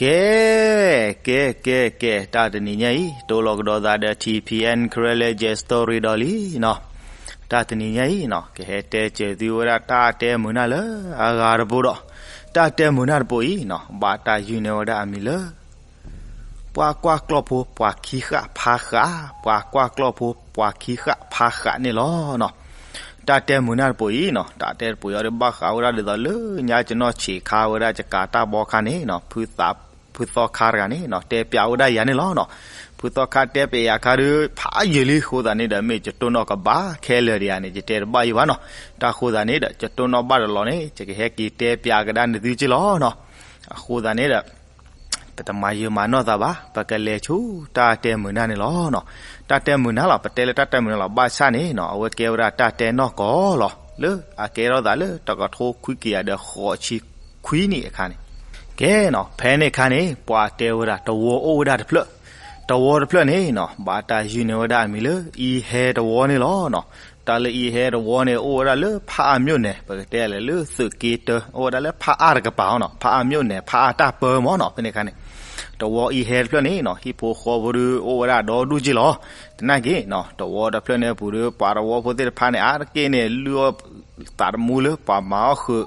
ကဲ ကဲ ကဲ ကဲ တၢ်တနံၤညါအံၤ တိလီၤကဒီးသးဒီး ထံၣ်ဖံအဲၣ် Karen Legend Story ဒီးလံနီၤ. တၢ်တနံၤညါအံၤနီၤ ကဟဲတဲစၢၤသုဝဲဒၣ်တၢ်တဲမုာ်နၢ်လၢအဂၤတဘိဒီး တၢ်တဲမုာ်နၢ်တဘိအံၤနီၤ ဘၣ်တၢ်ယုၢ်န့ၢ်ဝဲဒၣ်အမံၤလၢ ပှၤကွၢ်ကျီၢ်ဖိ ပှၤခံဃၣ်ဖးဃၣ်, ပှၤကွၢ်ကျီၢ်ဖိ ပှၤခံဃၣ်ဖးဃၣ်န့ၣ်လီၤနီၤ. တၢ်တဲမုာ်နၢ်တဘိအံၤနီၤ တၢ်တဲတဘိအံၤအီၤဒီး ဘၣ်ဃးဝဲဒၣ်ဒ်သိးလၢညါ ကနီၢ်ဆံးခါဝဲဒၣ် ယကၤတၢ်ဘီခါန့ၣ်နီၤ ဖုသီခါတဂၤန့ၣ်နီၤ တဲပျးဝဲဒၣ်ယၤန့ၣ်လီၤနီၤ. ဖုသီခါတဲပျးယၤခါဒီး ဖးယံာ်လံအဃိသတးန့ၣ်ဒီး မ့ၢ်ယတိၢ်နီၣ်ကဘၣ်ခဲလၢာ်ဒံးဧါန့ၣ် ယတဲတဘၣ်ယံာ်ဘၣ်နီၤ. တၢ်အဃိသတးန့ၣ်ဒီး ယတိၢ်နီၣ်ဘၣ်တလီၤန့ၣ် ယကဟဲက့ၤတဲပျးကဒါနသုက့လီၤနီၤ. အဃိသတးန့ၣ်ဒီး ပတမၤယံာ်မၤနီၢ်သးဘၣ် ပကလဲၤဆူတၢ်တဲမုာ်နၢ်န့ၣ်လီၤနီၤ. တၢ်တဲမုာ်နၢ်လီၤ ပတဲလၢတၢ်တဲမုာ်နၢ်လီၤ ဘၣ်ဆၣ်န့ၣ်နီၤ အဝဲကဲဝဲဒၣ်တၢ်တဲနီၢ်ကီၢ်လီၤ လၢအကဲထီၣ်သးလၢတကထိခွံကယၤဒီးဃိးဆံခွံနံၣ်အခါန့ၣ် ကဲနီၤ ဖဲန့ၣ်အခါန့ၣ် ပှၤတဲဝဲဒၣ်တဝီအိၣ်ဝဲဒၣ်တဖျၢၣ်, တဝီတဖျၢၣ်န့ၣ်နီၤ ဘၣ်တၢ်ယုၢ်န့ၢ်ဝဲဒၣ်အမံၤလၢ အံဟဲတဝီန့ၣ်လီၤနီၤ. တၢ်လၢအံဟဲတဝီန့ၣ် အိၣ်ဝဲဒၣ်လၢဖးအါမြို့နယ် ပကတဲလဲၣ်လၢသုးက့တၢ အိၣ်ဝဲဒၣ်လၢဖးအါတကပၤနီၤ ဖးအါမြို့နယ် ဖးအါတၢ်ပၢမၢ်နီၤ ဖဲန့ၣ်အခါန့ၣ် တဝီအံဟဲတဖျၢၣ်န့ၣ်နီၤ ဟံၣ်ဖိဃီဖိဒီးအိၣ်ဝဲဒၣ်ဒီဒူၣ်က့လီၤ. သနာ်က့နီၤ တဝီတဖျၢၣ်န့ၣ်အပူၤဒီး ပှၤတဝီဖိသ့ၣ်တဖၣ်န့ၣ် အါတက့ၢ်န့ၣ် လုၢ်အီၣ်သးသမူလၢပှၤမၤအီၣ်ဃုာ်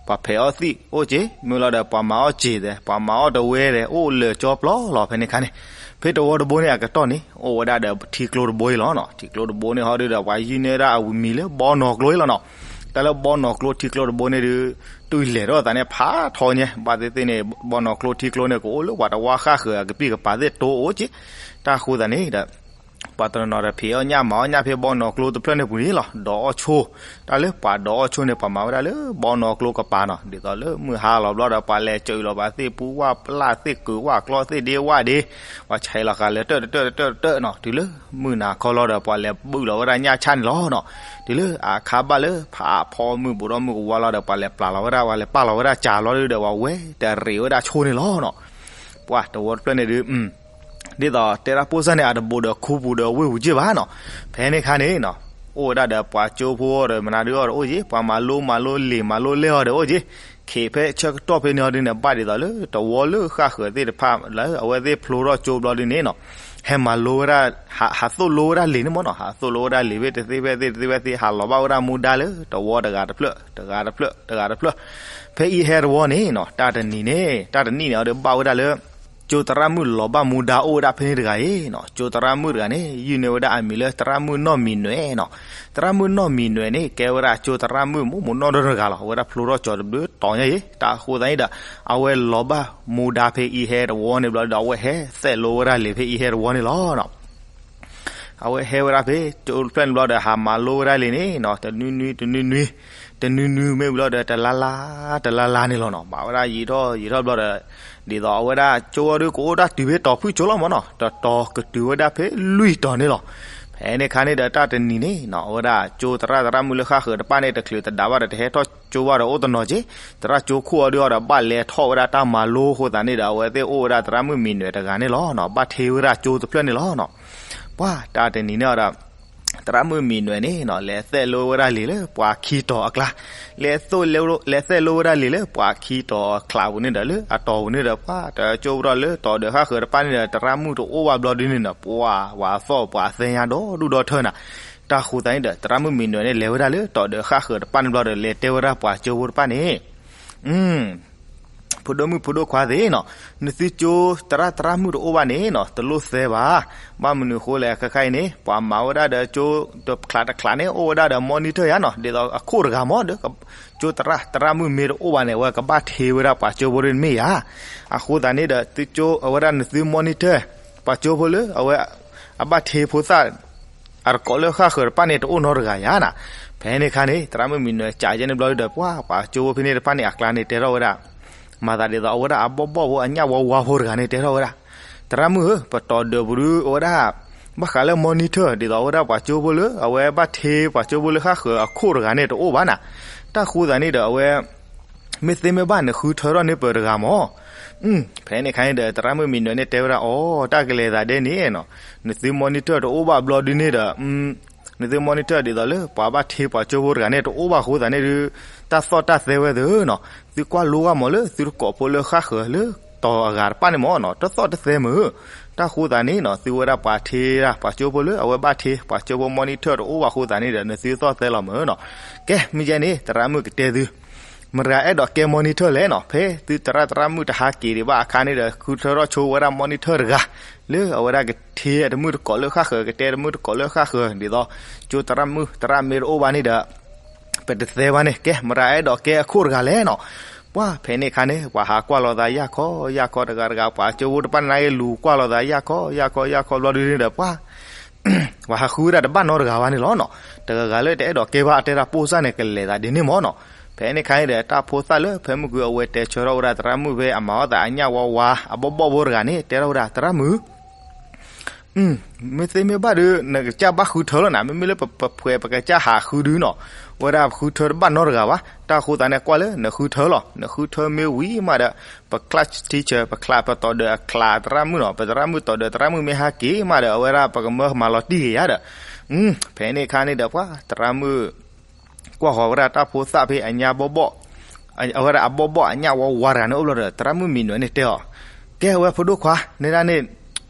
ပှၤဖဲးအီၣ်သံၣ်အိၣ်က့, မ့ၢ်လီၤဒီးပှၤမၤအီၣ်စ့ၤသဲး ပှၤမၤအီၣ်တဝဲသဲး အိၣ်လၢာ်ကၠီပျီလီၤ ဖဲန့ၣ်အခါန့ၣ်. ဖဲတဝီတဘိန့ၣ်အကတီၢ်န့ၣ် အိၣ်ဝဲဒၣ်ဒီးထံကျိတဘိအံၤလီၤနီၤ. ထံကျိတဘိန့ၣ်ဟီဒုဒီး ပှၤယုၢ်န့ၢ်ဒၣ်အမံၤလၢဘီနီၢ်ကျိအံၤလီၤနီၤ. တၢ်လၢဘီနီၢ်ကျိထံကျိတဘိန့ၣ်ဒီး တုၤလဲၤထီၣ်သးန့ၣ် ဖးထီညါ ဘၣ်သ့ၣ်သ့ၣ်န့ၣ် ဘီနီၢ်ကျိထံကျိန့ၣ် ကအိၣ်လၢပှၤတဝီဃၣ်ဃၢၤအကပံၢ်ကပၤသ့ၣ်တိအိၣ်က့. တၢ်အဃိသတးန့ၣ်ဒီး ပှၤတနီၤနီၤဒီးဖံးအီၣ်ညၣ်မၤအီၣ်ညၣ်ဖဲဘီနီၢ်ကျိတဖျၢၣ်န့ၣ်ပူၤန့ၣ်လီၤ. ဒီးအီၣ်ဆိ တၢ်လၢပှၤဒီးအီၣ်ဆိန့ၣ် ပှၤမၤဝဲဒၣ်လၢဘီနီၢ်ကျိကပၤနီၤ. ဒ်သိးလၢမုၢ်ဟါလီၤဘျီဒီး ပှၤလဲၤစၢၤလီၤပှၤသ့ၣ်ပူဝၣ်ပျၢ်သ့ၣ်ကုာ်ဝၣ်ကျီသ့ၣ်ဒ့ဝၣ်ဒ့, ပှၤဆဲးလီၤဃာ်လၢတၢၢ်တတၢၢ်တတၢၢ်တတၢၢ်နီၤ. တုၤလၢမုၢ်နၤခီလီၤဒီး ပှၤလဲၤဘုၣ်လီၤဝဲဒၣ်ညၣ်ဆၣ်န့ၣ်လီၤနီၤ. တုၤလၢအခါဘၣ်လၢဖးဖီမုၢ်ဘူးဒီးမုၢ်ကဝါလီၤဒီး ပှၤလဲၤပျၢ်လီၤဝဲဒၣ် ပှၤလဲၤပာ်လီၤဝဲဒၣ်ကၢ်လီၤဒီး ပှၤဝဲတရံးဝဲဒၣ်ဆိန့ၣ်လီၤနီၤ. ပှၤတဝီတဖျၢၣ်န့ၣ်ဒုး ဒ်သိးတဲဒၣ်ပိၢ်စၢ်န့ၣ် အတဘူးဒီးခူပူၤဒီးဝ့ၢ်ပူၤက့ဘၣ်နီၤ. ဖဲန့ၣ်အခါန့ၣ်နီၤ အိၣ်ဝဲဒၣ်ဒီးပှၤကၠိဖိဒီးမနုၤဒုးအီၤဒီးအိၣ်က့, ပှၤမၤလိမၤလိလံာ်မၤလိလဲအီၤဒီးအိၣ်က့. ခဲးဖဲဆၢကတီၢ်ဖဲန့ၣ်အီၤဒုးန့ၣ် ဘၣ်ဒ်သိးလၢတဝီလၢဃၣ်ဃၢၤသ့ၣ်တဖၣ်လၢအဝဲသ့ၣ်ဖျိထီၣ်ကၠိဘျီဒုးန့ၣ်နီၤ ဟဲမၤလိဝဲဒၣ် ဟးသိၣ်လိဝဲဒၣ်လံာ်န့ၣ်မ့ၢ်နီၤ. ဟးသိၣ်လိဝဲဒၣ်လံာ်ဖဲတသ့ဖဲသ့တသ့ဖဲသ့ ဟးလီၤဘၣ်ဝဲဒၣ်မူဒါလၢတဝီတဂၤတဖျၢၣ် တဂၤတဖျၢၣ် တဂၤတဖျၢၣ်. ဖဲအံၤဟဲတဝီန့ၣ်နီၤ တၢ်တနံၤန့ၣ် တၢ်တနံၣ်န့ၣ်အီၤဒီးဘၣ်ဝဲဒၣ်လၢ ကၠိသရၣ်မုၣ်လီၤဘၣ်မူဒါအိၣ်ဝဲဒၣ်ဖဲန့ၣ်တဂၤအံၤနီၤ. ကၠိသရၣ်မုၣ်တဂၤန့ၣ် ယုၢ်န့ၢ်ဝဲဒၣ်အမံၤလၢသရၣ်မုၣ်နီၢ်မံၤနွဲၣ်နီၤ. သရၣ်မုၣ်နီၢ်မံၤနွဲၣ်န့ၣ် ကဲဝဲဒၣ်ကၠိသရၣ်မုၣ်မူးမူးနီၢ်ဒီတဂၤလီၤ. အဝဲဒၣ်ဖျိထီၣ်ကၠိတဘျုးတီၤညါအံၤ တၢ်အဃိသတးန့ၣ်ဒီး အဝဲလီၤဘၣ်မူဒါဖဲအံၤဟဲတဝီန့ၣ်ဘျီဒီး အဝဲဟဲသိၣ်လိဝဲဒၣ်လံာ်ဖဲအံၤဟဲတဝီန့ၣ်လီၤနီၤ. အဝဲဟဲဝဲဒၣ်ဖဲကၠိတဖျၢၣ်န့ၣ်ဘျီဒီး ဟးမၤလိဝဲဒၣ်လံာ်န့ၣ်နီၤ တနွံနွံ တနွံနွံ တနွံနွံမ့ၢ်ဘျီဒီး တလါလါ တလါလါန့ၣ်လီၤနီၤ. ဘၣ်ဝဲဒၣ်ယံာ်ထီၣ်ယံာ်ထီၣ်ဘျီဒီး ဒ်သိးအဝဲဒၣ်ကၠိအီၤဒုးကအိၣ်တၢ်တုၤဖဲတီၤဖုၣ်ကၠိလီၤမ့ၢ်နီၤ. တတီၤကတုၤဝဲဒၣ်ဖဲလွံၢ်တီၤန့ၣ်လီၤ. ဖဲန့ၣ်အခါန့ၣ်ဒီး တၢ်တနံၤန့ၣ်နီၤ အဝဲဒၣ်ကၠိသရၣ်သရၣ်မုၣ်လၢဃၣ်ဃၢၤတဖၣ်န့ၣ် တချုးတဒးဘၣ်ဒီး တဟဲထီၣ်ကၠိဘၣ်ဒီးအိၣ်တနီၤက့, သရၣ်ကၠိခိၣ်အီၤဒုးအီၤဒီး ဘၣ်လဲၤထီၣ်ဝဲဒၣ်တၢ်မၤလိအဃိသတးန့ၣ်ဒီး အဝဲသ့ၣ်အိၣ်ဝဲဒၣ်သရၣ်မုၣ်မံၤနွဲၣ်တဂၤန့ၣ်လီၤနီၤ. ဘၣ်ထ့ဝဲဒၣ်ကၠိတဖျၢၣ်န့ၣ်လီၤနီၤ. ပှၤတၢ်တနံၤန့ၣ်အီၤဒီး သရၣ်မုၣ်မံၤနွဲၣ်န့ၣ်နီၤ လဲၤသိၣ်လိဝဲဒၣ်လံာ်လၢပှၤခံတီၤအကျါ, လဲၤသိၣ်လိ လဲၤသိၣ်လိဝဲဒၣ်လံာ်လၢပှၤခံတီၤအကျါပူၤန့ၣ်ဒီး လၢအတီၤပူၤန့ၣ်ဒီး ပှၤတကၠိပတီၢ်လၢတီၤဒၢးဃၣ်ဃၢၤတဖၣ်န့ၣ်ဒီး သရၣ်မုၣ်တအိၣ်ဘၣ်ဘျီဒုန့ၣ်နီၤ ပှၤ ပှၤသီၣ်ပှၤသဲညါဒီဒူၣ်ဒီထၢနၤ. တၢ်ဃိသတးန့ၣ်ဒီး သရၣ်မုၣ်မံၤနွဲၣ်န့ၣ် လဲၤဝဲဒၣ်လၢတီၤဒၢးဃၣ်ဃၢၤတဖၣ်န့ၣ်ဘျီဒီး လဲၤတဲဝဲဒၣ်ပှၤကၠိဖိတဖၣ်န့ၣ် ဖိဒိၣ်မုၣ်ဖိဒိၣ်ခွါသ့ၣ်နီၤ, နသုကၠိသရၣ်သရၣ်မုၣ်တအိၣ်ဘၣ်န့ၣ်နီၤ တလိၣ်သဲဘၣ်. ဘၣ်မနုၤဃိလဲၣ် ခဲခါအံၤန့ၣ် ပှၤမၤဝဲဒၣ်ဒီးကၠိတကျးတကျးန့ၣ် အိၣ်ဝဲဒၣ်ဒီး monitor ယါနီၤ, ဒ်သိးအခိၣ်တဂၤမ့ၢ်ဒီး ကၠိသရၣ်သရၣ်မုၣ်မ့ၢ်တအိၣ်ဘၣ်န့ၣ် အဝဲကဘၣ်ထ့ဝဲဒၣ်ပှၤကၠိဖိတမ့ၢ်ဧါ. အဃိသတးန့ၣ်ဒီး သုကၠိအဝဲဒၣ်နသု monitor ပှၤကၠိဖိလၢ အဝဲ အဘၣ်ထ့ဖိသၣ် အတကိးလၢဃၣ်ဃၢၤတဖၣ်န့ၣ် တအိၣ်နီတဂၤယါနၤ. ဖဲန့ၣ်အခါန့ၣ် သရၣ်မုၣ်မံၤနွဲၣ်ကးယဲန့ၣ်ဘျီဒီး ပှၤ ပှၤကၠိဖိဖဲန့ၣ်တဖၣ်န့ၣ် အကျါန့ၣ် တဲထီၣ်ဝဲဒၣ် မၤသးဒ်သိးအဝဲဒၣ်အဘီၣ်ဘီၣ်ဖိ အညၣ်ဝါဝါဖိတဂၤန့ၣ် တဲထီၣ်ဝဲဒၣ် သရၣ်မုၣ်ဧၢ, ပတီၢ်ဒၢးပူၤဒုး အဝဲဒၣ် ဘၣ်ဃးလၢ monitor ဒ်သိးအဝဲဒၣ်ပှၤကၠိဖိလၢ အဝဲဘၣ်ထ့ပှၤကၠိဖိလၢဃၣ်ဃၢၤအခိၣ်တဂၤန့ၣ် တအိၣ်ဘၣ်နၤ. တၢ်ဃိသတးန့ၣ်ဒီး အဝဲ မ့ၢ်သ့မ့ၢ်ဘၣ်န့ၣ် ဃုထၢထီၣ်န့ၢ်ပၢၤတဂၤမၢ်. ဖဲန့ၣ်အခါန့ၣ်ဒီး သရၣ်မုၣ်မံၤနွဲၣ်န့ၣ်တဲဝဲဒၣ် အိ တၢ်ကလဲၤသးဒ်န့ၣ်နီၤ, နသု monitor တအိၣ်ဘၣ်ဘျီဒုန့ၣ်ဒီး နသု monitor ဒ်သိးလၢ ပှၤဘၣ်ထ့ပှၤကၠိဖိတဂၤန့ၣ် တအိၣ်ဘၣ်အဃိသတးန့ၣ်ဒုး တၢ်သီၣ်တၢ်သဲဝဲသ့ၣ်နီၤ, သုကွၢ်လိဂၢ်မၢ်လၢ သုတကိးဖိလၢဃၣ်ဃၢၤလၢ တီၤအဂၤတဖၣ်န့ၣ်မ့ၢ်နီၤ တသီၣ်တသဲမုာ်. တၢ်ဃိသးန့ၣ်နီၤ သုဝဲဒၣ်ပှၤထံၣ်ဒၣ် ပှၤကၠိဖိလၢအဝဲဘၣ်ထံၣ် ပှၤကၠိဖိ monitor တအိၣ်ဘၣ်ဃိသးန့ၣ်ဒီး နသုသီၣ်သဲလီၤမုာ်နီၤ. ကဲ မ့ၢ်ယဲန့ၣ် သရၣ်မုၣ်ကတဲသု မတၤအဲၣ်ဒိးကဲ monitor လဲၣ်နီၤ. ဖဲသုသရၣ်သရၣ်မုၣ်တဟးက့ၤဒံးဘၣ်အခါန့ၣ်ဒီး ဃုထၢထီၣ်ဆိဝဲဒၣ် monitor တဂၤ လၢအဝဲဒၣ်ကထံၣ်တမုၣ်တကိးလၢဃၣ်ဃၢၤ ကတဲတမုၣ်တကိးလၢဃၣ်ဃၢၤ ဒ်သိး ကၠိသရၣ်မုၣ်သရၣ်မ့ၢ်တအိၣ်ဘၣ်န့ၣ်ဒီး ပတသဲဘၣ်န့ၣ် ကဲ မတၤအဲၣ်ဒိးကဲအခိၣ်တဂၤလဲၣ်နီၤ. ပှၤဖဲန့ၣ်အခါန့ၣ် ပှၤဟးကွၢ်လိာ်သးယၢ်ခီယၢ်ခီတဂၤတဂၤ ပှၤကၠိဖိတဖၣ်န့ၣ် နကလူၤကွၢ်လိာ်သးယၢ်ခီယၢ်ခီယၢ်ခီဘျီဒုန့ၣ်ဒီး ပှၤ ပှၤဟးဃုဝဲဒၣ်တဘၣ်နီတဂၤဘၣ်န့ၣ်လီၤနီၤ. တဂၤဂၤလၢတအဲၣ်ဒိးကဲဘၣ်အတဲဒၣ် ပိၢ်စၢ်န့ၣ်ကလဲၤသးဒ်န့ၣ်မ့ၢ်နီၤ. ဖဲန့ၣ်အခါန့ၣ်ဒီး တၢ်ဖိသၣ်လၢဖဲမုၢ်ကွံာ်အဝဲတဲဆၢထီၣ်ဝဲဒၣ်သရၣ်မုၣ်ဖဲအမၤအီၣ်သးအညၣ်ဝါဝါအဘီၣ်ဘီၣ်ဖိတဂၤန့ၣ် တဲထီၣ်ဝဲဒၣ် သရၣ်မုၣ် မ့ၢ်သ့မ့ၢ်ဘၣ်ဒုး နကစၢ်ဘၣ်ဃုထၢလီၤနၤ, မ့မ့ၢ်လၢပပှဲၤပကစၢ်ဟးဃုဒုနီၤ, ဝဲဒၣ်ဃုထၢတဘၣ်နီတဂၤဘၣ်. တၢ်ဃိသးန့ၣ်ကွၢ်လၢနဃုထၢလီၤ, နဃုထၢမ့ၢ်ဝံၤမးဒီး ပ class teacher ပ class ပတီၢ်ဒၢးအ class သရၣ်မုၣ်နီၤ, ပသရၣ်မုၣ်တီၢ်ဒၢးသရၣ်မုၣ်မ့ၢ်ဟဲက့ၤမးဒီး အဝဲဒၣ်ပကမၢမၤလီၤတံၢ်က့ၤယၤဒီး ဖဲန့ၣ်အခါန့ၣ်ဒီးပှၤသရၣ်မုၣ် ကွၢ်ဃီၤဝဲဒၣ်တၢ်ဖိသၣ်ဖဲအညၣ်ဘီၣ်ဘီၣ်, အဝဲဒၣ်အဘီၣ်ဘီၣ်အညၣ်ဝါဝါတဂၤန့ၣ်အိၣ်ဘျီဒီး သရၣ်မုၣ်မံၤနွဲၣ်န့ၣ်တဲအီၤ, ကဲဝဲဖိဒိၣ်ခွါ, နဲဒၣ်န့ၣ်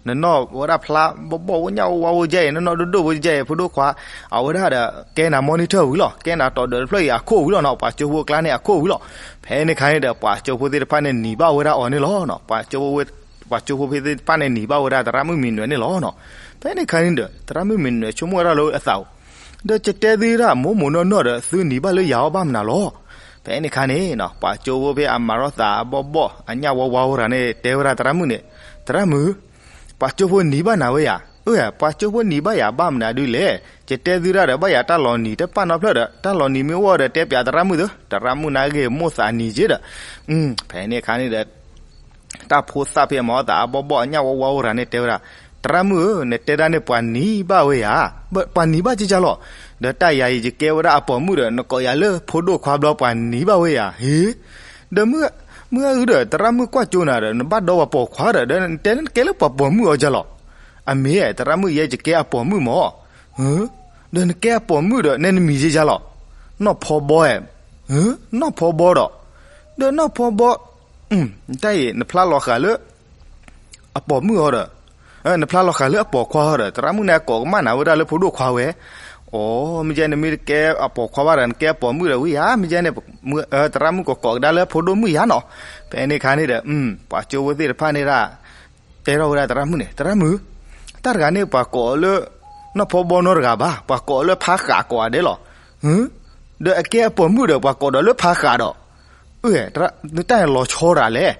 နနီၢ်ဝဲဒၣ်ဖျါဘီၣ်ဘီၣ်ညၣ်ဝါဝါယဲအံၤ နနီၢ်ဒိၣ်ဒိၣ်ဝဲယဲအံၤ ဖိဒိၣ်ခွါ, အဝဲဒၣ်ဒီးကဲနၤ monitor ဝံၤလီၤ, ကဲနၤတီၢ်ဒၢးတဖျၢၣ်အံၤအခိၣ်ဝံၤလီၤနီၤ, ပှၤကၠိဖိအကျါန့ၣ်အခိၣ်ဝံၤလီၤ. ဖဲန့ၣ်အခါန့ၣ်ဒီး ပှၤကၠိဖိသ့ၣ်တဖၣ်န့ၣ်နံၤဘၣ်ဝဲဒၣ်အီၤန့ၣ်လီၤ. ပှၤကၠိဖိသ့ၣ်တဖၣ်န့ၣ်နံၤဘၣ်ဝဲဒၣ်သရၣ်မုၣ်မံၤနွဲၣ်န့ၣ်လီၤနီၤ. ဖဲန့ၣ်အခါန့ၣ်ဒီး သရၣ်မုၣ်မံၤနွဲၣ်ဆိကမိၣ်ဝဲဒၣ်လၢအသးအိၣ် ဒီးယတဲသုဒၣ်မိၢ်မိၢ်နီၢ်နီၢ်ဒီး သုနံၤဘၣ်လၢယၤအီၤဘၣ်မနုၤလီၤ. ဖဲန့ၣ်အခါန့ၣ် ပှၤကၠိဖိဖဲအမၤထီၣ်သးအဘီၣ်ဘီၣ်အညၣ်ဝါဝါဝဲဒၣ်န့ၣ် တဲဝဲဒၣ်သရၣ်မုၣ်န့ၣ်, သရၣ်မုၣ်, ပှၤကၠိဖိနံၤဘၣ်နၤဝဲယၤ, အၢ ပှၤကၠိဖိနံၤဘၣ်ယၤဘၣ်မနုၤဒုလဲၣ်, ယတဲသုဒၣ်ဒီး ဘၣ်ယၤတၢ်လီၤနံၤတပာ်နီတဖျၢၣ်ဒီး တၢ်လီၤနံၤမ့ၢ်အိၣ်ဒီး တဲပၠးသရၣ်မုၣ်သု, သရၣ်မုၣ်န့ၣ်ဂ့ၤမိၣ်သးနံၤက့ဒီး ဖဲန့ၣ်အခါန့ၣ်ဒီး တၢ်ဖိသၣ်ဖဲအမၤအီၣ်သးအဘီၣ်ဘီၣ်အညၣ်ဝါဝါအိၣ်တဂၤန့ၣ် တဲဝဲဒၣ်, သရၣ်မုၣ်ဧၢ, နတဲဒၣ်န့ၣ်ပှၤနံၤဘၣ်ဝဲယၤ, ပှၤနံၤဘၣ်ကကၢ်လီၤ, ဒီးတၢ်ယၤအံၤယကဲဝဲဒၣ်အပိာ်မုၣ်ဒီး နကိးယၤလၢဖိဒိၣ်ခွါဘျီ ပှၤနံၤဘၣ်ဝဲယၤ, ဟ့, ဒီးမုၢ်ဂၤအုဒီး သရၣ်မုၣ်ကွၢ်ကၠိနၤဒီး နဘၣ်ဒီးပှၤပိာ်ခွါဒီး ဒီးနတဲလၢနကဲလၢပှၤပိာ်မုၣ်အီၤကၢ်လီၤ, အမ့ၢ် သရၣ်မုၣ် ယဲယကဲအပိာ်မုၣ်မၢ် ဒီးနကဲအပိာ်မုၣ်ဒီး နဲနမံၤကကၢ်လီၤ, နီၢ်ဖီဘီဧါ, နီၢ်ဖီဘီဒီး, ဒီးနီၢ်ဖီဘီ, တၢ်အံၤ နဖျါလီၤဃာ်လၢ အပိာ်မုၣ်အီၤဒီး, နဖျါလီၤဃာ်လၢအပိာ်ခွါအီၤဒီး သရၣ်မုၣ်န့ၣ်ကိးကမၣ်နၤဝဲဒၣ်လၢဖိဒိၣ်ခွါဝဲ, အိ မ့ၢ်ကဲ နမ့ၢ်တကဲအပိာ်ခွါဘၣ်ဒီး နကဲအပိာ်မုၣ်ဒီးဝံၤယၤ, မ့ၢ်ကဲန့ၣ် သရၣ်မုၣ်ကကိးကဒါလၢဖိဒိၣ်မုၣ်ယၤနီၤ, ဖဲန့ၣ်အခါန့ၣ်ဒီး ပှၤကၠိဖိသ့ၣ်တဖၣ်န့ၣ်ဒၣ် တဲထီၣ်ဝဲဒၣ်သရၣ်မုၣ်န့ၣ်, သရၣ်မုၣ်, တၢ်တဂၤန့ၣ်ပှၤကိးအီၤလၢ နီၢ်ဖီဘီနီတဂၤဘၣ်, ပှၤကိးအီၤလၢဖါဃးကိးဂၤဒဲးလီၤ, ဒီးအကဲအပိာ်မုၣ်ဒီး ပှၤကိးဒီးလၢဖါဃးဒီး, အၢ တၢ်လီၤဆီတၢ်လဲၣ်,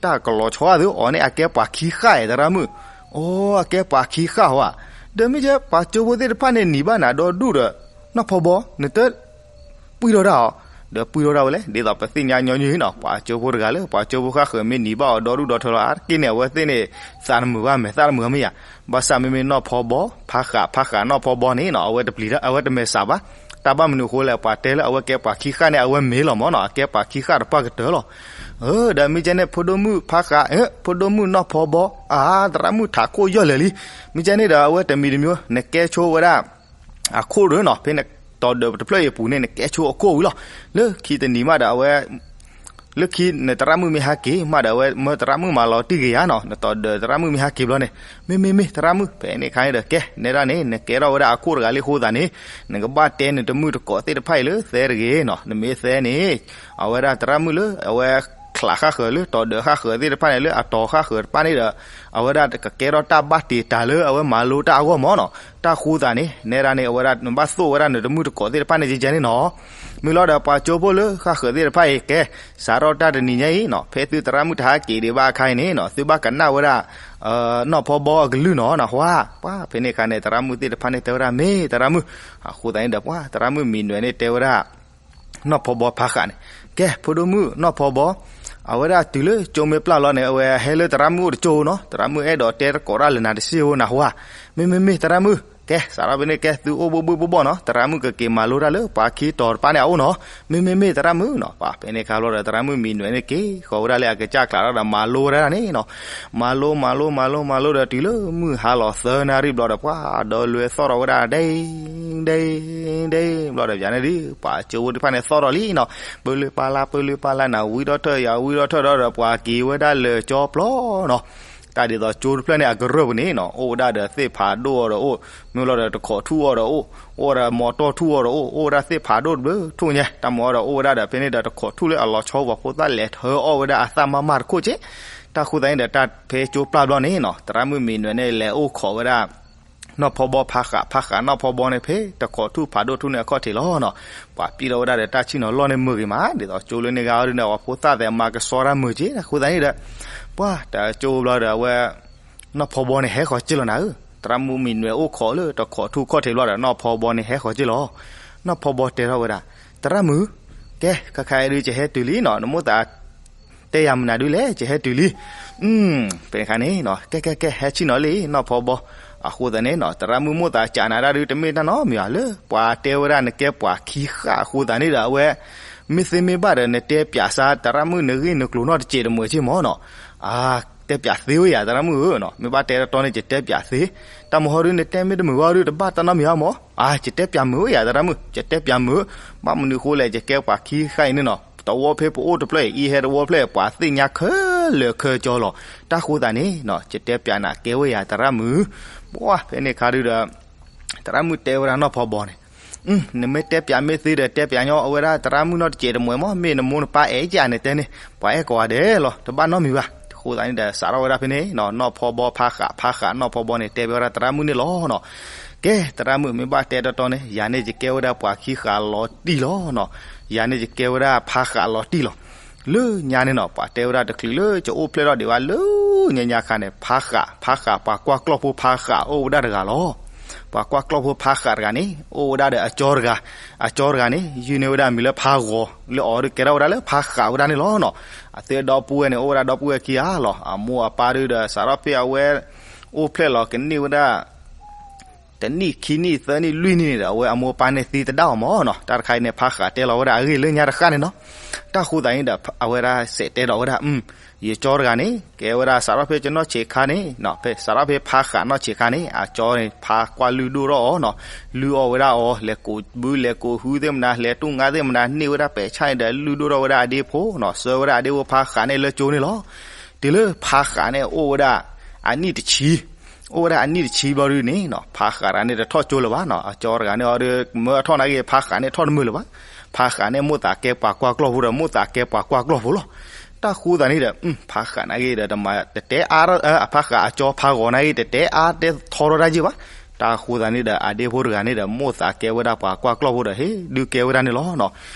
တၢ်ကလီၤဆီသုအီၤန့ၣ် အကဲပှၤခံဃၣ်ဧါ သရၣ်မုၣ်, အိ အကဲပှၤခံဃၣ်ဧါ, ဒီးမ့ၢ်ကဲ ပှၤကၠိဖိသ့ၣ်တဖၣ်န့ၣ်နံၤဘၣ်နၤဒီဒူၣ်ဒီး နီၢ်ဖီဘီ နတ ပှံၢ်ထီၣ်ဒၣ်အီၤ, ဒီးပှံၢ်ထီၣ်ဒၣ်ဝဲလဲၣ်, ဒ်သိးပသ့ၣ်ညါညီနုၢ်နီၤ, ပှၤကၠိဖိတဂၤလၢ ပှၤကၠိဖိဃၣ်ဃၢၤမ့ၢ်နံၤဘၣ်အီၤဒီဒူၣ်ဒီထၢလီၤ အါတက့ၢ်န့ၣ် အဝဲသ့ၣ်န့ၣ် သးတမုာ်ဘၣ်မဲာ်သၣ်တမုာ်ဘၣ်မ့ၢ်ဧါ, ဘၣ်ဆၣ်မ့မ့ၢ်နီၢ်ဖီဘီ ဖါဃး ဖါဃးနီၢ်ဖီဘီန့ၣ်နီၤ အဝဲတပျံၤ အဝဲတမဲာ်ဆှးဘၣ်, တၢ်ဘၣ်မနုၤအဃိလဲၣ် ပှၤတဲလၢအဝဲကဲပှၤခံဃၣ်န့ၣ် အဝဲမ့ၢ်လီၤမၢ်နီၤ, အကဲပှၤခံဃၣ်တပှၢ်ကတၢၢ်လီၤ, ဒီးမ့ၢ်ကဲန့ၣ် ဖိဒိၣ်မုၣ်ဖါဃး ဖိဒိၣ်မုၣ်နီၢ်ဖီဘီ အါ သရၣ်မုၣ်ထးခိၣ်ယီၢ်လဲၣ်လံ, မ့ၢ်ကဲန့ၣ်ဒီး အဝဲတမံၤတမံၤ နကဲဆိဝဲဒၣ် အခိၣ်ဒီးနီၤ, ဖဲနတီၢ်ဒၢးတဖျၢၣ်အံၤအပူၤန့ၣ် နကဲဆိအခိၣ်ဝံၤလီၤ, လၢခံတနံၤမးဒီးအဝဲ လၢခံနသရၣ်မုၣ်မ့ၢ်ဟဲက့ၤမးဒီး အဝဲမၢသရၣ်မုၣ်မၤလီၤတံၢ်က့ၤယၤနီၤ, နတီၢ်ဒၢးသရၣ်မုၣ်မ့ၢ်ဟဲက့ၤဘျီန့ၣ်, မ့မ့မ့ၢ်သရၣ်မုၣ် ဖဲန့ၣ်အခါန့ၣ်ဒီး ကဲ နဲဒၣ်န့ၣ် နကဲထီၣ်ဝဲဒၣ်အခိၣ်တဂၤလံအဃိသတးန့ၣ်, နကဘၣ်တဲနတမုၣ်တကိးသ့ၣ်တဖၣ်အံၤလၢသဲတဂ့ၤနီၤ, နမ့ၢ်သဲန့ၣ် အဝဲဒၣ်သရၣ်မုၣ်လၢ အဝဲ ချးဃၣ်ဃၢၤလၢ တီၢ်ဒၢးဃၣ်ဃၢၤသ့ၣ်တဖၣ်န့ၣ် လၢအတီၢ်ဃၣ်ဃၢၤတဖၣ်န့ၣ်ဒီး အဝဲဒၣ်ကကဲထီၣ်တၢ်ဘၣ်တ့ၢ်တၢ်လၢအဝဲမၤလိတၢ်အဂီၢ်မၢ်နီၤ, တၢ်ဃိသတးန့ၣ် နဲဒၣ်န့ၣ် အဝဲဒၣ်နဘၣ်သိၣ်ဝဲဒၣ်နတမုၣ်တကိးသ့ၣ်တဖၣ်န့ၣ် ကဲကဲန့ၣ်နီၤ, မ့ၢ်လီၤဒီးပှၤကၠိဖိလၢဃၣ်ဃၢၤသ့ၣ်တဖၣ်အံၤ ကဲ စးထီၣ်တၢ်တနံၤညါအံၤနီၤ, ဖဲသုသရၣ်မုၣ်တဟးက့ၤဒံးဘၣ်အခါအံၤန့ၣ်နီၤ, သုဘၣ်ကနၣ်ဝဲဒၣ် နီၢ်ဖီဘီအကလုၢ်နီၤ နၢ်ဟူဧါ, ပှၤဖဲန့ၣ်အခါန့ၣ် သရၣ်မုၣ်သ့ၣ်တဖၣ်န့ၣ် တဲဝဲဒၣ်မ့ၢ်သရၣ်မုၣ်, အဃိသတးန့ၣ်ဒီး ပှၤသရၣ်မုၣ်မံၤနွဲၣ်န့ၣ် တဲဝဲဒၣ် နီၢ်ဖီဘီဖါဃးန့ၣ်, ကဲ ဖိဒိၣ်မုၣ်နီၢ်ဖီဘီ, အဝဲဒၣ်တုၤလၢကၠိမ့ၢ်ပျၢ်လီၤန့ၣ် အဝဲဟဲလၢသရၣ်မုၣ်အိၣ်တကၠိနီၤ, သရၣ်မုၣ်အဲၣ်ဒိးတဲတကိးတၢ်လၢနၤတစ့ၢ်ဧိၤ နၢ်ဟူဧါ, မ့မ့မ့ၢ်သရၣ်မုၣ် ကဲ စးထီၣ်ဖဲန့ၣ် ကဲသုအိၣ်ဘိၣ်ဘိၣ်ဘိၣ်ဘိၣ်နီၤ, သရၣ်မုၣ်ကက့ၤမၤလိတၢ်လၢပှၤခံတီၤတဖၣ်န့ၣ်အအိၣ်နီၤ. မ့မ့ၢ်မ့ၢ်သရၣ်မုၣ်နီၤ, ပှၤဖဲန့ၣ်ခါဘျီဒီး သရၣ်မုၣ်မံၤနွဲၣ်န့ၣ် က့ၤဃီၤဝဲဒၣ်လၢအကစၢ်ကျးထီၣ်ဒီးမၤလိဝဲဒၣ်န့ၣ်နီၤ. မၤလိ မၤလိ မၤလိ မၤလိဒီးတုၤလၢမုၢ်ဟါလီၤသၢနၣ်ရံၣ်ဘျီဒီး ပှၤဒီးလွဲသီၣ်ထီၣ်ဝဲဒၣ် ဒ့ ဒ့ ဒ့ ဘျီဒီး ယၤန့ၣ်ဒုး ပှၤကၠိဖိတဖၣ်န့ၣ်သီၣ်ထီၣ်လံနီၤ. ပၢလၢပၢလၢ ပၢလၢပၢလၢ နၤဝံထီၣ်ထၢၣ် ယၤဝံထီၣ်ထၢၣ်ဒီး ပှၤက့ၤဝဲဒၣ်လၢကၠိပျီနီၤ. တၢ်ဒ်သိးကၠိတဖျၢၣ်န့ၣ် အကရၢၢ်ပူၤန့ၣ်နီၤ, အိၣ်ဝဲဒၣ်ဒီးသ့ၣ်ဖးဒိၣ်အီၤဒီးအိၣ်, မ့ၢ်လီၤဒီးတခိးထူၣ်အီၤဒီးအိၣ်, အိၣ်ဝဲဒၣ်မီတီၢ်ထူၣ်အီၤဒီးအိၣ်, အိၣ်ဝဲဒၣ်သ့ၣ်ဖးဒိၣ်တဘျုးထူၣ်ညါ, တၢ်မၤအီၤဒီးအိၣ်ဝဲဒၣ်ဒီး ဖဲန့ၣ်ဒီးတခိးထူၣ်လၢအလီၤဆီပှၤဖိသၣ်လဲၤထၢအီၣ်ဝဲဒၣ်အသၣ်မၤမၤတခိၣ်က့. တၢ်ဃိသတးန့ၣ်ဒီး တၢ်ဖဲကၠိပျီဘျီန့ၣ်နီၤ, သရၣ်မုၣ်မံၤနွဲၣ်န့ၣ် လဲၤအိၣ်ခိးဝဲဒၣ် နီၢ်ဖီဘီဖးဃး, ဖးဃးနီၢ်ဖီဘီန့ၣ် ဖဲတခိးထူၣ်ဖးဒိၣ်ထူၣ်န့ၣ်အခီၣ်ထံးလီၤနီၤ. ပှၤပံၣ်ထီၣ်ဝဲဒၣ်ဒီးတၢ်ဆ့ၣ်နီၤလီၢ်န့ၣ်မုာ်ဂ့ၤမး, ဒ်သိးကၠိလၢန့ၣ်ဂၤအီၤဒုးန့ၣ် အဝဲဖိသၣ်သဲးမၤကဆှီတၢ်မုာ်က့, တၢ်ဃိသတးန့ၣ်ဒီး ပှၤတကၠိဘျီဒီး အဝဲ နီၢ်ဖီဘီန့ၣ်ဟဲဃီၤက့လီၤနၤဧၢ, သရၣ်မုၣ်မံၤနွဲၣ်အိၣ်ခိးလၢတခိးထူၣ်ခီၣ်ထံးဘျီဒီး နီၢ်ဖီဘီန့ၣ်ဟဲဃီၤက့လီၤ. နီၢ်ဖီဘီတဲထီၣ်ဝဲဒၣ်, သရၣ်မုၣ်, ကဲ ခဲခါအံၤဒုး ယဟဲတုၤလံနီၤ, နမိၣ်သး တဲယၤမနုၤဒုးလဲၣ်, ယဟဲတုၤလံ. ဖဲန့ၣ်ခါန့ၣ်နီၤ, ကဲ ကဲ ကဲ ဟဲဆ့ၣ်နီၤလံ နီၢ်ဖီဘီ. အဃိသတးန့ၣ်နီၤ, သရၣ်မုၣ်မိၣ်သးကးနၤဒၣ်ဒုး တမ့ၢ်တၢ်နီတမံၤဧါ, လၢပှၤတဲဝဲဒၣ်နကဲပှၤခံဃာ်အဃိသတးန့ၣ်ဒီး အဝဲ မ့ၢ်သ့မ့ၢ်ဘၣ်ဒီး နတဲပၠးစါသရၣ်မုၣ်နဂ့ၢ်နကျိၤနီၢ်တစဲးတမှဲးက့မၢ်နီၤ. အါ, တဲပၠးသ့ဝဲယၤ သရၣ်မုၣ်ဧၢနီၤ, မ့ၢ်ဘၣ်တဲတတီန့ၣ် ယတဲပၠးသ့. တၢ်မဟီဒုး နတဲမ့ၢ်တမုာ်ဘၣ်ဒုး တဘၣ်တၢ်နီတမံၤဧါမၢ်. အါ, ယတဲပၠးမုာ်ဝဲယၤ သရၣ်မုၣ်, ယတဲပၠးမုာ်. ဘၣ်မနုၤအဃိလဲၣ်, ယကဲပှၤခံဃာ်အံၤန့ၣ်နီၤ, တဝီဖဲပအိၣ်တဖျၢၣ်အံၤ အံၤဟဲတဝီဖျၢၣ် ပှၤသ့ၣ်ညါခဲလၢာ်ခဲဆ့လီၤ. တၢ်ဃိသတးန့ၣ်နီၤ, ယတဲပၠးနၤကဲဝဲယၤ သရၣ်မုၣ်. ပှၤဖဲန့ၣ်ခါဒုးဒီး သရၣ်မုၣ်တဲဝဲဒၣ်နီၢ်ဖီဘီန့ၣ်, နမ့ၢ်တဲပၠးမ့ၢ်သ့ဒီး တဲပၠးညီအဝဲဒၣ်သရၣ်မုၣ်နီၢ်တစဲးတမှဲးမၢ်, မ့ၢ်နမိၢ်နပၢ်အဲၣ်ယၤန့ၣ်တဲန့ၣ် ပှၤအဲၣ်ကိးဂၤဒဲးလီၤ, တဘၣ်နီတမံၤဘၣ်. တဃိသတးန့ၣ်ဒီး စးထီၣ်ဝဲဒၣ်ဖဲန့ၣ်နီၤ, နီၢ်ဖီဘီဖးဃး, ဖးဃးနီၢ်ဖီဘီန့ၣ် တဲဝဲဒၣ်သရၣ်မုၣ်န့ၣ်လီၤနီၤ. ကဲ သရၣ်မုၣ် မ့ၢ်ဘၣ်တဲတတီန့ၣ် ယၤန့ၣ်ယကဲဝဲဒၣ်ပှၤခံဃာ်လီၤတံၢ်လီၤနီၤ, ယၤန့ၣ်ယကဲဝဲဒၣ်ဖးဃးလီၤတံၢ်လီၤ. လၢညါန့ၣ်နီၤ, ပှၤတဲဝဲဒၣ်တချုးလၢ ယအိၣ်ဖျဲၣ်ထီၣ်ဒံးဘၣ်လၢညါညါခါန့ၣ် ဖးဃး, ဖးဃး ပှၤကွၢ်ကျီၢ်ဖိဖးဃးအိၣ်ဝဲဒၣ်တဂၤလီၤ. ပှၤကွၢ်ကျီၢ်ဖိဖးဃးတဂၤန့ၣ် အိၣ်ဝဲဒၣ်ဒီးအကၠီတဂၤ, အကၠီတဂၤန့ၣ် ယုၢ်န့ၢ်ဝဲဒၣ်မံၤလၢဖးဂီၤ, လၢအီၤဒုးကဲထီၣ်ဝဲဒၣ်လၢဖးဃးဝဲဒၣ်န့ၣ်လီၤနီၤ. အသုဒီပုၢ်ဝဲၢ်န့ၣ် အိၣ်ဝဲဒၣ်ဒီပုၢ်ဝဲၢ်ခံဂၤလီၤ. အမိၢ်အပၢ်ဒုးဒီး စးထီၣ်ဖဲအဝဲ အိၣ်ဖျဲၣ်လီၤကန့ၢ်ဝဲဒၣ် တနံၣ်ခံနံၣ်သၢနံၣ်လွံၢ်နံၣ်န့ၣ်ဒီး အဝဲအမိၢ်အပၢ်န့ၣ်သံသဒၣ်အီၤမၢ်နီၤ. တၢ်တခါအံၤန့ၣ် ဖးဃးတဲလီၤဝဲဒၣ်အဂ့ၢ်လၢညါတဃၣ်န့ၣ်နီၤ. တၢ်ဃိသတးန့ၣ်ဒီး အဝဲဒၣ်စဲးတဲဒီးဝဲဒၣ်, ယကၠီတဂၤန့ၣ် ကဲဝဲဒၣ်စးထီၣ်ဖဲယနီၢ်ဆံးခါန့ၣ်, ဖဲစးထီၣ်ဖဲဖးဃးနီၢ်ဆံးခါန့ၣ် အကၠီန့ၣ် ဖးကွၢ်လုၢ်ဒိၣ်ထီၣ်အီၤနီၤ. လုၢ်အီၣ်ဝဲဒၣ်အီၤ လဲၤကိးဘု လဲၤကိးဟုသ့ၣ်မနၤ လဲၤတူၢ်ငါသ့ၣ်မနၤ န့ၢ်ဝဲဒၣ်ပဲာ်ဆၣ်န့ၣ်ဒီး လုၢ်ဒိၣ်ထီၣ်ဝဲဒၣ်အဒ့ဖိနီၤ. ဆှၢဝဲဒၣ်အဒ့ဖိဖးဃးန့ၣ်လၢကၠိန့ၣ်လီၤ. တုၤလၢဖးဃးန့ၣ်အိၣ်ဝဲဒၣ် အနံၣ်တဆံ, အိၣ်ဝဲဒၣ်အနံၣ်တဆံဘျီဒုန့ၣ်နီၤ, ဖးဃးတဂၤန့ၣ်တထီၣ်ကၠိလၢၤဘၣ်နီၤ. အကၠီတဂၤန့ၣ်အီၤဒီး မၢအထီၣ်နာ်က့ ဖးဃးန့ၣ်ထီၣ်တမုာ်လၢၤဘၣ်. ဖးဃးန့ၣ်မိၣ်သးကဲပှၤကွၢ်ကျီၢ်ဖိဒီး မိၣ်သးကဲပှၤကွၢ်ကျီၢ်ဖိလီၤ. တၢ်ဃိသတးန့ၣ်ဒီး ဖးဃးနာ်က့ဒီး တတဲအါ, ဖးဃးအကၠီဖးဂီၤနာ်က့ တတဲအါတဲထီထီၣ်တၢ်ယ့ၢ်ဘၣ်. တၢ်ဃိသတးန့ၣ်ဒီး အဒ့ဖိတဂၤန့ၣ်ဒီး မိၣ်သးကဲဝဲဒၣ်ပှၤကွၢ်ကျီၢ်ဖိဒီး ဟ့ၣ်ဒုးကဲဝဲဒၣ်န့ၣ်လီၤနီၤ.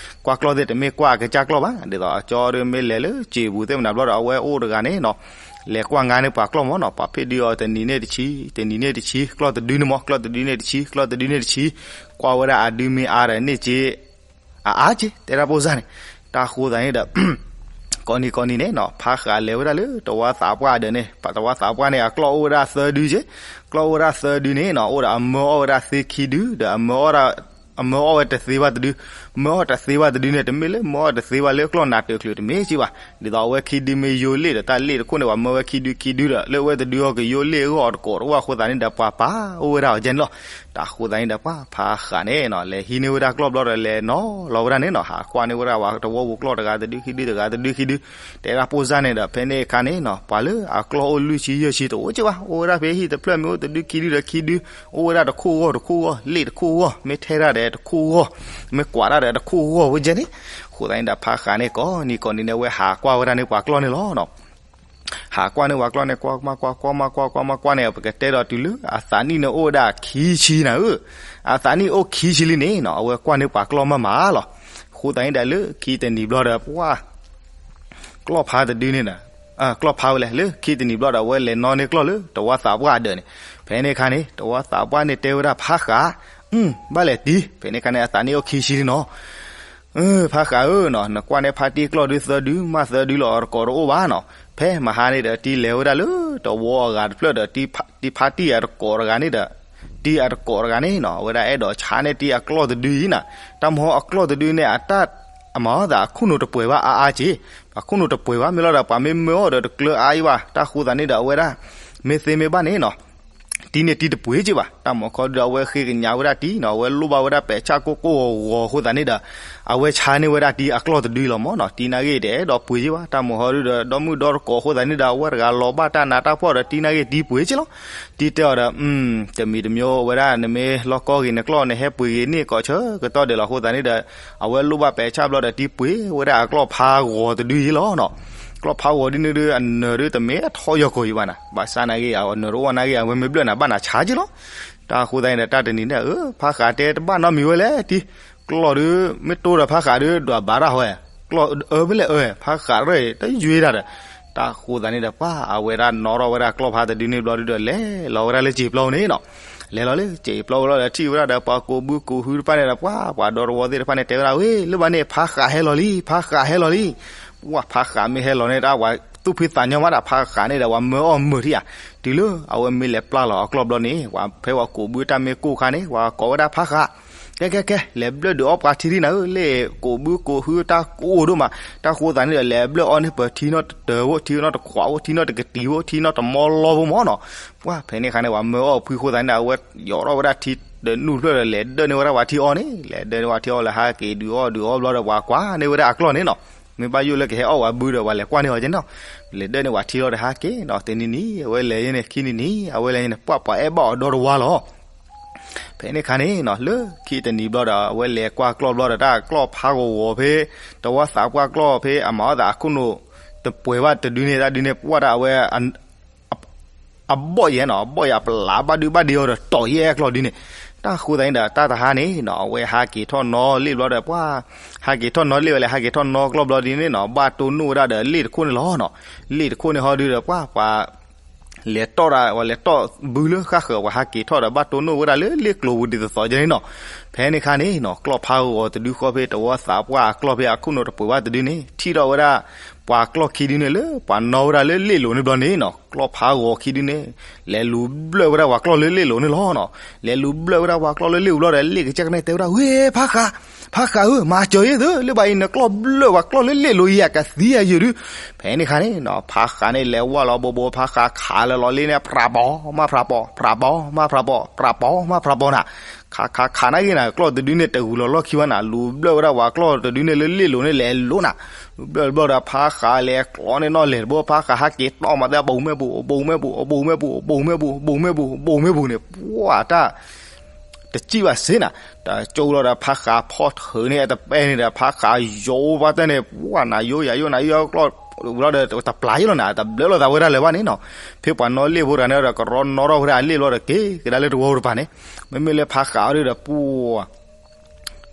ကွၢ်ကျီၢ်သ့ၣ်တမ့ၢ်ကွၢ်အကစၢ်ကျီၢ်ဘၣ်. ဒ်သိးအကၠီဒီးမ့ၢ်လဲၤလၢစံာ်ပူၤသ့ၣ်မနၤဘျီဒီး အဝဲအိၣ်တဂၤန့ၣ်နီၤ, လဲၤကွၢ်ငါန့ၢ်ပှၤကျီၢ်မၢ်နီၤ. ပှၤဖ့ၣ်ဒုးအီၤတနံၤန့ၣ်တဆံ, တနံၤန့ၣ်တဆံ, ကျီၢ်တဒုန့ၣ်မၢ်, ကျီၢ်တဒုန့ၣ်တဆံ, ကျီၢ်တဒုန့ၣ်တဆံ, ကွၢ်ဝဲဒၣ်အဒုမ့ၢ်အါဒီးန့ၢ်က့ အအါက့ တဲဒၣ်ပိၢ်စၢ်န့ၣ်. တၢ်ဃိသတးန့ၣ်ဒီး ကိးနံၤကိးနံၤန့ၣ်နီၤ, ဖးဃးလဲၤဝဲဒၣ်လၢတဝါသးပှၢ်ဒီးန့ၣ်, တဝါသးပှၢ်န့ၣ် အကျီၢ်အိၣ်ဝဲဒၣ်သၢဒုက့. ကျီၢ်အိၣ်ဝဲဒၣ်သၢဒုန့ၣ်နီၤ, အိၣ်ဒီးအမၢအီၣ်ဝဲဒၣ်သ့ခံဒု ဒီး အမၢအီၣ်ဝဲတသ့ဘၣ်တဒု, မၢအီၣ်တသ့ဘၣ်တဒုန့ၣ် တမ့ၢ်လၢမၢအီၣ်တသ့ဘၣ်လၢကျီၢ်နးတၢၢ်ချုးတမ့ၢ်က့ဘၣ်. ဒ်သိးအဝဲခံဒုမ့ၢ်ယိလ့ၣ်ဒီး တၢ်လ့ၣ်တခိၣ်န့ၣ် ပှၤမၢဝဲခံဒုခံဒုဒီး လၢအဝဲတဒုအီၤကယိလ့ၣ်အဂီၢ်တကိးတအိၣ်အဃိသတးန့ၣ်ဒီး ပှၤပာ်အိၣ်ဝဲဒၣ်အီၤကဲန့ၣ်လီၤ. တၢ်ဃိသတးန့ၣ်ဒီး ပှၤဖးဃးန့ၣ်နီၤ, လဲၤဟံးန့ၢ်ဝဲဒၣ်ကျီၢ်ဘျီဒီး လဲၤနီၤလီၤဝဲဒၣ်န့ၣ်နီၤ, ဟးကွၢ်န့ၢ်ဝဲဒၣ်ပှၤတဝီပူၤကျီၢ်တဂၤတဒုခံဒု တဂၤတဒုခံဒု, တဲဒၣ်ပိၢ်စၢ်န့ၣ်ဒီး ဖဲန့ၣ်အခါန့ၣ်နီၤ, ပှၤလၢအကျီၢ်အိၣ်လွံၢ်ဆံယဲၢ်ဆံတအိၣ်က့ဘၣ်, အိၣ်ဝဲဒၣ်ဖဲဟံၣ်တဖျၢၣ်မ့ၢ်အိၣ်တဒုခံဒုဒီးခံဒု, အိၣ်ဝဲဒၣ်တခိၣ်ဂီၢ်တခိၣ်ဂီၢ်, လ့ၣ်တခိၣ်ဂီၢ်, မ့ၢ်ထဲဒၣ်ဒီးတခိၣ်ဂီၢ်, မ့ၢ်ကွၢ်တၢ်ဒီးတခိၣ်ဂီၢ်ဝဲကဲန့ၣ်. အဃိသတးန့ၣ်ဒီး ဖးဃးန့ၣ် ကိးနံၤကိးနံၤန့ၣ် အဝဲဟးကွၢ်ဝဲဒၣ်န့ၣ်ပှၤကျီၢ်န့ၣ်လီၤနီၤ. ဟးကွၢ်န့ၢ်ပှၤကျီၢ်န့ၣ် ကွၢ်မးကွၢ် ကွၢ်မးကွၢ် ကွၢ်မးကွၢ်န့ၣ် ပကတဲဒီးတုၤလၢအသးနံၣ်န့ၣ် အိၣ်ဝဲဒၣ်ခံဆံနၤဧၢ, အသးနံၣ်အိၣ်ခံဆံလံန့ၣ်နီၤ, အဝဲကွၢ်န့ၢ်ပှၤကျီၢ်မးမးလီၤ. အဃိသတးန့ၣ်ဒီး လၢခံတနံၤဘျီဒီး ပှၤ ကျီၢ်ဖးတဒုန့ၣ်ဒီး ကျီၢ်ဖးဝဲလဲၣ်, လၢခံတနံၤဘျီဒီး အဝဲလဲၤနီၣ်န့ၢ်ကျီၢ်လၢတဝါသးပှၢ်အဒၢးန့ၣ်. ဖဲန့ၣ်အခါန့ၣ် တဝါသးပှၢ်န့ၣ်တဲဝဲဒၣ်ဖးဃး, ဘၣ်လဲၤတံၤ, ဖဲန့ၣ်အခါန့ၣ် အသးနံၣ်အိၣ်ခံဆံလံနီၤ. ဖးဃးဧၢနီၤ, နကွၢ်န့ၢ်ဖါတံၢ်ကျီၢ်ဒုသၢဒု မ့ၢ်သၢဒုလီၤ အတကိးတအိၣ်ဘၣ်နီၤ. ဖဲမဟါန့ၣ်ဒီး တံၤလဲၤဝဲဒၣ်လၢတဝီအဂၤတဖျၢၣ်ဒီး တံၤဖါတံၢ်အတကိးတဂၤန့ၣ်ဒီး တံၤအတကိးတဂၤန့ၣ်နီၤ အဝဲဒၣ်အဲၣ်ဒိးဆါန့ၢ်တံၤအကျီၢ်တဒုအံၤနီၤ. တၢ်မဟီအကျီၢ်တဒုန့ၣ် အတၢ် အမၤအီၤသးအခိၣ်နူာ်တပှဲၤဘၣ်အါအါက့ၤ, အခိၣ်နူာ်တပှဲၤဘၣ် မ့ၢ်လီၤဒီး ပှၤမ့ၢ်မၢအီၤဒီးတကျၢၤအါအံၤဘၣ်. တၢ်အဃိသတးန့ၣ်ဒီး အဝဲဒၣ် မ့ၢ်သ့မ့ၢ်ဘၣ်န့ၣ်နီၤ တံၤန့ၣ်တံၤတပှဲၤက့ၤဘၣ်. တၢ်မၤခီဒုဒီး အဝဲဃ့ကညးဝဲဒၣ်တံၤနီၤ အဝဲလိၣ်ဘၣ်ဝဲဒၣ်ပဲာ်ဆၣ်ကိၢ်ကိၢ်ဂီၤဂီၤအဃိသတးန့ၣ်ဒီး အဝဲဆါန့ၢ်ဝဲဒၣ်တံၤအကျီၢ်တဒုလီၤမၢ်နီၤ. တံၤနာ်ဂ့ၤတအဲၣ်ဒိးပှဲၤက့ၤဘၣ်. တၢ်မၤခီဒုဒီး ဒီမုၢ်ဒီတကိးအဃိသတးန့ၣ်ဒီး အဝဲတဂၤလီၤဘၣ်တၢ်နးတၢ်ဖှီၣ်ဒီး တံၤနာ်ဂ့ၤတံၤပှဲၤက့ၤလီၤ. တံၤတဲအီၤဒီး တမံၤတမံၤ အဝဲဒၣ် နမ့ၢ်လီၢ်ကီၢ်ဂ့ၤ နကျီၢ်နဟဲပှ့ၤဂ့ၤန့ၢ်ကိးဆၢကတီၢ်ဒဲးလီၤ. အဃိသတးန့ၣ်ဒီး အဝဲလိၣ်ဘၣ်ပဲာ်ဆၣ်ဘျီဒီး တံၤပှ့ၤဝဲဒၣ်အကျီၢ်ဖးဂီၤတဒုအံၤလီၤနီၤ. ကျီၢ်ဖးဂီၤဒ်န့ၣ်ဒီး အနၢၤဒုတမ့ၢ်အထီၣ်ယီၢ်ကိာ်အံၤဘၣ်နၤ, ဘၣ်ဆၣ်နာ်ဂ့ၤ အနၢၤတအိၣ်နာ်ဂ့ၤ အဝဲမ့ၢ်ဘျၢၣ်နၤ ဘၣ်နၤဆါက့ၤလီၤ. တၢ်အဃိသတးန့ၣ်ဒီး တၢ်တနံၤန့ၣ် အၢ ဖးဃးတဲတဘၣ်နီတမံၤဝဲလဲၣ် တံၤ ကျီၢ်ဒု မ့ၢ်တိဒီးဖးဃးဒု ဒွးဘၣ်တၢ်ဟီဝဲ, ကျီၢ်အၢမ့ၢ်လဲၣ်အၢ ဖးဃးရဲၣ် တယွ့တၢ်ဒီး တၢ်ဃိသတးန့ၣ်ဒီး ပှၤအဝဲဒၣ်နီၣ်ထီၣ်ဝဲဒၣ်ကျီၢ်ဖးတဒုန့ၣ်ဘျီဒုဒီး လဲၤလီၤဝဲဒၣ်လၢစံာ်ပျီန့ၣ်နီၤ. လဲၤလီၤလၢစံာ်ပျီဝဲလီၤဒီး ထံၣ်ဝဲဒၣ်ဒီး ပှၤကူးဘုကူးဟုတဖၣ်န့ၣ်ဒီး ပှၤ ပှၤဒီတဝီသ့ၣ်တဖၣ်န့ၣ် တဲဝဲဒၣ် ဝ့ၢ် လၢဘၣ်န့ၣ် ဖးဃးဟဲလီၤလံ ဖးဃးဟဲလီၤလံ. ပှၤဖးဃးမ့ၢ်ဟဲလီၤန့ၣ် တၢ်ပှၤသူၣ်ဖှံသးညီမးဒီး ဖးဃးန့ၣ်ဒီး ပှၤမၢအီၣ်မုာ်ထံၣ်ဧါ. တုၤလၢအဝဲမ့ၢ်လဲၤပျၢ်လီၤအကျီၢ်ဘျီန့ၣ် ပှၤဖဲပှၤကူးဘုတၢ်မ့ၢ်ကိၢ်ခါန့ၣ် ပှၤကိးဝဲဒၣ်ဖးဃး ကဲကဲကဲ လဲၤဘျၢၣ်ဒုးအီၣ်ပှၤထံထံနၤဧၢ, လၢကူးဘုကူးဟုတၢ်ကိၢ်ဒိၣ်မး, တၢ်ဃိသတးန့ၣ်ဒီး လဲၤဘျၢၣ်အီၣ်န့ၢ်ပှၤထံနီၢ်တတၢၤဖိ ထံနီၢ်တခွးဖိ ထံနီၢ်တကတံၤဖိ ထံနီၢ်တမီလီဖိမၢ်နီၤ. ပှၤဖဲန့ၣ်ခါန့ၣ် ပှၤမၢအီၣ်ဖှံအဃိသတးန့ၣ်ဒီး အဝဲယိးထီၣ်ဝဲဒၣ်ထံဒီးနူၢ်ဖျၢၣ်ဒီး လဲၤဒၢၣ်န့ၢ်ဝဲဒၣ်ပှၤထံအီၣ်န့ၣ်, လဲၤဒၢၣ်န့ၢ်ပှၤထံအီၣ်လၢဟဲက့ၤဒုးအီၣ်ဒုးအီၣ်ဘျီဒီး ပှၤကွၢ်န့ၢ်ဝဲဒၣ်အကျီၢ်န့ၣ်နီၤ. မ့ၢ်ဘၣ်ယိၣ်လၢကဟဲအီၣ်ပှၤဘုဒီး ပှၤလဲၤကွၢ်န့ၢ်အီၤကဲနီၤ. လဲၤဒၢၣ်န့ၢ်ပှၤထံလီၤဒီး ဟဲက့ၤနီၤ, တနံၤနံၤ အဝဲလဲၤယဲန့ၣ် ခံနံၤနံၤ အဝဲလဲၤန့ၣ် ပှၤ ပှၤအဲၣ်ဘၣ်အီၤဒီတဝါလီၤ. ဖဲန့ၣ်ခါန့ၣ်နီၤ လၢခံတနံၤဘျီဒီး အဝဲလဲၤကွၢ်ကျီၢ်ဘျီဒီး တၢ်ကျီၢ်ဖးဂီၤဂီၤဖဲ တဝီသးပှၢ်ကျီၢ်ဖဲ အမၤအီၣ်သးအခိၣ်နူာ် တပှဲၤဘၣ်တဒုန့ၣ် တၢ်ဒုန့ၣ် ပှၢ်တၢ်အဝဲ အဘီၣ်ယဲနီၤ, အဘီၣ်ယဲအပျးဘၣ်ဒုဘၣ်ဒ့အီၤဒီး တီၢ်ယဲအကျီၢ်ဒုန့ၣ်. တၢ်ဃိသတးန့ၣ်ဒီး တၢ်တဟါန့ၣ်နီၤ အဝဲဟးက့ၤထီၣ်နီၣ်လ့ၣ်ဘျီဒီး ပှၤ ဟးက့ၤထီၣ်နီၣ်လ့ၣ်ဝဲလဲၣ် ဟးက့ၤထီၣ်နီၣ်ကျီၢ်ဘျီဒုန့ၣ်နီၤ ဘၣ်တိၢ်နီၣ်ဝဲဒၣ်ဒီး လ့ၣ်တခိၣ်န့ၣ်လီၤနီၤ. လ့ၣ်တခိၣ်န့ၣ်ဟီဒုဒီး ပှၤ ပှၤ လဲၤတီၣ်ဒၣ် ပှၤလဲၤတီၣ်ဘုလၢဃၣ်ဃၢၤ ပှၤဟးက့ၤထီၣ်ဒီး ဘၣ်တိၢ်နီၣ်ဝဲဒၣ်လၢလ့ၣ်ကျိၤပူၤဒ်သိးသိးကဲန့ၣ်နီၤ. ဖဲန့ၣ်ခါန့ၣ်နီၤ ကျီၢ်ဖးဂီၤတဒုဃီဖဲ တဝီသးပှၢ်အကျီၢ်ဖဲအခိၣ်နူာ်တပှဲၤဘၣ်တဒုန့ၣ် ထံၣ်ထီၣ်ဝဲဒၣ် ပှၤကျီၢ်ခံဒုန့ၣ်လၢ ပှၤနီၣ်ဝဲဒၣ်လၢလ့ၣ်လိၤန့ၣ်ဘျီန့ၣ်နီၤ ကျီၢ်ဖးဂီၤခံဒုန့ၣ် လဲၤလူၤဘျၢၣ်ဝဲဒၣ်ပှၤကျီၢ်လၢလ့ၣ်လိၤန့ၣ်လီၤနီၤ. လဲၤလူၤဘျၢၣ်ဝဲဒၣ်ပှၤကျီၢ်လၢလ့ၣ်လိၤဘျီဒီး လ့ၣ်ကစၢ်ကနဲၣ်တဲဝဲဒၣ် ဝ့ၢ် ဖးဃး ဖးဃးဧၢ မၤစၢၤယဲၢ်သု လၢဘၣ်အံၤ နကျီၢ်ဘျၢၣ်ပှၤကျီၢ်လၢလ့ၣ်လိၤယဲၢ် ကသံယၤယဲၢ်ဒု. ဖဲန့ၣ်ခါန့ၣ်နီၤ ဖးဃးန့ၣ် လဲၤဝၢ်လီၤဘိးဘိး ဖးဃးခးလၢလီၤလ့ၣ်န့ၣ် ဖြးဘီ မးဖြးဘီ ဖြးဘီ မးဖြးဘီ ဖြးဘီ မးဖြးဘီနၤ. ခးခးခးနာ်ဂ့ၤနၤ ကျီၢ်တဒုန့ၣ် တဂုၤလီၤလီၢ်ခံဘၣ်နၤ လူၤဘျၢၣ်ဝဲဒၣ်ပှၤကျီၢ်တဒုန့ၣ်လၢလ့ၣ်လိၤန့ၣ် လဲၤလိၤနၤ. လူၤဘျၢၣ်ဘျီဒီး ဖးဃးလဲၤကျီန့ၢ်နီၣ်လဲၢ်တဘိ ဖးဃးဟးက့ၤတီၢ်မးသဲ ဘိးမဲာ်ပူၤ ဘိးမဲာ်ပူၤ ဘိးမဲာ်ပူၤ ဘိးမဲာ်ပူၤ ဘိးမဲာ်ပူၤ ဘိးမဲာ်ပူၤန့ၣ် ပှၤတၢ် တစံၣ်ဘၣ်စ့နၤ, တကၠိလီၤဒီး ဖးဃးဖီၣ်ထုးန့ၢ်အတပဲန့ၣ်ဒီး ဖးဃးယိးဘၣ်တၢ်န့ၣ် ပှၤနၤယိယၤယိနၤယိကျီၢ်လီၤဒီး တပျၢ်ယိလီၤနၤ တဘျၢလီၤသးဝဲဒၣ်လၢၤဘၣ်န့ၣ်နီၤ. ဖဲပှၤနီၣ်လ့ၣ်ဖိတဂၤန့ၣ်ဒီး ကရီနီၣ်ထီၣ်ဝဲဒၣ်အလ့ၣ်ဘျီဒီး က့ၤကဒါလၢတဝီတပၤန့ၣ်, မ့မ့ၢ်လၢဖးဃးအီၤဒုဒီး ပှၤ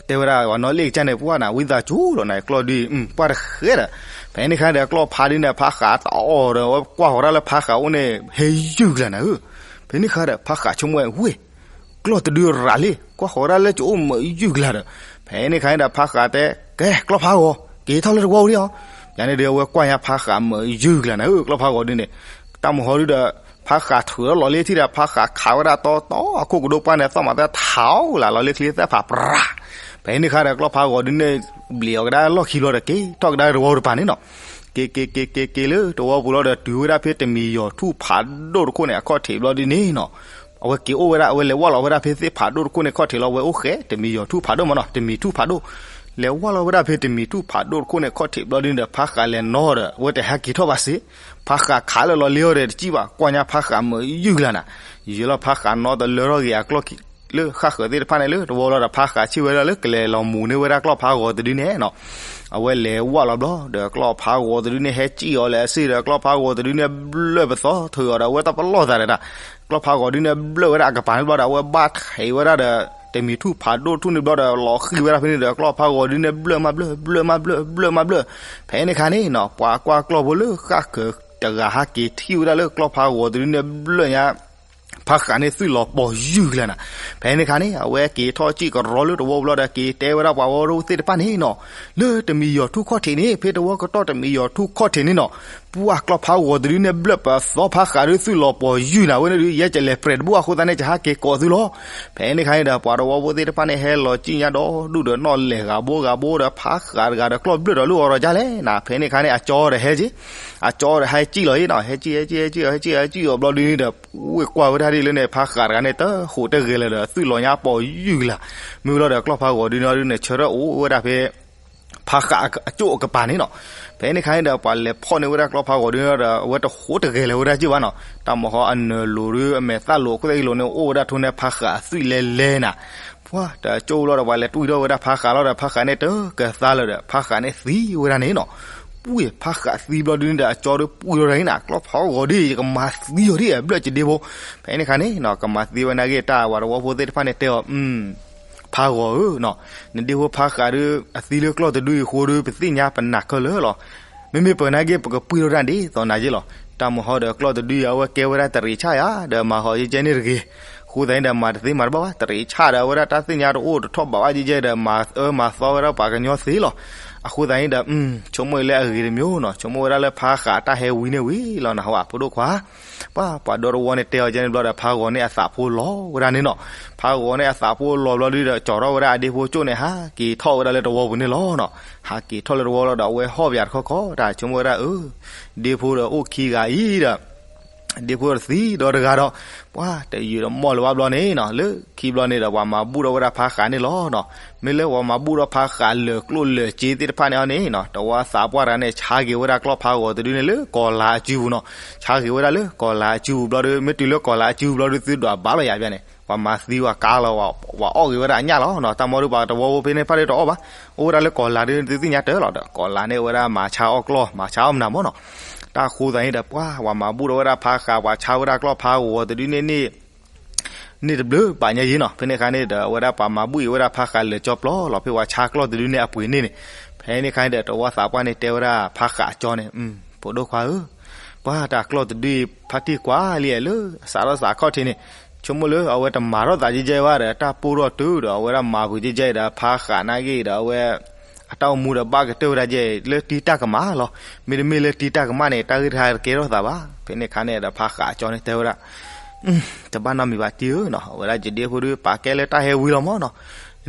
တဲဝဲဒၣ် ပှၤနီၣ်လ့ၣ်ကစၢ်န့ၣ် ပှၤနၤဝံသးစူၤလီၤနၤ ကျီၢ်ဒု ပှၤတဃဲဒီး, ဖဲန့ၣ်ခါဒီး ကျီၢ်ဖးဒုန့ၣ် ဖးဃးတအီၣ်ဒီး ဝဲကွၢ်ဃီၤဒၣ်လၢဖးဃးအိၣ်န့ၣ် ဟဲယုၢ်ကျါနၤဧၢ. ဖဲန့ၣ်ခါဒီး ဖးဃးဆိကမိၣ်ဝဲ ကျီၢ်တဒုရၤလံ ကွၢ်ဃီၤဒၣ်လၢကအိၣ်မ့ၢ်ယုၢ်ကျါဒီး, ဖဲန့ၣ်ခါန့ၣ်ဒီး ဖးဃးတဲ ကဲ ကျီၢ်ဖးဂီၤ က့ၤထီၣ်လၢတဝီပူၤလံအီၤ, ယၤန့ၣ်ဒီး အဝဲကွၢ်ညါဖးဃးမ့ၢ်ယုၢ်ကျါနၤဧၢ ကျီၢ်ဖးဂီၤဒုန့ၣ်, တၢ်မုၢ်ဟီဒုဒီး ဖးဃးထုးလီၤလီၤလ့ၣ်ထံၣ်ဒီး ဖးဃးခးဝဲဒၣ်တီတီအခိၣ်ကဒိပှၢ်န့ၣ် သီၣ်မးသဲထးလၢ်လီၤလ့ၣ်ချံသဲဖးပြး, ဖဲန့ၣ်ခါဒီး ကျီၢ်ဖးဂီၤဒုန့ၣ် ဘျံးအီၤကဒါလၢလီၢ်ခံဘျီဒီး က့ၤထီၣ်ကဒါလၢတဝီပူၤတပၤန့ၣ်နီၤ, က့ၤက့ၤက့ၤက့ၤက့ၤလၢတဝီပူၤလီၤဒီး တုၤဝဲဒၣ်ဖဲတမံၤယီၤထူၣ်ဖးဒိၣ်တခိၣ်န့ၣ် အခီၣ်ထံးဘျီဒုန့ၣ်နီၤ, အဝဲက့ၤအိၣ်ဝဲဒၣ် အဝဲလဲၤဝၢ်လီၤဝဲဒၣ်ဖဲသ့ၣ်ဖးဒိၣ်တခိၣ်န့ၣ် အခီၣ်ထံးလီၤ အဝဲအိၣ်ဃဲ တမံၤယီၤထူၣ်ဖးဒိၣ်မးနီၤ တမံၤထူၣ်ဖးဒိၣ်, လဲၤဝၢ်လီၤဝဲဒၣ်ဖဲတမံၤထူၣ်ဖးဒိၣ်တခိၣ်န့ၣ် အခီၣ်ထံးဘျီဒုန့ၣ်ဒီး ဖးဃးလဲၤနီၤဒီး အဝဲတဟဲက့ၤထီၣ်ဘၣ်စ့ၢ်, ဖးဃးခးလၢလီၤလ့အီၤဒီးတစံၣ်ဘၣ် ကွၢ်ညါဖးဃးမ့ၢ်ယုၢ်ကျါနၤ, ယဲလီၤဖးဃးနီတလၢထီၣ်ဂ့ၤအကျီၢ်ခံ လၢဃၣ်ဃၢၤသ့ၣ်တဖၣ်န့ၣ်လၢတဝီလီၤဒီး ဖးဃးဆ့ၣ်ဝဲဒၣ်လၢကလဲၤလီၤမူၤန့ၢ်ဝဲဒၣ်ကျီၢ်ဖးဂီၤတဒုန့ၣ်နီၤ, အဝဲလဲၤဝၢ်လီၤဘျီဒီး ကျီၢ်ဖးဂီၤတဒုန့ၣ် ဟဲစံၣ်အီၤလၢအစ့ၢ်ဒီး ကျီၢ်ဖးဂီၤတဒုန့ၣ် ဘျၢၣ်ပသီထုးအီၤဒီး အဝဲတပလီၢ်သးဒီးတၢ်, ကျီၢ်ဖးဂီၤဒုန့ၣ်ဘျၢၣ်ဝဲဒၣ်အကပၤန့ၣ်ဘျီဒီး အဝဲဘၣ်ထံးဝဲဒၣ်ဒီး တမံၤထူၣ်ဖးဒိၣ်တထူၣ်န့ၣ်ဘျီဒီး လီၤဃံၤဝဲဒၣ်ဖဲန့ၣ်ဒီး ကျီၢ်ဖးဂီၤဒုန့ၣ် ဘျၢၣ်မးဘျၢၣ် ဘျၢၣ်မးဘျၢၣ် ဘျၢၣ်မးဘျၢၣ်, ဖဲန့ၣ်ခါန့ၣ်နီၤ ပှၤကွၢ်ကျီၢ်ဖိလၢဃၣ်ဃၢၤတဂၤဟးက့ၤထံၣ်ဝဲဒၣ်လၢကျီၢ်ဖးဂီၤတဒုန့ၣ် ဘျၢၣ်ညါ ဖးဃးန့ၣ်သုးလီၤပီၤယုၢ်ကျါနၤ, ဖဲန့ၣ်ခါန့ၣ် အဝဲက့ၤထီၣ်စံၣ်ကရီလၢတဝီပူၤလီၤဒီး က့ၤတဲဝဲဒၣ်ပှၤဝီရိသ့ၣ်တဖၣ်န့ၣ်နီၤ, လၢတမံၤယီၤထူၣ်ခီၣ်ထံးန့ၣ် ဖဲတဝီကတီၢ်တမံၤယီၤထူၣ်ခီၣ်ထံးန့ၣ်နီၤ, ပှၢ်ကျီၢ်ဖးဂီၤတဒုန့ၣ်ဘျၢၣ်ပသီ ဖါဃးဒုးသုးလီၤပီၤယုၢ်နၤဝဲန့ၣ်ဒုး ယဲကလဲၤပြဲးတဘူၣ်အဃိသတးန့ၣ် ယဟးက့ၤကိးသုလီၤ. ဖဲန့ၣ်ခါန့ၣ်ဒီး ပှၤတဝီဖိသ့ၣ်တဖၣ်န့ၣ် ဟဲလီၤစံၣ်ညါဒီဒူၣ်ဒီးနီၣ်လဲၢ်ဂၤဘိဂၤဘိဒီး ဖါဃးတဂၤဒီးကျီၢ်ဘျၢၣ်ဒီးလၢအီၤဒီးဒ်လဲၣ်နၤ ဖဲန့ၣ်ခါန့ၣ် အကၠီဒီးဟဲက့ၤ အကၠီဒီးဟဲက့ၤလီၤအံၤနီၤ ဟဲက့ၤ ဟဲက့ၤ ဟဲက့ၤ ဟဲက့ၤ ဟဲက့ၤအီၤဘျီဒုးန့ၣ်ဒီး ဝ့ၢ်ကွၢ်ဝဲဒၣ်ဒ်လၢန့ၣ် ဖါဃးတဂၤန့ၣ် တဟူးတဂဲၤလၢၤဒီး သုးလီၤညါပီၤယုၢ်လၢ် မ့ၢ်လီၤဒီးကျီၢ်ဖးဂီၤဒုးန့ၣ်ဒုးန့ၣ် ဆၢထၢၣ်အိၣ်ဝဲဒၣ်ဖဲ ဖါဃးအကၠိၣ်အကပၤန့ၣ်နီၤ. ဖဲန့ၣ်ခါန့ၣ်ဒီး ပှၤလဲၤဖီၣ်န့ၢ်ဝဲဒၣ်ကျီၢ်ဖးဂီၤဒုးန့ၣ်ဒီး အဝဲတဟူးတဂဲၤလၢၤဝဲဒၣ်က့ၢ်ဘၣ်နီၤ. တၢ်မဟီအနၢၤလိၤဒုး အမဲာ်သၣ်လိၤအခိၣ်သ့ၣ်အံၤလိၤန့ၣ် အိၣ်ဝဲဒၣ်ထိၣ်န့ၣ် ဖါဃးအသွံၣ်လဲလဲနၤ ပှၢ်တကၠိၣ်လီၤဒီး ပှၤလဲၤတွံၢ်ထီၣ်ဝဲဒၣ်ဖါဃးလီၤဒီး ဖါဃးန့ၣ်တကသါလၢၤဒီး ဖါဃးန့ၣ်သံဝဲဒၣ်န့ၣ်နီၤ. ပှၢ်ဖါဃးသံဘျီဒုးန့ၣ်ဒီး အကၠီဒီးပှံၢ်ထီၣ်ဒ်န့ၣ် ကျီၢ်ဖးဂီၤဒ် ယကမၤသံအီၤဒ်အဘျၢၣ်ကဒ့ဖိ ဖဲန့ၣ်ခါန့ၣ်နီၤ ကမၤသံဝဲနာ်က့ တၢ်ဝၤတဝီဖိသ့ၣ်တဖၣ်န့ၣ်တဲအီၤ ဖးဂီၤဧၢနီၤ, နဒ့ဖိဖါဃးဒုး အသံလၢကျီၢ်တဒုအံၤအဃိဒီး ပသ့ၣ်ညါပနၢ်ခဲလၢာ်လီၤ. မ့မ့ၢ်ပနာ်က့ ပကပှံၢ်ထီၣ်တၢ်ဒ်သိးနၤယ့လီၤ. တၢ်မဟီဒီးကျီၢ်တဒုအံၤ အဝဲကဲဝဲဒၣ်တရံးဆၣ်ယါ ဒီးမၤဟီယဲကဲန့ၣ်တဂ့ၤ. အဃိသတးန့ၣ်ဒီး မၤတသ့မၤတဘၣ်ဘၣ် တရံးဆၣ်ဒီး အဝဲဒၣ်တၢ်သ့ၣ်ညါတအိၣ်တထီၣ်ဘၣ်ဘၣ်ယဲကဲဒီး မၤအၢမၤသီဝဲဒၣ်ပှၤကညီသ့လီၤ. အဃိသတးန့ၣ်ဒီး ဆိကမိၣ်လၢအဂ့ၤတမံၤနီၤ, ဆိကမိၣ်ဝဲဒၣ်လၢဖါဃးတၢ်ဟဲဝံၤန့ၢ်ဝံၤလီၤနဟးဝဲ ဖိဒိၣ်ခွါ ပှၤ ပှၤဒီတဝီန့ၣ်တဲအီၤကဲန့ၣ်ဘျီဒီး ဖါဂီၤန့ၣ်အသးဖိလီၤဝဲဒၣ်န့ၣ်နီၤ. ဖါဂီၤန့ၣ်အသးဖိလီၤဘျီဒုးဒီး ကၠီၤထီၣ်ဝဲဒၣ်အဒ့ဖိကၠိၣ်န့ၣ် ဟးက့ၤထီၣ်ဝဲဒၣ်လၢတဝီပူၤန့ၣ်လီၤနီၤ. ဟးက့ၤထီၣ်လၢတဝီလီၤဒီး အဝဲဟီၣ်ပယၤတခီခီ တၢ်ဆိကမိၣ်ဝဲဒၣ်အၢ ဒ့ဖိဒီးအိၣ်ခံဂၤအံၤဒီး ဒ့ဖိဒီးသံဒီးတဂၤဒီး ပှၤတယုာ်တမီၢ်လၢၤဘၣ်ဘျီန့ၣ်နီၤ, လၢခံဘျီန့ၣ်ဒီး ပှၤမၤဘူၣ်ထီၣ်ဝဲဒၣ်ဖါဃးန့ၣ်လီၤနီၤ. မ့ၢ်လၢပှၤမၤဘူၣ်ထီၣ်ဖါဃးလၢာ်ကျိၣ်လၢာ်စ့သ့ၣ်တဖၣ်န့ၣ်အီၤန့ၣ်နီၤ, တဝီသးပှၢ်တဂၤန့ၣ် ဆါက့ၤဝဲဒၣ်ကျီၢ်ဖးဂီၤတဒုန့ၣ်လၢကီၤလၤအစုပူၤနီၤ. ဆါက့ၤဝဲဒၣ်လၢကီၤလၤအစုပူၤဘျီဒီး မ့ၢ်တုၤလၢကီၤလၤအစုပူၤဘျီဒီး သုဒွးဘၣ်လီၤယၤဘၣ်န့ၣ် ပှၤမၤသံဝဲကါလီၤ, ပှၤအီၣ်က့ၤဝဲဒၣ်အညၣ်လီၤနီၤ. တၢ်မီဒီးပှၤတဝီဖိဖဲန့ၣ်ဖၣ်ဒုးတအီၣ်ဘၣ်, အိၣ်ဝဲဒၣ်လၢကီၤလၤဒုး သုသ့ၣ်ညါတၢ်လီၤဒီး ကီၤလၤန့ၣ် အဝဲဒၣ်မၤဆါအီၣ်ကျီၢ် မၤဆါအီၣ်မနုၤမီၢ်နီၤ. တၢ်ဃိသးန့ၣ်ဒီး ပှၤ ပှၤမၤဘူၣ်ထီၣ်ဝဲဒၣ်ဖါဃး ပှၤဆါဝဲဒၣ်ကျီၢ်ဖးဂီၤတဒုန့ၣ်န့ၣ် န့ၢ်တဘျုးဘၣ်ညါယံၤနီၤ. ဖဲန့ၣ်အခါန့ၣ်ဒီး အဝဲဒၣ်ပှၤမၤဘူၣ်အံၤဝဲဒၣ်ဖါဃးလၢာ်ကၠီပျီလီၤ. ဖဲပှၤဆါကျီၢ်တဒုန့ၣ်အပှ့ၤန့ၣ်န့ၣ်, ဖဲန့ၣ်အခါန့ၣ်ဒီး တဝီသးပှၢ်န့ၣ်တဲဝဲဒၣ်ဖါဃးအကၠီန့ၣ်, ဖိဒိၣ်ခွါဧၢ, ပှၤတၢ်ကျီၢ်တဒုအံၤ ဖါတံၢ်ကွၢ်လံလၢ စးထီၣ်စးခီၣ်ထံးန့ၣ်, ဆိကမိၣ်လၢအဝဲတမၤထီၣ်သးကဲကဲဘၣ်ဒီး တၢ်ပိၢ်ထီၣ်တုၤဒီး အဝဲဒၣ်မၤပှ့ၤကဲကဲဒီး ဖါဃးနာ်က့ဒီး အဝဲ အတၢ်အိၣ်မူဒီးဘၣ်ကတၢၢ်ဝဲဒၣ်ကဲ လၢတံၤတၢ်ကမၣ်လီၤ. မ့တမ့ၢ်လၢတံၤတၢ်ကမၣ်န့ၣ် တၢ်ဂ့ၢ်တခါတကဲထီၣ်သးဘၣ်. ဖဲန့ၣ်အခါန့ၣ်ဒီး ဖါဃးအကၠီန့ၣ်တဲဝဲဒၣ် တဘၣ်နီတမံၤဘၣ်တံၢ်ဧၢနီၤ, အဝဲဒၣ်ယဒ့ဖိဒုး ပာ်ကဲလၢတၢ်ဟဲဝံၤလီၤမီၢ်နီၤ,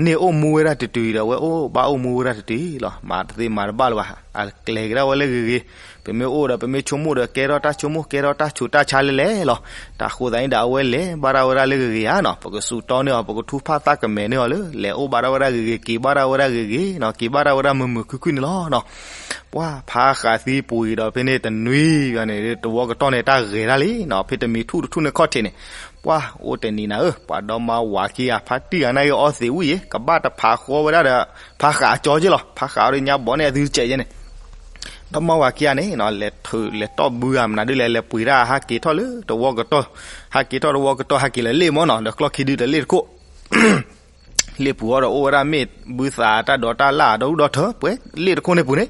န့ၣ်အိၣ်မူဝဲဒၣ်တတုၤအံၤဒီး အဝဲအိၣ်ဘၣ်အိၣ်မူဝဲဒၣ်တတုၤအံၤလီၤ. မၤတသ့မၤတဘၣ်လၢၤဘၣ်, အကျဲၤက့ၤဒၣ်ဝဲလၢဂ့ၤဂ့ၤ, ပမ့ၢ်အိၣ်ဒီး ပမ့ၢ်ဆိကမိၣ်ဒီး ကဲထီၣ်တၢ်ဆိကမိၣ် ကဲထီၣ်တၢ်ဆူးတၢ်ဆါလဲၣ်လဲၣ်လီၤ. တၢ်ဃိသးန့ၣ်ဒီး အဝဲလဲၤဘၣ်ဒၣ်ဝဲဒၣ်လၢဂ့ၤဂ့ၤဧါနီၤ, ပကစူးတီန့ၢ်အီၤ ပကထူၣ်ဖးသးကမဲာ်န့ၢ်အီၤလၢ လဲၤအိၣ်ဘၣ်ဒၣ်ဝဲဒၣ်ဂ့ၤဂ့ၤ က့ၤဘၣ်ဒၣ်ဝဲဒၣ်ဂ့ၤဂ့ၤနီၤ, က့ၤဘၣ်ဒၣ်ဝဲဒၣ်မုာ်မုာ်ခုၣ်ခုၣ်န့ၣ်လီၤနီၤ. ပှၤဖးဃးသံပူၤအံၤဒီး ဖဲန့ၣ်တနွံဂၤန့ၣ် တဝီကတီၢ်န့ၣ် တၢ်ဂဲၤတၢ်လံနီၤ, ဖဲတမံၤထူၣ်တထူၣ်န့ၣ်ခီၣ်ထံးန့ၣ်, ပှၤအိၣ်တနံၤနၤဧၢ, ပှၤဒီမါဝၤခံဂၤ ဖါတံၢ်ဂၤနာ်က့အီသံးဝံၣ်အံၤ ကဘၣ်တဖးဃီဝဲဒၣ်ဒီး ဖးဃးအကၠီက့လီၤ. ဖးဃးအီၤဒီးညါဘီန့ၣ် အသုတစဲးကဲန့ၣ် ဒီမါဝၤခံဂၤန့ၣ်နီၤ လဲၤထၢၣ်လဲၤတီၢ်ဘုဂၤမနုၤဒုးလဲၣ် လဲၤပှ့ၤတၢ်ဟးက့ၤထီၣ်လၢတဝီကတီၢ်, ဟးက့ၤထီၣ်တဝီကတီၢ် ဟးက့ၤလၢလ့ၣ်မီၢ်နီၤ, ဒီးကျီၢ်ခံဒုဒီးလ့ၣ်တခိၣ် လ့ၣ်ပူၤအီၤဒီးအိၣ်ဝဲဒၣ်မ့ၣ်ဘုသးတၢ်ဒိးတၢ်လၣ်ဒီဒူၣ်ဒီထၢ ပှဲၤလ့ၣ်တခိၣ်န့ၣ်ပူၤန့ၣ်,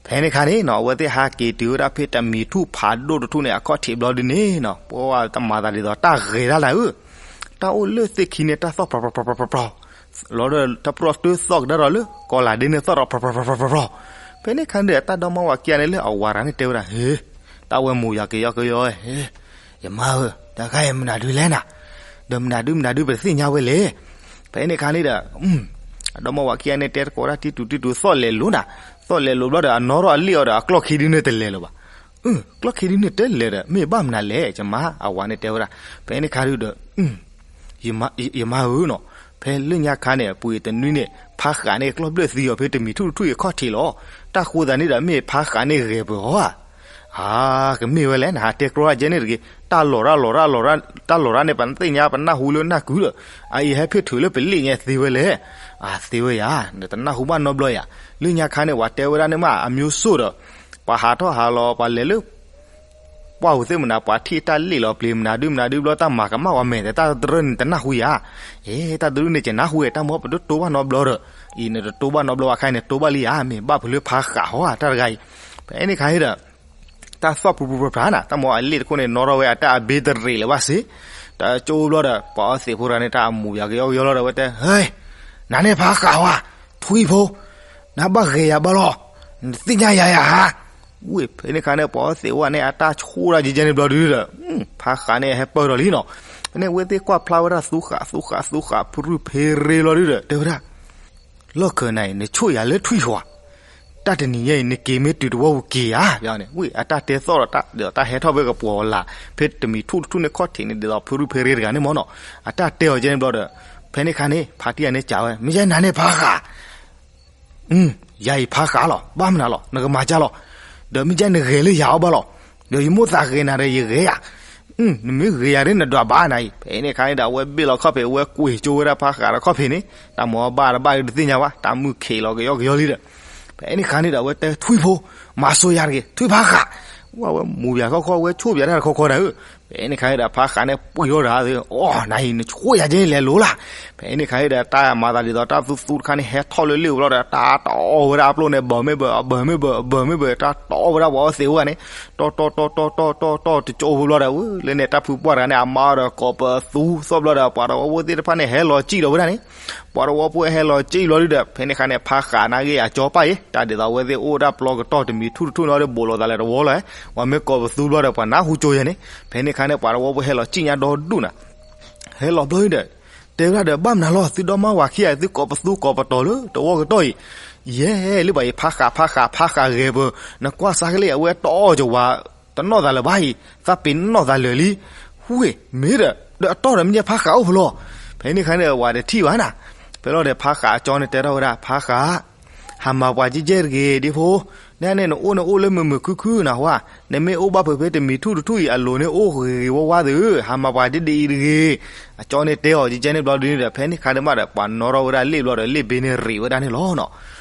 ဖဲန့ၣ်ခါန့ၣ်နီၤ အဝဲသ့ၣ်ဟးက့ၤတုၤဝဲဒၣ်ဖဲတမံၤထူၣ်ဖးဒိၣ်တထူၣ်န့ၣ် အခီၣ်ထံးဘျီဒုးန့ၣ်နီၤ ပှၤတမၤသးဒ်သိးတၢ်ဂဲၤတၢ်နၤဧၢ, တၢ်အိၣ်လၢသ့ၣ်ခံန့ၣ် တၢ်သီၣ်ပြီပြီပြီပြီပြီပြီ လီၤဒီးတၢ်ပြီၢ်တုသီၣ်ကဒါဒီးလၢ ကီၤလၤဒ့န့ၣ်သီၣ်ဒီးပြီပြီပြီပြီပြီပြီ, ဖဲန့ၣ်ခါန့ၣ်ဒီး တၢ်ဒီမါဝၤခံဂၤန့ၣ်လၢအဝၤတဂၤန့ၣ်တဲဝဲဒၣ် ဟ့ တၢ်ဝဲမူၤယၤကယီကယီဝဲ ဟ့ ယမါဧၢ, တၢ်ခါအံၤမနုၤဒုးလဲၣ်နၤ, ဒီးမနုၤဒုးမနုၤဒုးပတသ့ၣ်ညါဝဲလဲၣ်. ဖဲန့ၣ်ခါန့ၣ်ဒီး အဒီမါဝၤခံဂၤန့ၣ်တဲတကိးတၢ်တံတူာ်တံတူာ်သီၣ်လဲၤလိၤနၤ, သီၣ်လဲၤလိၤဘျီဒီး အနီၢ်ထီၣ်အလ့ၣ်အီၤဒီး အကျီၢ်ခံဒုန့ၣ်တလဲၤလၢၤဘၣ်. ကျီၢ်ခံဒုန့ၣ်တလဲၤဒီး မ့ၢ်ဘၣ်မနုၤလဲၣ် ယမါ အဝၤန့ၣ်တဲဝဲဒၣ်. ဖဲန့ၣ်ခါဒုဒီး ယမါဧၢနီၤ, ဖဲလၢညါခါန့ၣ် ပှ့ၤတနွံန့ၣ် ဖါဃးန့ၣ် ကျီၢ်ဘျၢၣ်သံအီၤဖဲတမံၤထူၣ်တထူၣ်အံၤအခီၣ်ထံးလီၤ. တၢ်ဃိသးန့ၣ်ဒီး မ့ၢ်ဖါဃးန့ၣ်ဂဲၤပၢၤအီၤဧါ. အါ ကမ့ၢ်ဝဲလဲၣ် နဟးတဲကြီဒၣ်ကဲန့ၣ်တဂ့ၤ. တၢ်လီၤရၣ်လီၤရၣ်လီၤရၣ် တၢ်လီၤရၣ်န့ၣ် ပသ့ၣ်ညါပနၢ်ဟူလၢနၢ်ကုဒီး အအံၤဟဲဖ့ၣ်ထုးလၢပလ့ၣ်ညါသ့ဝဲလဲၣ်. အသ့ဝဲယၤ နတနၢ်ဟူဘၣ်နီတဘျီယၤ. လၢညါခါန့ၣ် ပှၤတဲဝဲဒၣ်န့ၣ်မး အမျိုးစိၢ်ဒီး ပှၤဟးထီၣ်ဟးလီၤ ပှၤလဲၤလၢ ပှၢ်ဝူၤသ့ၣ်မနုၤ ပှၤထံၣ်တၢ်လ့ၣ်လီၤပျံၤမနုၤဒုမနုၤဒုဘျီ တၢ်မၤကမၣ်ဝဲမဲာ် တၢ်တရၢၢ်န့ၣ် တနၢ်ဟူယၤ. အဲ တၢ်တရၢၢ်န့ၣ် ကနၢ်ဟူဝဲ တၢ်မ့ၢ်ပတတိဘၣ်နီတဘျီဒီး အံၤနတတိဘၣ်နီတဘျီဘၣ်ခါအံၤန့ၣ် တိဘၣ်လံဧါ မ့ၢ်ဘၣ်ဖုးလၢဖါဃးဟီဧါ တၢ်တဂၤအံၤ. ဖဲန့ၣ်ခါန့ၣ်ဒီး တၢ်သီၣ်ပြူပြူပြူပြူနၤ တၢ်မ့ၢ်အလ့ၣ်တခိၣ်န့ၣ် နီၢ်ထီၣ်ဝဲအတၢ်အဘ့တရံးလၢၤဘၣ်စ့ၢ် တၢ်ကၠိဘျီဒီး ပှၤအီသံးဖိတဂၤန့ၣ် တၢ်အမူၤယၤကယီကယီလီၤဒီး အဝဲတဲ ဟဲ နၤန့ၣ်ဖါဃးဝဲ ထွံၣ်ဖိ နဘၣ်ဂဲၤယၤဘၣ်လီၤ နသ့ၣ်ညါယၤယၤဧါ. ဝ့ၢ်ဖဲန့ၣ်ခါန့ၣ် ပှၤအီသံးဝဲန့ၣ် အတၢ်ဆိၣ်ဒၣ်ကဲကဲန့ၣ်ဘျီဒုဒီး ဖးဃးန့ၣ်ဟဲပၢၢ်ထီၣ်လံနီၤ. ဖဲန့ၣ်ဝဲသ့ၣ်ကွၢ်ဖျါဝဲဒၣ်သူဃး သူဃး သူဃး ဖုရုၢ်ဖ့ရ့ဘျီဒုဒီး တဲဝဲဒၣ် လီၢ်ခၢၣ်နၤအံၤ နဆိၣ်ယၤလၢထွံၣ်ဃီဧါ, တၢ်တနံၤညါအံၤ နက့ၤမ့ၢ်တုၤတဝီပူၤက့ၤဧါ ဘၣ်န့ၣ် ဝ့ၢ်အတၢ်တဲသီၣ်ဒီးတၢ် ဒီးတၢ်ဟဲထီၣ်ဖဲကပီၤလၢ် ဖဲတမံၤထူၣ်တထူၣ်န့ၣ်ခီၣ်ထံးန့ၣ် ဒ်သိးဖုရုၢ်ဖ့ရ့တဂၤန့ၣ်မ့ၢ်နီၤ အတၢ်တဲအီၤကဲန့ၣ်ဘျီဒီး ဖဲန့ၣ်ခါန့ၣ် ဖါတံၢ်ဂၤန့ၣ်စံးဝဲ မ့ၢ်ယဲနၤန့ၣ်ဖးဃး ယၤအံၤဖးဃးလီၤ ဘၣ်မနုၤလီၤ နကမၤကၢ်လီၤ. ဒီးမ့ၢ်ကၢ်နဂဲၤလၢယၤအီၤဘၣ်လီၤ. ဒီးယမိၣ်သးဂဲၤနၤဒီးယဂဲၤယၤ, နမ့ၢ်ဂဲၤယၤဒီးနဒွးဘၣ်နၤအံၤ. ဖဲန့ၣ်ခါန့ၣ်ဒီး အဝဲဘ့ၣ်လီၤခီၣ်ဖံး အဝဲကွံာ်ကၠိဝဲဒၣ်ဖးဃးဒီးခီၣ်ဖံးန့ၣ် တၢ်မၤဘၣ်တဘၣ်ဒီးတသ့ၣ်ညါဘၣ် တၢ်မုၢ်ခံးလီၤကယီကယီလံဒီး ဖဲန့ၣ်ခါန့ၣ်ဒီး အဝဲတဲထွံၣ်ဖိ မၤစိၤယၤတဂ့ၤ ထွံၣ်ဖးဃး. ဝဲမူၤဘၣ်ခီခီ အဝဲဆိၣ်ဘၣ်တၢ်တခီခီဒၣ်ဧၢ. ဖဲန့ၣ်ခါန့ၣ်ဒီး ဖးဃးန့ၣ်ပှံၤထီၣ်ဒီး အီ နၤအံၤ နဆိၣ်ယၤကဲလဲၤလိၤလၢ်. ဖဲန့ၣ်ခါန့ၣ်ဒီး တၢ်မၤသးဒ်သိးတၢ်သူသူတခါန့ၣ် ဟဲထီၣ်လၢလ့ၣ်ဘျီဒီး တၢ်တအီၣ်ဝဲဒၣ်အပျိၢ်န့ၣ် ဘၢၣ်မ့ၢ်ဘၢၣ် အဘၢၣ်မ့ၢ်ဘၢၣ် အဘၢၣ်မ့ၢ်ဘၢၣ် တၢ်တအီၣ်ဝဲဒၣ်ပှၤအီသံးဝဲန့ၣ် တီတီတီတီတီတီတီတကၠိဖိဘျီဒီး လၢန့ၣ် တၢ်ဖုပှၢ်တဂၤန့ၣ် အမါဒီးကိးပသူသီၣ်ဘျီဒီး ပှၤတဝီဖိသ့ၣ်တဖၣ်န့ၣ် ဟဲလီၤစံၣ်ဒီးဝဲဒၣ်န့ၣ် ပှၤတဝီဖိဟဲလီၤစံၣ်ဘျီဒုဒီး ဖဲန့ၣ်ခါန့ၣ် ဖးဃးနၢ်ဂ့ၢ်အကၠီပၢ်အံၤ တၢ်ဒ်သိးအဝဲသ့ၣ်အိၣ်ဒၣ်ပျီကတီၢ်တမံၤထူၣ်တထူၣ်န့ၣ်ဒီး ဘူးလိာ်သးလၢတဝီလီၤ. ပှၤမ့ၢ်ကိးပသူဘျီဒီး ပှၤနၢ်ဟူကၠိယဲန့ၣ် ဖဲန့ၣ်ခါန့ၣ် ပှၤတဝီဖိဟဲလီၤစံၣ်ညါဒီဒူၣ်နၤ ဟဲလီၤဘျီဒုဒီး တဲဝဲဒၣ်ဒီး ဘၣ်မနုၤလီၤ သုဒီမါဝၤခံဂၤ သုကိးပသူကိးပတီၤလၢတဝီကတီၢ်အံၤ ယဲလၢဘၣ်အံၤ ဖးဃး ဖးဃး ဖးဃးဂဲၤပၢၤ နကွၢ်စးကလံ အဝဲတအီၣ်ကဝၤ တနီၣ်သးလၢၤဘၣ်အံၤ သးပ့ၤနီၣ်သးလၢာ်လံ ဝ့ၢ်မ့ၢ်ဒီး ဒီးအတီၢ်ဒီးမ့ၢ်ညါဖးဃးအိၣ်ဖဲလဲၣ်. ဖဲန့ၣ်ခါန့ၣ် ဝၤတထံၣ်ဘၣ်နၤ ဖဲလီၤဒီးဖးဃးအကၠီန့ၣ်တဲထီၣ်ဝဲဒၣ် ဖးဃး ဟးမၤပှၤကဲကဲတဂ့ၤ ဒ့ဖိ, နန့ၣ်နအိၣ်န့ၣ်အိၣ်လၢမုာ်မုာ်ခုၣ်ခုၣ်နၤဟါ, နမ့ၢ်အိၣ်ဘၣ်ဖဲဖဲတမံၤထူၣ်တထူၣ်အံၤ အလိၤန့ၣ်အိၣ်ဂ့ၤဂ့ၤဝါဝါသု, ဟးမၤပှၤကဲဒ်အံၤတဂ့ၤ. အကၠီန့ၣ်တဲအီၤကဲကဲန့ၣ်ဘျီဒုန့ၣ်ဒီး ဖဲန့ၣ်ခါန့ၣ်မးဒီး ပှၤနီၣ်ထီၣ်ဝဲဒၣ်လ့ၣ်ဘျီဒီး လ့ၣ်ဘ့န့ၣ်ရံးဝဲဒၣ်န့ၣ်လီၤနီၤ.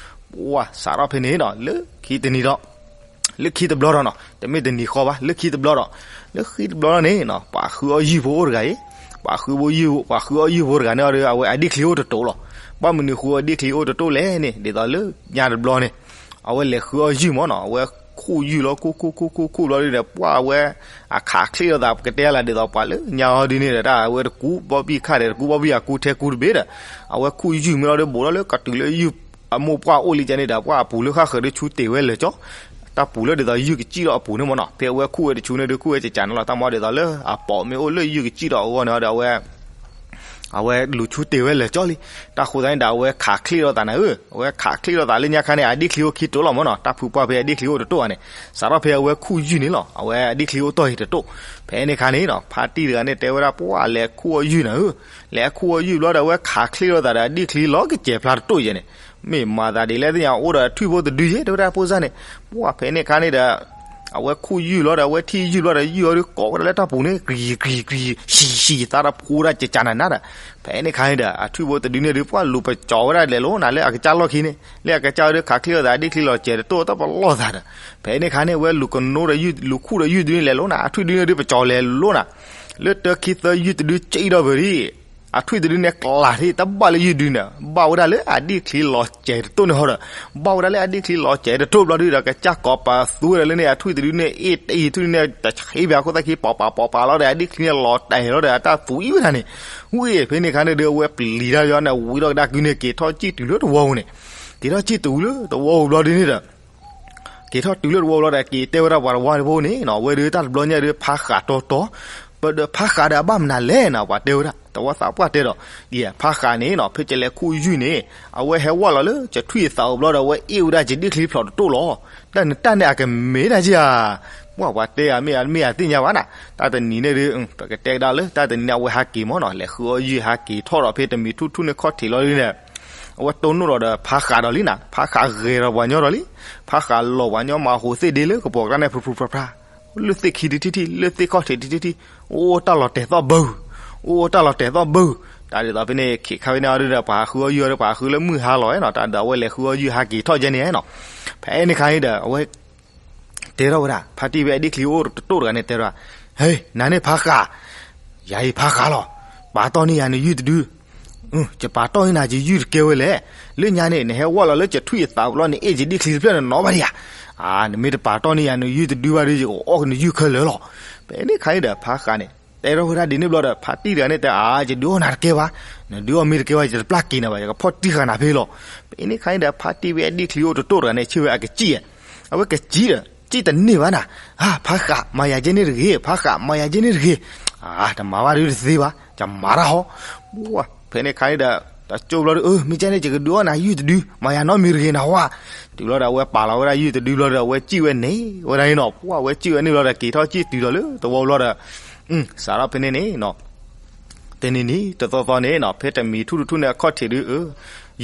ပှၤစးထီၣ်ဖဲန့ၣ်ဒီး လၢခံတနံၤဒီး လၢခံတဘျီဒီးနီၤ, တမ့ၢ်တနံၤဃီဘၣ်, လၢခံတဘျီဒီး, လၢခံတဘျီဒီးန့ၣ်နီၤ, ပှၤဃုအီၣ်ယုၢ်ဖိအိၣ်တဂၤအံၤ, ပှၤဃုဖိယုၢ်, ပှၤဃုအီၣ်ယုၢ်ဖိတဂၤန့ၣ်ဒီး အဝဲအဒ့ၣ်ချံအိၣ်တတိၤလီၤ. ဘၣ်မနုၤဃုအဒ့ၣ်ချံအိၣ်တတိၤလဲၣ်န့ၣ်, ဒ်သိးလၢညါတဘျီန့ၣ်, အဝဲလဲၤဃုအီၣ်ယုၢ်မ့ၢ်နီၤ, အဝဲခူၣ်ယုၢ်လီၤ ခူၣ်ခူၣ်ခူၣ်ခူၣ်ခူၣ်ဘျီဒုဒီး ပှၤအဝဲ အခးချ့ၣ်လိာ်သး ပကတဲလၢဒ်သိးပှၤလၢညါအီၤဒုန့ၣ်ဒီး တၢ်အဝဲတကူဘီဘံၣ်ခါဒီး တကူဘီဘံၣ်အကူထဲကူတဘ့ၣ်ဒီး အဝဲခူၣ်ယုၢ်မ့ၢ်လီၤဒီး ဘူးထီၣ်လၢကတုၤလၢယုၢ်အမိၢ်ပှၢ်အိၣ်လံကဲန့ၣ်ဒီး ပှၤအပူၤလၢဃၣ်ဃၢၤဒီးဆူတ့ၢ်ဝဲလၢာ်ကၠီ, တၢ်ပူၤလၢဒ်သိးယုၢ်ကစံၣ်ထီၣ်အပူၤန့ၣ်မ့ၢ်နီၤ, ဖဲအဝဲခူၣ်ဝဲတဆူန့ၣ်ဒီး ခူၣ်ဝဲကကးန့ၣ်လီၤ, တၢ်မ့ၢ်ဒ်သိးလၢအပိာ်မ့ၢ်အိၣ်လၢယုၢ်ကစံၣ်ထီၣ်အဂီၢ်န့ၣ်ဒီး အဝဲ အဝဲလူၤဆူတ့ၢ်ဝဲလၢာ်ကၠီလံ. တၢ်ဃိသတးန့ၣ်ဒီး အဝဲခးချ့ၣ်လိာ်သးနၤဧၢ, အဝဲခးချ့ၣ်လိာ်သးလၢညါခါန့ၣ် အဒ့ၣ်ချံအိၣ်ခံတိၤလီၤမ့ၢ်နီၤ, တၢ်ဖုပှၢ်ဖဲအဒ့ၣ်ချံအိၣ်တတိၤဧါန့ၣ်, စးထီၣ်ဖဲအဝဲခူၣ်ယုၢ်န့ၣ်လီၤ, အဝဲအဒ့ၣ်ချံအိၣ်တီၢ်အံၤတတိၤ. ဖဲန့ၣ်ခါန့ၣ်နီၤ ဖါတံၢ်တဂၤန့ၣ် တဲဝဲဒၣ်ပှၤလဲၤခူၣ်အီၣ်ယုၢ်နၤဧၢ, လဲၤခူၣ်အီၣ်ယုၢ်ဘျီဒီး အဝဲခးချ့ၣ်လိာ်သးဒီးအဒ့ၣ်ချံလီၤကစဲၤဖျါတတိၤယဲန့ၣ်, မ့ၢ်မၤသးဒ်လဲၣ်သ့ၣ်ညါ အိၣ်ဒီးထွံၣ်ဖိတဒုယဲ တဲဝဲဒၣ်ဖိစၢ်န့ၣ်, ပှၤဖဲန့ၣ်ခါန့ၣ်ဒီး အဝဲခူၣ်ယုၢ်လီၤဒီး အဝဲထံၣ်ယုၢ်လီၤဒီး ယုၢ်အီၤဒုးကိးဝဲဒၣ်လၢတၢ်ပူၤန့ၣ် ကြံကြံကြံ ဆံးဆံး သးတဖိဒၣ်ကကးနၤနၤဒီး, ဖဲန့ၣ်ခါန့ၣ်ဒီး အထွံၣ်ဖိတဒုန့ၣ်ဒုး ပှၤလူၤပကၠီၤဝဲဒၣ်လဲၤလိၤနၤ လၢအကစၢ်လီၢ်ခံန့ၣ်, လၢအကစၢ်ဒုးခးချ့ၣ်လိာ်သး အဒ့ၣ်ချံလီၤစဲၤတတိၤတၢ်ပလီၢ်သးဒီး, ဖဲန့ၣ်ခါန့ၣ် အဝဲလူၤကနိဒီးယုၢ် လူၤခူၣ်ဒီးယုၢ်တဒုန့ၣ်လဲၤလိၤနၤ, အထွံၣ်ဒုန့ၣ်ဒုး ပကၠီၤလဲၤလိၤနၤ လၢတၢခံသၢယုၢ်တဒုစံၣ်ထီၣ်ပဒံး, အထွံၣ်တဒုန့ၣ်ကျးထံၣ် တဘၣ်လၢယုၢ်ဒုန့ၣ်, ဘၣ်ဝဲဒၣ်လၢအဒ့ၣ်ချံလီၤစဲၤတတိၤန့ၣ်ဟီဒီး, ဘၣ်ဝဲဒၣ်လၢအဒ့ၣ်ချံလီၤစဲၤတတိၤဘျီဒုဒီး ကစၢ်ကိးပသူဝဲဒၣ်လၢန့ၣ် အထွံၣ်တဒုန့ၣ် အ့ၣ်တအံၤ ထွံၣ်န့ၣ် တဆံဘၣ်အခိၣ်သၣ်ခံ ပီၤပာ်ပီၤပာ်လီၤဒီး အဒ့ၣ်ချံန့ၣ်လီၤတဲာ်လီၤဒီး အတၢ်သူအံၣ်ဝဲဒၣ်န့ၣ်, ဝံၤဖဲန့ၣ်ခါန့ၣ်ဒုး အဝဲပျံၤတၢ်ယီန့ၣ် ဝံၤထီၣ်ကဒါကုန့ၣ် က့ၤထီၣ်စံၣ်တုၤလၢတဝီပူၤန့ၣ်, က့ၤထီၣ်စံၣ်တုၤလၢတဝီပူၤဘျီဒုန့ၣ်ဒီး က့ၤထီၣ်တုၤလၢတဝီလီၤဒီး က့ၤတဲဝဲဒၣ်ပှၤတဝီဖိန့ၣ်နီၤ, အဝဲဒုးတၢ်တဘျီညါဒုး ဖါဃးတီတီ, ပဒီးဖါဃးဒီးအဘၣ်မနုၤလဲၣ်နီၤ, ပှၤတဲဝဲဒၣ် တဝီသးပှၢ်တဲဒီး, ယဲ ဖါဃးန့ၣ်နီၤ ဖဲကလဲၤခူၣ်ယုၢ်န့ၣ် အဝဲဟဲဝဲလီၤလၢကထွံၣ်အသးအိၣ်ဘျီဒီး အဝဲအ့ၣ်ဝဲဒၣ်ကဒ့ၣ်ချံဖျိးတတိၤလီၤ. တၢ်နတၢ်န့ၣ်အကမ့ၢ်ဒၣ်က့ဧါ, ပှၤပှၤတဲယၤမ့ၢ်ယၤသ့ၣ်ညါဘၣ်နၤ, တၢ်တနံၤန့ၣ်ဒုး ပကတဲကဒါလၢ တၢ်တနံၤန့ၣ် အဝဲဟးက့ၤမ့ၢ်နီၤ, လဲၤဃုအီၣ်ယုၢ်ဟးက့ၤထီၣ်ဒီး ဖဲတမံၤထူၣ်ထူၣ်န့ၣ်ခီၣ်ထံးလီၤဒုးန့ၣ် အဝဲတိၢ်နီၣ်ဒီးဒီးဖါဃးဒီးလံနၤ, ဖါဃးဂဲၤဒီးပှၤညီဒီးလံ, ဖါဃးလီၤပှၤညီမၤဟူးသ့ၣ်ဒ့လၢကပီၤကျါန့ၣ် ဖြူဖြူဖြါဖြါ, လၢသ့ၣ်ခံတထံၣ်ထံၣ် လၢသ့ၣ်ခီၣ်ထံးတထံၣ်ထံၣ်, အိၣ်တၢ်လီၤတဲာ်သီၣ်ဘၢ, အိၣ်တၢ်လီၤတဲာ်သီၣ်ဘၢ, တၢ်ဒ်သိးဖဲန့ၣ် ခ့ခါဖဲန့ၣ်အီၤဒုးဒီး ပှၤဟးဃုအီၣ်ယုၢ်အီၤဒီး ပှၤဟးဃုလၢမုၢ်ဟါလီၤနီၤ, တၢ်ဒီးအဝဲလဲၤဃုအီၣ်ယုၢ်ဟးက့ၤထီၣ်ကဲန့ၣ်နီၤ, ဖဲန့ၣ်ခါန့ၣ်ဒီး အဝဲ တဲထီၣ်ဝဲဒၣ် ဖါတံၢ်ဖဲအဒ့ၣ်ချံအိၣ်တတိၢ်တဂၤန့ၣ်တဲထီၣ်, ဟဲ နၤန့ၣ်ဖါဃး, ယၤအံၤဖါဃးလီၤ, ပာ်တီၢ်န့ၢ်ယၤနယုၢ်တဒု, ယပာ်တီၢ်န့ၢ်နၤယယုၢ်တကဲဝဲလဲၣ်, လၢညါန့ၣ် နဟဲဝဲလီၤလၢကထွံၣ်အသးဘျီန့ၣ် အ့ၣ်ယဒ့ၣ်ချံတဖျၢၣ်န့ၣ်နီၤဘၣ်ဒံးဧါ, နမ့ၢ်တပာ်တီၢ်န့ၢ်ယၤနယုၢ်တဒုဘၣ်ဒီး ယကအီၣ်ကနယုၢ်ခဲလၢာ်လီၤ. ဖဲန့ၣ်ခါန့ၣ်ဒီး ဖါဃးန့ၣ် တဲထီၣ်ဝဲဒၣ်ဒ်န့ၣ်ဘျီဒီး ဖါတံၢ်တဂၤန့ၣ်တဲ အါ ယဒုးအီၣ်နၤတကဲဘၣ်, နဒုးအီၣ်မ့ၢ်တကဲဘၣ် ယတပျၢ်က့ၤနၤဘၣ်, ယကဖီၣ်တံၢ်ဃာ်နၤဖဲလီၤ. ဖဲန့ၣ်ခါန့ၣ်ဒီး ဖါတံၢ်ဖဲအဒ့ၣ်ချံအိၣ်တတိၢ်တဂၤန့ၣ် ဆ့ဝဲအကစံၣ်ဧါ, အဝဲကစံၣ်ဒီး ယတန့ၢ်ဘၣ်နၤ, ဖါဃး မၤယၤကဲန့ၣ်တဂ့ၤ, ဖါဃး မၤယၤကဲန့ၣ်တဂ့ၤ, တမၤဘၣ်ဒုတသ့ဘၣ်, ယမၤတၢ်ဟီ, ဖဲန့ၣ်ခါန့ၣ်ဒီး တကၠိဘျီဒီး မ့ၢ်ကဲန့ၣ် ယကဒုးအီၣ်နၤယုၢ်တဒု, မၤယၤနီတမံၤတဂ့ၤနဟီဧါ, တုၤဘျီဒီးအဝဲပာ်လီၤဝဲဒၣ်ယုၢ်တဒုဘျီဒီး အဝဲစံၣ်ဝဲန့ၣ်ဝဲဒၣ်န့ၣ်နီၤ, ပှၢ် အဝဲစံၣ်ဝဲန့ၣ်ဘျီဒီး က့ၤထီၣ်စံၣ်တုၤဒီးလၢသဝီဘျီဒီး စးထီၣ်ဖဲန့ၣ်န့ၣ်နီၤ တနံၤနံၤတသီသီန့ၣ်နီၤ ဖဲတမံၤထူၣ်တထူၣ်န့ၣ်အခီၣ်ထံးဒုး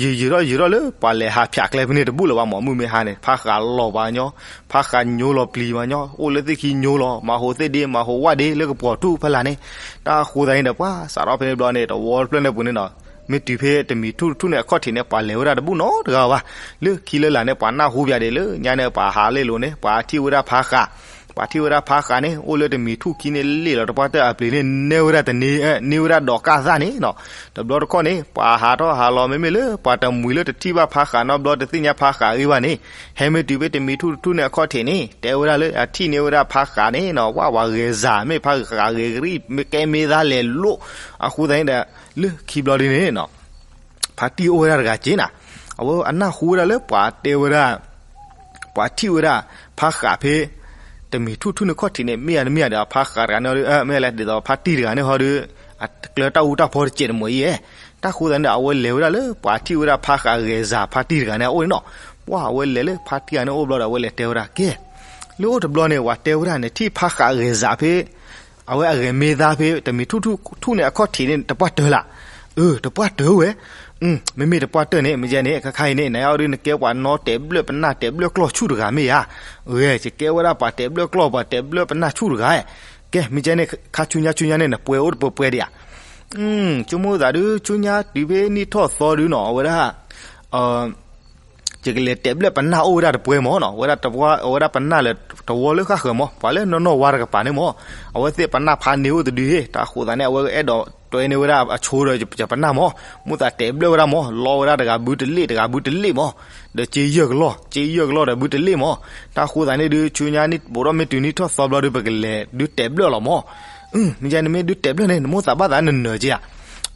ယံာ်ယံာ်ထီၣ်ယံာ်ထီၣ်လၢပှၤလဲၤဟးဖၠးကျဲဖဲန့ၣ်တဘူၣ်လၢၤဘၣ်မး မုၢ်မ့ၢ်ဟါန့ၣ် ဖါဃးလီၤပှၤညီ, ဖါဃးညိလီၤပျံၤပှၤညီ အိၣ်လၢသ့ၣ်ခံညိလီၤ မၤဟိးသ့ၣ်ဒ့ မၤဟိးဝၣ်ဒ့ လၢကပှီၤထူၣ်ဖဲလၢ်န့ၣ်, တၢ်ဃိသတးန့ၣ်ဒီး ပှၤစးထီၣ်ဖဲန့ၣ်ဘျီန့ၣ် တဝီတဖျၢၣ်န့ၣ်ပူၤန့ၣ်နီၤ မ့ၢ်တုၤဖဲတမံၤထူၣ်တထူၣ်န့ၣ်အခီၣ်ထံးန့ၣ် ပှၤလဲၤဝဲဒၣ်တဘူၣ်နီတဂၤဘၣ်, လၢခံလၢလၢ်န့ၣ် ပှၤနၢ်ဟူပၠးဒံးလၢညါန့ၣ် ပှၤဟးလ့ၣ်လိၤန့ၣ် ပှၤထံၣ်ဝဲဒၣ်ဖါဃး ပှၤထံၣ်ဝဲဒၣ်ဖါဃးန့ၣ် အိၣ်လၢတမံၤထူၣ်ခံန့ၣ် လ့ၣ်လီၤတပှၢ်တၢၢ်အပျ့ၤန့ၣ် နဲဝဲဒၣ်တန့ၢ် န့ၢ်ဝဲဒၣ်ဒီးကၢ်သၣ်န့ၣ်နီၤ, တဘျီတခီၣ်န့ၣ် ပှၤဟးထီၣ်ဟးလီၤ မ့မ့ၢ်လၢပှၤတမှံၤလၢတထံၣ်ဘၣ်ဖါဃးနီတဘျီ တသ့ၣ်ညါဖါဃးအဂ့ၢ်ဘၣ်န့ၣ်, ဟဲမ့ၢ်တုၤဖဲတမံၤထူၣ်တထူၣ်န့ၣ်အခီၣ်ထံးန့ၣ် တဲဝဲဒၣ်လၢအထံၣ်န့ၢ်ဝဲဒၣ်ဖါဃးန့ၣ်နီၤ ဝၣ်ဝၤဂဲၤစၤ မ့ၢ်ဖါဃးဂဲၤကရံၣ် မ့ၢ်ကဲမ့ၢ်သါလဲၤလိၣ်, အဃိသတးန့ၣ်ဒီး လၢခံဘျီဒ်န့ၣ်နီၤ ဖါတံၢ်အိၣ်ဝဲဒၣ်တဂၤက့ၤနၤ, အဝဲအနၢ်ဟူဝဲဒၣ်လၢပှၤတဲဝဲဒၣ် ပှၤထံၣ်ဝဲဒၣ် ဖါဃးဖဲ တမံၤထူၣ်ထူၣ်န့ၣ်ခီၣ်ထံးန့ၣ် မ့ၢ်ဧါတမ့ၢ်ဧါဒီး ဖါဃးတဂၤန့ၣ် မ့ၢ်လဲၤဒ်သိးဖါတံၢ်တဂၤန့ၣ်ဟီဒီး အကျၢၤတၢ်အူတၢ်ဖီတစဲးတမီၤအံၤဧဲ, တၢ်ဃိသတးန့ၣ်ဒီး အဝဲလဲၤဝဲဒၣ်လၢပှၤထံၣ်ဝဲဒၣ်ဖါဃးဂဲၤစၤဖါတံၢ်တဂၤန့ၣ်အအိၣ်န့ၣ်နီၤ, ပှၢ်အဝဲလဲၤလၢဖါတံၢ်တဂၤန့ၣ်အိၣ်ဘျီဒီး အဝဲလဲၤတဲဝဲဒၣ် ကဲ လၢအိၣ်တဘျီန့ၣ် ပှၤတဲဝဲဒၣ်နထံၣ်ဖါဃးဂဲၤစၤဖဲ အဝဲအဂဲၤမ့ၢ်သါဖဲ တမံၤထူၣ်ထူၣ်န့ၣ်အခီၣ်ထံးန့ၣ် တပှၢ်တၢၢ်လၢ်, အၢ တပှၢ်တၢၢ်ဝဲ, မ့မ့ၢ်တပှၢ်တၢၢ်န့ၣ် မ့ၢ်ကဲန့ၣ် ခါခါအံၤန့ၣ် နအီၤဒုးနကဲပှၤနီတဲာ်ဘျၢၣ်ပနၢ်တဲာ်ဘျၢၣ်ကျီၢ်ဆူၣ်တဂၤမ့ၢ်ဧါ, ဂဲၤ ယကဲဝဲဒၣ်ပှၤတဲာ်ဘျၢၣ်ကျီၢ်ပှၤတဲာ်ဘျၢၣ်ပနၢ်ဆူၣ်တဂၤ, ကဲ မ့ၢ်ကဲန့ၣ် ခါဆူညါဆူညါန့ၣ် နပှဲၤအိၣ်တပှဲၤပှဲၤဒံးဧါ, ဆိကမိၣ်သးဒုး ဆူညါတုၤဖဲနံၣ်ထီၣ်သီဒုးနီၤ အဝဲဒၣ် ယကလဲၤတဲာ်ဘျၢၣ်ပနၢ်အိၣ်ဝဲဒၣ်တပှဲၤမးနီၤ, ဝဲဒၣ်တပှၢ် အဝဲဒၣ်ပနၢ်လၢတဝီလၢဃၣ်ဃၢၤမး, ပှၤလၢနီၢ်နီၢ်ဝါတကပၤန့ၣ်မး, အဝဲသ့ၣ်ပနၢ်ဖးန့ၢ်အိၣ်တဒုဟ့ၣ်, တၢ်ဃိသးန့ၣ် အဝဲအဲၣ်ဒိးတွဲန့ၢ်ဝဲဒၣ်အဆိဒီးယပနၢ်မး, မိၣ်သးတဲာ်ဘျၢၣ်ဝဲဒၣ်မး, လီဝဲဒၣ်တဂၤဘုတလ့ၣ် တဂၤဘုတလ့ၣ်မး, ဒီးစ့ယဲၢ်ကလီၢ် စ့ယဲၢ်ကလီၢ်ဒီးဘုတလ့ၣ်မး, တၢ်ဃိသးန့ၣ်ဒုး ဆူညါနံၣ်ဘိးဒီးမ့ၢ်တုၤနံၣ်ထီၣ်သီဘျီဒုး ပကလဲၤဒုးတဲာ်ဘျၢၣ်လီၤမး မ့ၢ်ကဲ နမ့ၢ်ဒုးတဲာ်ဘျၢၣ်န့ၣ် နမိၣ်သးဘၣ်သးနနၢၤက့ဧါ,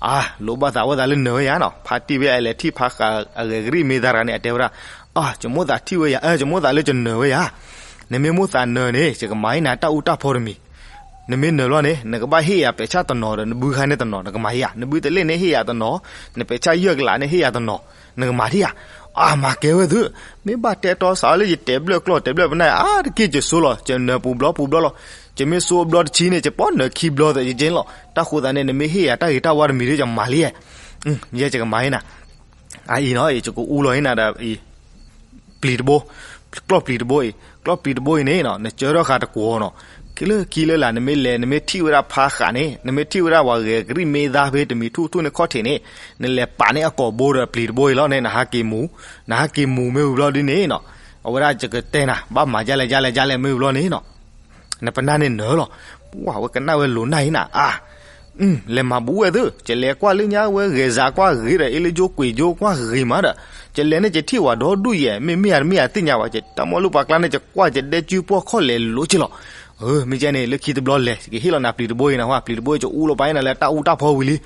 အါ လိၣ်ဘၣ်သးဝဲသးလၢနၢၤဝဲယၤနီၤ, ဖါတံၢ်ဝဲအလဲၤထံၣ်ဖါဃးအဂဲၤကရံၣ်မ့ၢ်သါတဂၤန့ၣ် အတဲဝဲဒၣ်, အါ ယမိၣ်သးထံၣ်ဝဲယၤ ယမိၣ်သးလၢယနၢၤဝဲယၤ, နမ့ၢ်မိၣ်သးနၢၤန့ၣ် ယကမၤဟ့ၣ်နၤတၢ်အူတၢ်ဖီတမံၤ, နမ့ၢ်နၢၤဘျီန့ၣ် နကဘၣ်ဟ့ၣ်ယၤပဲာ်ဆၣ်တနီၤဒီး နဘုခါန့ၣ်တနီၤ နကမၤဟ့ၣ်ယၤ, နဘုတလ့ၣ်န့ၣ်ဟ့ၣ်ယၤတနီၤ, နပဲာ်ဆၣ်ယဲၢ်ကလးန့ၣ်ဟ့ၣ်ယၤတနီၤ, နကမၤထံၣ်ဧါ, အါ မၤကဲဝဲသု, မ့ၢ်ဘၣ်တဲတီစးလၢယတဲာ်ဘျၢၣ်ကျီၢ်တဲာ်ဘျၢၣ်ပနၢ် အါတက့ၢ် ယဆိလီၤ ယနၢၤပူၤဘျီပူၤဘျီလီၤ, ယမ့ၢ်ဆိဘျီတဆံန့ၣ် ယပီၣ်နၢၤခံဘျီသးယက့လီၤ, တၢ်ဃိသးန့ၣ် နမ့ၢ်ဟ့ၣ်ယၤတၢ်ဂ့ၤတၢ်ဝါတမံၤဒီး ယမၤလံ, ယဲယကမၤဟ့ၣ်နၤ, အအံၤနီၤ ယကအူလီၤဟ့ၣ်နၤဒီး ပျံၤတဘိ, ကျီၢ်ပျံၤတဘိအံၤ, ကျီၢ်ပျံၤတဘိအံၤန့ၣ်နီၤ နကၢထီၣ်ဃာ်တကွီၤနီၤ, လၢခံလၢလာ် နမ့ၢ်လဲၤ နမ့ၢ်ထံၣ်ဝဲဒၣ်ဖါဃးန့ၣ် နမ့ၢ်ထံၣ်ဝဲဒၣ်ပှၤဂဲၤကရံၣ်မ့ၢ်သါဖဲတမံၤထူၣ်ထူၣ်န့ၣ်ခီၣ်ထံးန့ၣ် နလဲၤပာ်န့ၢ်အကိာ်ဘိဒီးပျံၤတဘိအံၤလီၤန့ၣ် နဟးက့ၤမူၤ, နဟးက့ၤမူၤမ့ၢ်ဝံၤဘျီဒ်န့ၣ်နီၤ, အဝဲဒၣ်ယကတဲနၤ ဘၣ်မၤဒ်လဲၣ်ဒ်လဲၣ်ဒ်လဲၣ်မ့ၢ်ဝံၤဘျီန့ၣ်နီၤ နပနၢ်န့ၣ်နၢၤလီၤ, ပှၢ်ဝဲကနၣ်ဝဲလိၤနၢ်အံၤနၤ အါ လဲၤမၤဘူးဝဲသု, ယလဲၤကွၢ်လၢညါဝဲဂဲၤစးကွၢ်ဂ့ၤဒီး အ့လၢယိကွံာ်ယိကွၢ်ဂ့ၤမးဒီး, ယလဲၤန့ၣ်ယထံၣ်ဝဲဒီဒူၣ်ယဲၢ် မ့မ့ၢ်ဧါတမ့ၢ်ဧါသ့ၣ်ညါဘၣ်, ယတၢ်မီၢ်လၢပှၤကျါန့ၣ် ယကွၢ်ယဒဲကုပှီၢ်ခီၣ်လဲၤလိၤက့လီၤ, မ့ၢ်ကဲန့ၣ် လၢခံတဘျီလဲၤ ယကဟ့ၣ်လီၤနၤပျံၤတဘိအံၤနဟါ ပျံၤတဘိအံၤ ယအူလီၤပာ်အံၤနၤလၢတၢ်အူတၢ်ဖီဝံၤလံ,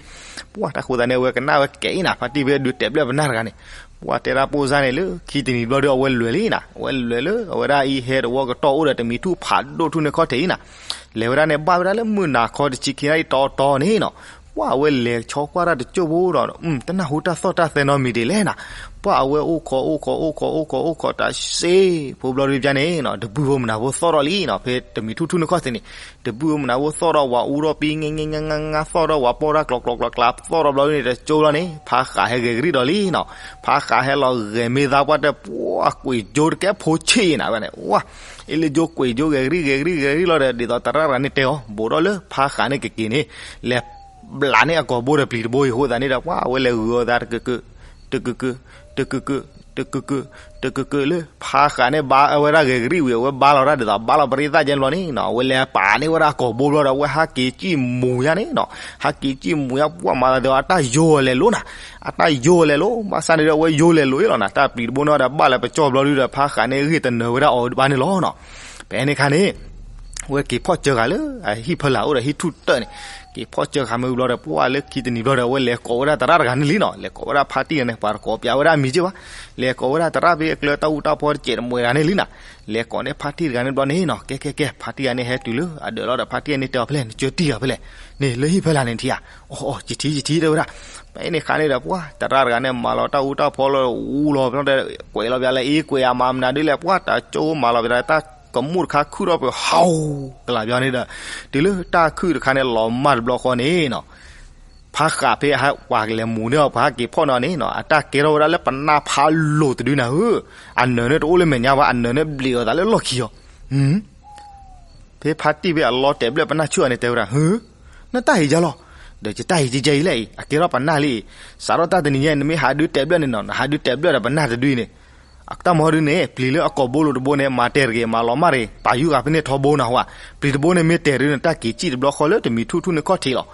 ပှၢ်တၢ်ဃိသးန့ၣ် အဝဲကနၣ်ဝဲကဲအံၤနၤဖါတံၢ်ဖဲဒုးတဲာ်ဘျၢၣ်ပနၢ်တဂၤန့ၣ်, ပှၢ်တဲဒၣ်ပိၢ်စါန့ၣ် လၢခံတနံၤဘျီဒီး အဝဲလဲၤလံနၤ အဝဲလဲၤလၢအဝဲဒၣ်အံၤဟဲတဝီကတီၢ်အိၣ်ဒီးတမံၤထူၣ်ဖးဒိၣ်ထူၣ်န့ၣ်ခီၣ်ထံးအံၤနၤ လဲၤဝဲဒၣ်န့ၣ် ဘၣ်ဝဲဒၣ်လၢမုၢ်နၤခီတဆံခံနၣ်ရံၣ်တီတီန့ၣ်နီၤ, ပှၢ်အဝဲလဲၤဆီကွၢ်တၢ်တကၠိၢ်ဖိဒီး တနၢ်ဟူတၢ်သီၣ်တၢ်သဲနီတမံၤဒ်လဲၣ်နၤ, ပှၢ်အဝဲအိၣ်ခိးအိၣ်ခိးအိၣ်ခိးအိၣ်ခိးအိၣ်ခိးတၢ်စ့ဖိဘျီဒုးပျၢ်န့ၣ်နီၤ တဘုၣ်ဖိမုၢ်နၤဖိသီၣ်ထီၣ်လံနီၤ ဖဲတမံၤထူၣ်ထူၣ်န့ၣ်ခီၣ်ထံးန့ၣ်, တဘုၣ်ဖိမုၢ်နၤဖိသီၣ်ထီၣ်ဝဲအူထီၣ်ပံၤ ငဲငဲငါငါသီၣ်ထီၣ်ဝဲပီၢ်တၢ်ကျီးကျီးကျီးကျါသီၣ်ထီၣ်ဘျီဒုးန့ၣ် တကၠိၢ်လီၤန့ၣ် ဖါဃးဟဲဂဲၤကရံၣ်ဒီးလံနီၤ, ဖါဃးဟဲလီၤဂဲၤမ့ၢ်သါပှၢ်တၢၢ် ပှၢ်ကွံာ်ယိတကဲဖိဆံးနၤဝဲန့ၣ် ဝါ အ့လၢယိကွံာ်ယိဂဲၤကရံၣ်ဂဲၤကရံၣ်ဂဲၤကရံၣ်လီၤဒီး ဒ်သိးသရၣ်တဂၤန့ၣ်တဲအီၤ ဘိးထီၣ်လၢဖါဃးန့ၣ်ကက့ၤန့ၣ် လဲၤဘျးန့ၢ်အကိာ်ဘိဒီးပျံၤတဘိအံၤအဃိသတးန့ၣ်ဒီး ပှၢ်အဝဲလဲၤဂုာ်အီၤသးတကၢၢ်ကၢၢ် တကၢၢ်ကၢၢ် တကၢၢ်ကၢၢ် တကၢၢ်ကၢၢ် လၢဖါဃးန့ၣ်ဘါအဝဲဒၣ်ဂဲၤကရံၣ်ဝံၤ အဝဲဘါလီၤတၢ်ဒ်သိးဘါလီၤပရ့သၣ်ကဲဘျီန့ၣ်နီၤ အဝဲလဲၤပာ်န့ၢ်ဝဲဒၣ်အကိာ်ဘိဘျီဒီး အဝဲဟးက့ၤစံၣ်မူၤညါန့ၣ်နီၤ ဟးက့ၤစံၣ်မူၤညါ ပှၢ်မၤသးဒီးအတၢ်ယိာ်လဲၤလိၤနၤ အတၢ်ယိာ်လဲၤလိၤ ဘၣ်ဆၣ်န့ၣ်ဒီး အဝဲယိာ်လဲၤလိၤအံၤလီၤနၤ တၢ်ပျံၤတဘိန့ၣ်ဒီး ဘၣ်လၢပကၠီၣ်ဘျီဒုဒီး ဖါဃးန့ၣ်ဂ့ၢ်တနၢၤဝဲဒၣ်အီၤဘၣ်န့ၣ်လီၤနီၤ ဖဲန့ၣ်ခါန့ၣ် ဝဲက့ၤဖီၣ်စၢဃာ်လၢအဟံၣ်ဖီလာ်အိၣ်ဒီးဟံၣ်ထူၣ်တၢၢ်န့ၣ်, က့ၤဖီၣ်စၢဃာ်မ့ၢ်ဝံၤဘျီဒီး ပှၢ်လၢခံတနံၤဘျီဒီး အဝဲလဲၤကိးဝဲဒၣ်သရၣ်တဂၤန့ၣ်လံနီၤ, လဲၤကိးဝဲဒၣ်ဖါတံၢ်န့ၣ် ပှၤတကိးပၠးဝဲဒၣ်အမံၤက့ဘၣ်, လဲၤကိးဝဲဒၣ်သရၣ်ဖဲအကျဲတၢ်အူတၢ်ဖီတစဲးတမှဲးတဂၤန့ၣ်လံနီၤ, လဲၤကိးန့ၢ်ဖါတံၢ်တဂၤန့ၣ်ဘျီန့ၣ်နီၤ, ကဲကဲကဲ ဖါတံၢ်တဂၤန့ၣ်ဟဲတုၤလၢအဒၢးလီၤဒီး ဖါတံၢ်တဂၤန့ၣ်တဲအီၤဖဲလဲၣ် နကၢတံၢ်အီၤဖဲလဲၣ်န့ၣ် လၢဟံၣ်ဖီလာ်န့ၣ်ထံၣ်ဧါ, အီအီ ယထံၣ်ယထံၣ်တဲဝဲဒၣ်, ဖဲန့ၣ်အခါန့ၣ်ဒီး ပှၢ်သရၣ်တဂၤန့ၣ် မၤလီၤတၢ်အူတၢ်ဖီလၢအူလီၤဘျီဒီး ကွဲးလီၤပၠးလၢအ့ ကွဲးအမၤမနုၤဒ်လဲၣ် ပှၢ်တၢ်ကၠိမၤလီၤပၠးဒီး တၢ်ကမူၣ်တခါခုၣ်ထီၣ်ပှဲၤဟီၣ်ကလၤပၠးန့ၣ်ဒီး တုၤလၢတၢ်ခုၣ်တခါန့ၣ် လီၤမၢ်တဘျီဃီန့ၣ်နီၤ, ဖါဃးဖဲပှၤကလဲၤမူၤန့ၢ်အီၤ ပှၤဟဲက့ၤဖီၣ်န့ၢ်အီၤန့ၣ်နီၤ အတၢ်ကဲထီၣ်ဝဲဒၣ်လၢပနၢ်ဖးလိာ်တဒုနၤဧၢ, အနၢၤန့ၣ်တအိၣ်လၢမဲာ်ညါဘၣ် အနၢၤန့ၣ်ဘျံးအီၤသးလၢလီၢ်ခံအီၤ, ဖဲဖါတံၢ်ဖဲအလီတဲာ်ဘျၢၣ်ပနၢ်ဆူၣ်အီၤန့ၣ် တဲဝဲဒၣ် ဟု, နတၢ်အံၤယါလီၤ, ဒီးယတၢ်အံၤယဲယဲအံၤလဲၣ်အံၤ အကဲထီၣ်ပနၢ်လံအံၤ, စးထီၣ်တၢ်တနံၤညါအံၤ နမ့ၢ်ဟးဒုးတဲာ်ဘျၢၣ်န့ၣ်နီၤ နဟးဒုးတဲာ်ဘျၢၣ်ဒီးပနၢ်တဒုအံၤန့ၣ် တၢ်မၤဒုန့ၣ် ပျံၤလၢအကိာ်ဘိလိၤတဘိန့ၣ် မၤတဲာ်တဂ့ၤ မၤလီၤမၢ်တဂ့ၤ ပာ်ယူၤဃာ်ဖဲန့ၣ်ထီဘိနၤဟူဧါ, ပျံၤတဘိန့ၣ်မ့ၢ်တဲာ်ဒုန့ၣ် တၢ်က့ၤစံၣ်တဘျီဃီလၢတမံၤထူၣ်ထူၣ်န့ၣ်ခီၣ်ထံးလီၤ,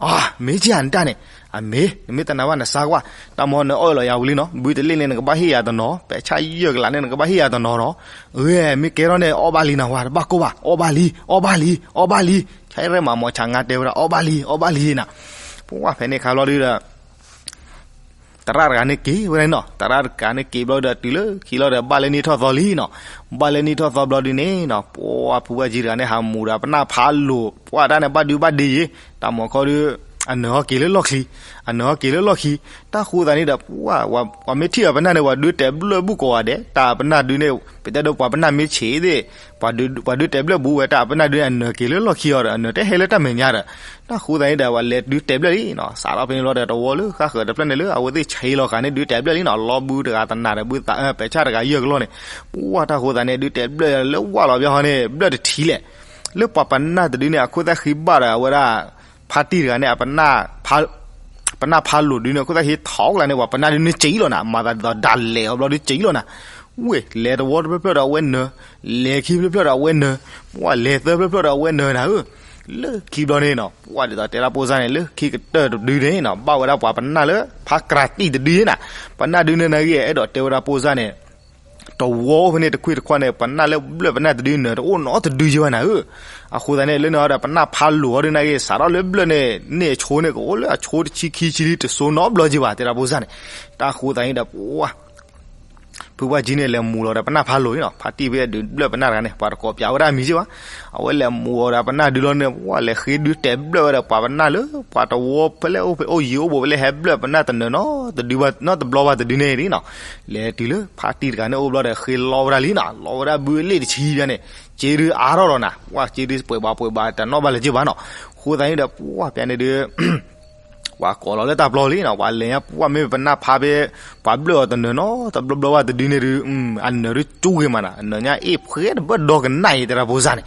အါ မ့ၢ်ကၢ်နတၢ်န့ၣ်, အမ့ၢ် နမ့ၢ်တနာ်ဘၣ်နစါကွၢ်, တၢ်မၤန့ၣ်အီၣ်လီၤယၤဝံၤလံနီၤ ဘုတလ့ၣ်န့ၣ် နကဘၣ်ဟ့ၣ်ယၤတနီၤ ပဲာ်ဆၣ်ယဲၢ်ကလးန့ၣ် နကဘၣ်ဟ့ၣ်ယၤတနီၤနီၤ, အမ့ၢ်ကဲထီၣ်န့ၣ် အီၣ်ဘၣ်လံနၤဟူဧါ တဘၣ်ကိၢ်ဘၣ် အီၣ်ဘၣ်လံ အီၣ်ဘၣ်လံ အီၣ်ဘၣ်လံ, ဆဲရဲမၤမီၤဆးငါတဲဝဲဒၣ် အီၣ်ဘၣ်လံ အီၣ်ဘၣ်လံနၤ, ပှၢ်ဖဲန့ၣ်အခါဘျီဒုဒီး သရၣ်တဂၤန့ၣ်က့ၤဝဲဒၣ်နီၤ, သရၣ်တဂၤန့ၣ်က့ၤဘျီဒီးတုၤလၢခံလီၤဒီး ဘၣ်လၢနံၣ်ထီၣ်သီလံနီၤ, ဘၣ်လၢနံၣ်ထီၣ်သီဘျီဒုန့ၣ်နီၤ ပှၢ်ဖုဘၣ်ကံတဂၤန့ၣ် ဟးမူၤဒီးပနၢ်ဖးလိာ် ပှၢ်တၢ်န့ၣ်ဘၣ်ဒုဘၣ်ဒ့ယ့ၤ, တၢ်မၤခီဒု အနၢၤဟီၣ်က့ၤလၢလီၢ်ခံ, အနၢၤဟီၣ်က့ၤလၢလီၢ်ခံ, တၢ်ဃိသးန့ၣ်ဒီး ပှၢ် ပှၤမ့ၢ်ထံၣ်အီၤပနၢ်န့ၣ် ပှၤဒုးတဲာ်ဘျၢၣ်ဘူၣ်ကိးဂၤဒဲး တၢ်ပနၢ်ဒုန့ၣ် ပတဲဒီးပှၤပနၢ်မ့ၢ်ဆံးသ့ၣ် ပှၤဒုးတဲာ်ဘျၢၣ်ဘူးဝဲ တၢ်ပနၢ်ဒုန့ၣ် အနၢၤက့ၤလၢလီၢ်ခံအီၤဒီး အနၢၤတဟဲလၢတၢ်မဲာ်ညါဒီး တၢ်ဃိသးန့ၣ်ဒီး ပှၤလဲၤဒုးတဲာ်ဘျၢၣ်လံနီၤ, စးထီၣ်ဖဲန့ၣ်ဘျီဒီး တဝီလၢဃၣ်ဃၢၤတဖျၢၣ်န့ၣ်လၢအဝဲသ့ၣ်ဆံးလီၤဃာ်န့ၣ် ဒုးတဲာ်ဘျၢၣ်လံနီၤ, လီၤဘုတဂၤသနၢ်ဒီး ဘုသး ပဲာ်ဆၣ်တဂၤယဲၢ်ကလီၢ်န့ၣ်, ပှၢ်တၢ်ဃိသးန့ၣ် ဒုးတဲာ်ဘျၢၣ်လၢဝၣ်လီၤဘျီဃီန့ၣ် ဘျၢၣ်တထံးလဲၣ်, လၢပှၤပနၢ်တဒုန့ၣ် အခိၣ်သၣ်ဃံဘၣ်ဒီး အဝဲဒၣ် ဖါတံၢ်တဂၤန့ၣ် ပနၢ်ဖးလိာ်ဒုန့ၣ် အခိၣ်သၣ်ဃံထီၣ်ကလါန့ၣ် ပှၤပနၢ်ဒုန့ၣ်စံးလီၤနၤ, မၤသးဒ်သိးဒၣ်လဲာ်အီၤဘျီဒုစံးလီၤနၤ, ဝ့ၢ် လဲၤတဝီတဖျၢၣ်ဖျၢၣ်ဒီးအဝဲနၢၤ, လဲၤခံဖျၢၣ်ဖျၢၣ်ဒီးအဝဲနၢၤ, ပှၢ်လဲၤသၢဖျၢၣ်ဖျၢၣ်ဒီးအဝဲနၢၤနၤဧၢ, လၢခံဘျီန့ၣ်နီၤ ပှၢ်ဒ်သိးတဲဒၣ်ဖိစၢ်န့ၣ် လၢခံကတၢၢ်တဒုန့ၣ်နီၤ ဘၣ်ဝဲဒၣ်ပှၤပနၢ်လၢ ဖါကြၤတံၢ်တဒုန့ၣ်နၤ, ပနၢ်ဒုန့ၣ်နၤဂ့ၤ အဲၣ်ဒိးတဲဝဲဒၣ်ဖိစၢ်န့ၣ် တဝီအိၣ်ဖဲန့ၣ်တခွံၣ်တခွါန့ၣ် ပနၢ်လၢဘျၢၣ်ပနၢ်တဒုန့ၣ် တအိၣ်နီတဒုယဲဘၣ်နၤဧၢ, အဃိသတးန့ၣ် လၢန့ၣ်ဒီး ပနၢ်ဖးလိာ်အီၤဒုန့ၣ်ဂ့ၤ စးထီၣ်လၢဘျၢၣ်န့ၣ် န့ၢ်အဆိန့ၣ် ကအိၣ်လၢအဆိတဆံခံဆံလံ တစိနီတဘျီက့ၤဘၣ် တဲဒၣ်ဖိစၢ်န့ၣ်, တၢ်ဃိသတးန့ၣ်ဒီး ပှၢ် ဖုဘၣ်ကံန့ၣ် လဲၤမူၤလီၤဒီးပနၢ်ဖးလိာ်န့ၣ်နီၤ, ဖါတံၢ်ဖဲအဒုးဘျၢၣ်ပနၢ်တဂၤန့ၣ် ပှၤတကိးပၠးဝဲဒၣ်အမံၤက့ဘၣ်, အဝဲလဲၤမူၤအီၤဒီးပနၢ်ဒုလီၤန့ၣ် ပှၢ်လဲၤဃ့ဒုးတဲာ်ဘျၢၣ်ဝဲဒီးပှၤပနၢ်လၢ ပှၤတဝီဖဲလဲၣ်အိၣ်ဖဲအိၣ်ယံၤအိၣ်ဘူးဖဲလဲၣ် ဟဲဘျၢၣ်ပနၢ်တနၢၤနီတဒုဘၣ်နီတဘျီဘၣ်တဒုန့ၣ်နီၤ, လဲၤတုၤလၢဖါတံၢ်တဂၤန့ၣ်အိၣ်ဘျီဒီး ဃ့လီဝဲဒၣ်လံနီၤ, လီဝဲဒၣ်ဘုအလ့ၣ်တဆံဘၣ်န့ၣ်, စ့ဒုအါထီၣ်လီၤနၤ, ပှၢ်စ့ဒုပှဲၤဘၣ်ပှဲၤဘၣ်တနီၣ်ဘၣ်လၢၤက့ဘၣ်နီၤ, အဃိသတးန့ၣ်ဒီး ပှၢ်ပၠးန့ၣ်ဒုး ပှၤကိးလီၤလၢတၢ်ပျီလံနီၤ, ပှၤလဲၤညါပှၢ်မ့ၢ်ပနၢ်ဖးဖဲ ပှၤဘျၢၣ်အီၤတနၢၤနီတဘျီဘျီဘၣ်တဒုန့ၣ်ဒုး အနၢၤဒုးကၠူဂ့ၤမးနီၤ, အနၢၤညါအ့ၣ်ဖှဲတဘၢၣ်ဒီကနၣ်အံၤ တဲဒၣ်ဖိစၢ်န့ၣ်,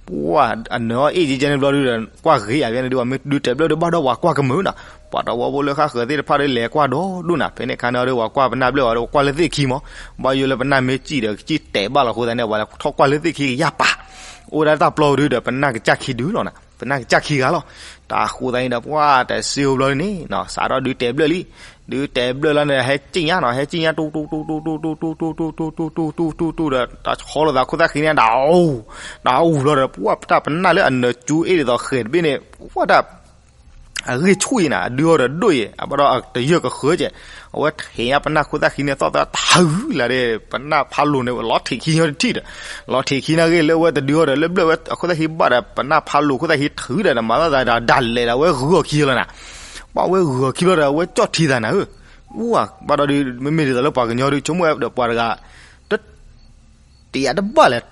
ပှၢ်အနၢၤအီၣ်အ့ၣ်ကဲကဲန့ၣ်ဘျီဒုးဒီး ကွၢ်ဂ့ၤယၤဖဲန့ၣ်ဒုး ပှၤမ့ၢ်ဒုးတဲာ်ဘျၢၣ်ဒုးဘၣ်ဒီးပှၤကွၢ်ကမုာ်နီၤ, ပှၤတဝီဖိလၢဃၣ်ဃၢၤသ့ၣ်တဖၣ်ဒီးလဲၤကွၢ်ဒီဒူၣ်နၤ, ဖဲန့ၣ်အခါန့ၣ်ဒီး ပှၤကွၢ်ပနၢ်ဘျၢၣ်အီၤဒီး ပှၤကွၢ်လၢသ့ၣ်ခံမး, ဘၣ်ယိၣ်လၢပနၢ်မ့ၢ်စံၣ်ဒီး ကစံၣ်တဲာ်ဘၣ်လီၤအဃိသတးန့ၣ် ပှၤလဲၤထီၣ်ကွၢ်လၢသ့ၣ်ခံကယၢ်ပာ်, အိၣ်ဝဲဒၣ်တၢ်ပျီဒုးဒီး ပနၢ်ကစၢ်ခံဒုလီၤနၤ, ပနၢ်ကစၢ်ခံဂၤလီၤ, တၢ်ဃိသတးန့ၣ်ဒီး ပှၢ်တၢ်စ့အိၣ်ဘျီန့ၣ်နီၤ, စးထီၣ်ဒုးတဲာ်ဘျၢၣ်လံ, ဒုးတဲာ်ဘျၢၣ်လီၤန့ၣ် ဟဲစံၣ်ညါနီၤ, ဟဲစံၣ်ညါ တူတူတူတူတူတူတူတူတူတူတူဒီး တၢ်ဆီလီၤသးခိၣ်သၣ်ဃံန့ၣ် ဒၣ်အူ, ဒၣ်အူလီၤဒီး ပှၢ်တၢ်ပနၢ်လၢအနၢၤကၠူအ့ၣ်ဒ်သိးဃဲၤတဘ့ၣ်န့ၣ် ပှၢ်တၢ် အဂ့ၢ်ဆူၣ်အံၤနၤ, အဒုးအီၤဒီးဒိၣ်အံၤ အဘၣ်ဒီးတယၢၢ်ကဃၢၤကဲး, အဝဲထံၣ်ညါပနၢ်ခိၣ်သၣ်ဃံန့ၣ် သီၣ်သၢတဟုလၢ်ဒီး ပနၢ်ဖးလိာ်န့ၣ် လီၤထံးခံညီတထံၣ်ဒီး, လီၤထံးခံန့ၣ်ဂ့ၤ လၢအဝဲတဒုးအီၤဒီး လၢဘျၢၣ်ဝဲအခိၣ်သၣ်ဃံဘၣ်ဒီး ပနၢ်ဖးလိာ်ခိၣ်သၣ်ဃံထုးဒီး မၤသးဒၣ်လဲာ်ဒီး အဝဲဂုာ်အီၤခံလီၤနၤ, ပှၢ်ဝဲဂုာ်အီၤခံလီၤဒီး အဝဲကၠီၣ်ထံသးနၤဧၢ, အူဧါ, ဘၣ်ဒီးဒုး မ့မ့ၢ်ဒ်သိးလၢပှၤကညီဒုး ဆိကမိၣ်ဝဲဒီးပှၤတဂၤ တ တယာ်တဘၣ်လဲၣ်,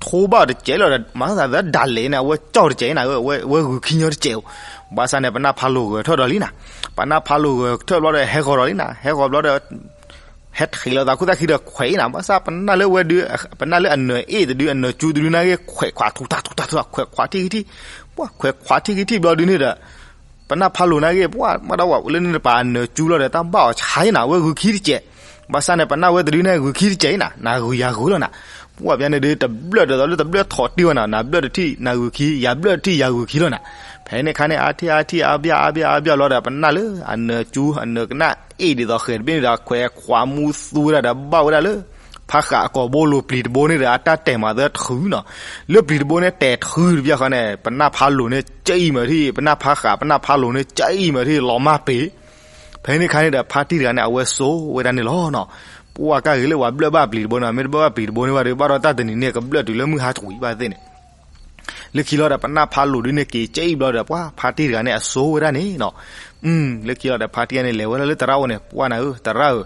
ထိဘၣ်တစဲးလီၤဒီး မၤသးဒၣ်လဲာ်န့ၣ် အဝဲကၠီၣ်တစဲးနၤဧၢ, အဝဲဂုာ်ခံညီတစဲးဧိၤ, ဘၣ်ဆၣ်န့ၣ် ပနၢ်ဖးလိာ်ဂၢၢ်ထၢၣ်ဒီးလံနၤ, ပနၢ်ဖးလိာ်ဂၢၢ်ထၢၣ်ဘျီဒီး ဟဲဃီၤဒီးလံနၤ, ဟဲဃီၤဘျီဒီး ဟဲထံၣ်လိာ်သးခိၣ်သၣ်ဃံဒီးခွဲးအံၤနၤ, ဘၣ်ဆၣ်ပနၢ်လၢဝဲဒုး ပနၢ်လၢအနၢၤအ့ၣ်တဒု အနၢၤကၠူတဒုန့ၣ်ဂ့ၤ ခွဲးခွး ထူးထးထူးထးထူး ခွဲးခွးထံၣ်ကထံၣ်, ပှၢ်ခွဲးခွးထံၣ်ကထံၣ်ဘျီဒုးန့ၣ်ဒီး ပနၢ်ဖးလိာ်န့ၣ်ဂ့ၤ ပှၢ်မ့ၢ်ဒီးဝဲလၢန့ၣ်တပၤအနၢၤကၠူလီၤဒီး တၢ်ဘၣ်အီၤဆါအံၤနၤ အဝဲဂုာ်ခံတစဲး, ဘၣ်ဆၣ်န့ၣ် ပနၢ်ဝဲတဒုန့ၣ်ဂုာ်ခံတစဲးအံၤနၤ နဂုာ်ယၤဂုာ်လီၤနၤ, ပှၢ်ပၠးန့ၣ်ဒုး တဘျၢၣ်ဒ်သိးလၢတဘျၢၣ်ထီၣ်တံၢ်ဝဲနၤ, နဘျၢၣ်တထံၣ် နဂုာ်ခံ, ယၤဘျၢၣ်တထံၣ် ယၤဂုာ်ခံလီၤနၤ, ဖဲန့ၣ်အခါန့ၣ် အါထံၣ်အါထံၣ် အါဘျၣ်အါဘျၣ်အါဘျၣ်လီၤဒီး ပနၢ်လၢအနၢၤကၠူ အနၢၤကနၣ်အ့ၣ်ဒ်သိးဃဲၤတဘ့ၣ်န့ၣ်ဒီး ခွဲးခွးမူသူဝဲဒၣ်ဒီး ဘၣ်ဝဲဒၣ်လၢ ဖါဃးအကိာ်ဘိလိၤပျံၤတဘိန့ၣ်ဒီး အတၢ်တဲာ်မးသၢထုးနီၤ. လၢပျံၤတဘိန့ၣ်တဲာ်ထုးတဘျီဃီန့ၣ် ပနၢ်ဖးလိၤန့ၣ် ကအံၤမးထံၣ်, ပနၢ်ဖးဃး ပနၢ်ဖးလိၤန့ၣ် ကအံၤမးထံၣ် လီၤမၢ်ပ့ၤ. ဖဲန့ၣ်ခါန့ၣ်ဒီး ဖါတံၢ်တဂၤန့ၣ် အဝဲစိာ်ဝဲဒၣ်န့ၣ်လီၤနီၤ. ပှၤကဂ့ၤလၢပှၤဘျၢၣ်ဘၣ်ပျံၤတဘိန့ၣ်, မ့ၢ်တဘၣ်ဘၣ်ပျံၤတဘိန့ၣ်ဘၣ်ဒီး ဘၣ်ဒီးတၢ်တနံၤန့ၣ် ကဘျၢၣ်တုၤလၢမုၢ်ဟါတဝံၤဘၣ်သ့ၣ်န့ၣ် လၢခံလီၤဒီး ပနၢ်ဖးလိၤဒုန့ၣ်က့ၤကံဘျီဒီး ပှၤဖါတံၢ်တဂၤန့ၣ် အစိာ်ဝဲဒၣ်န့ၣ်နီၤ. လၢခံလီၤဒီး ဖါတံၢ်တဂၤန့ၣ် လဲၤဝဲဒၣ်လၢသရၣ်အိၣ်န့ၣ်, ပှၤနၤဧၢ, သရၣ်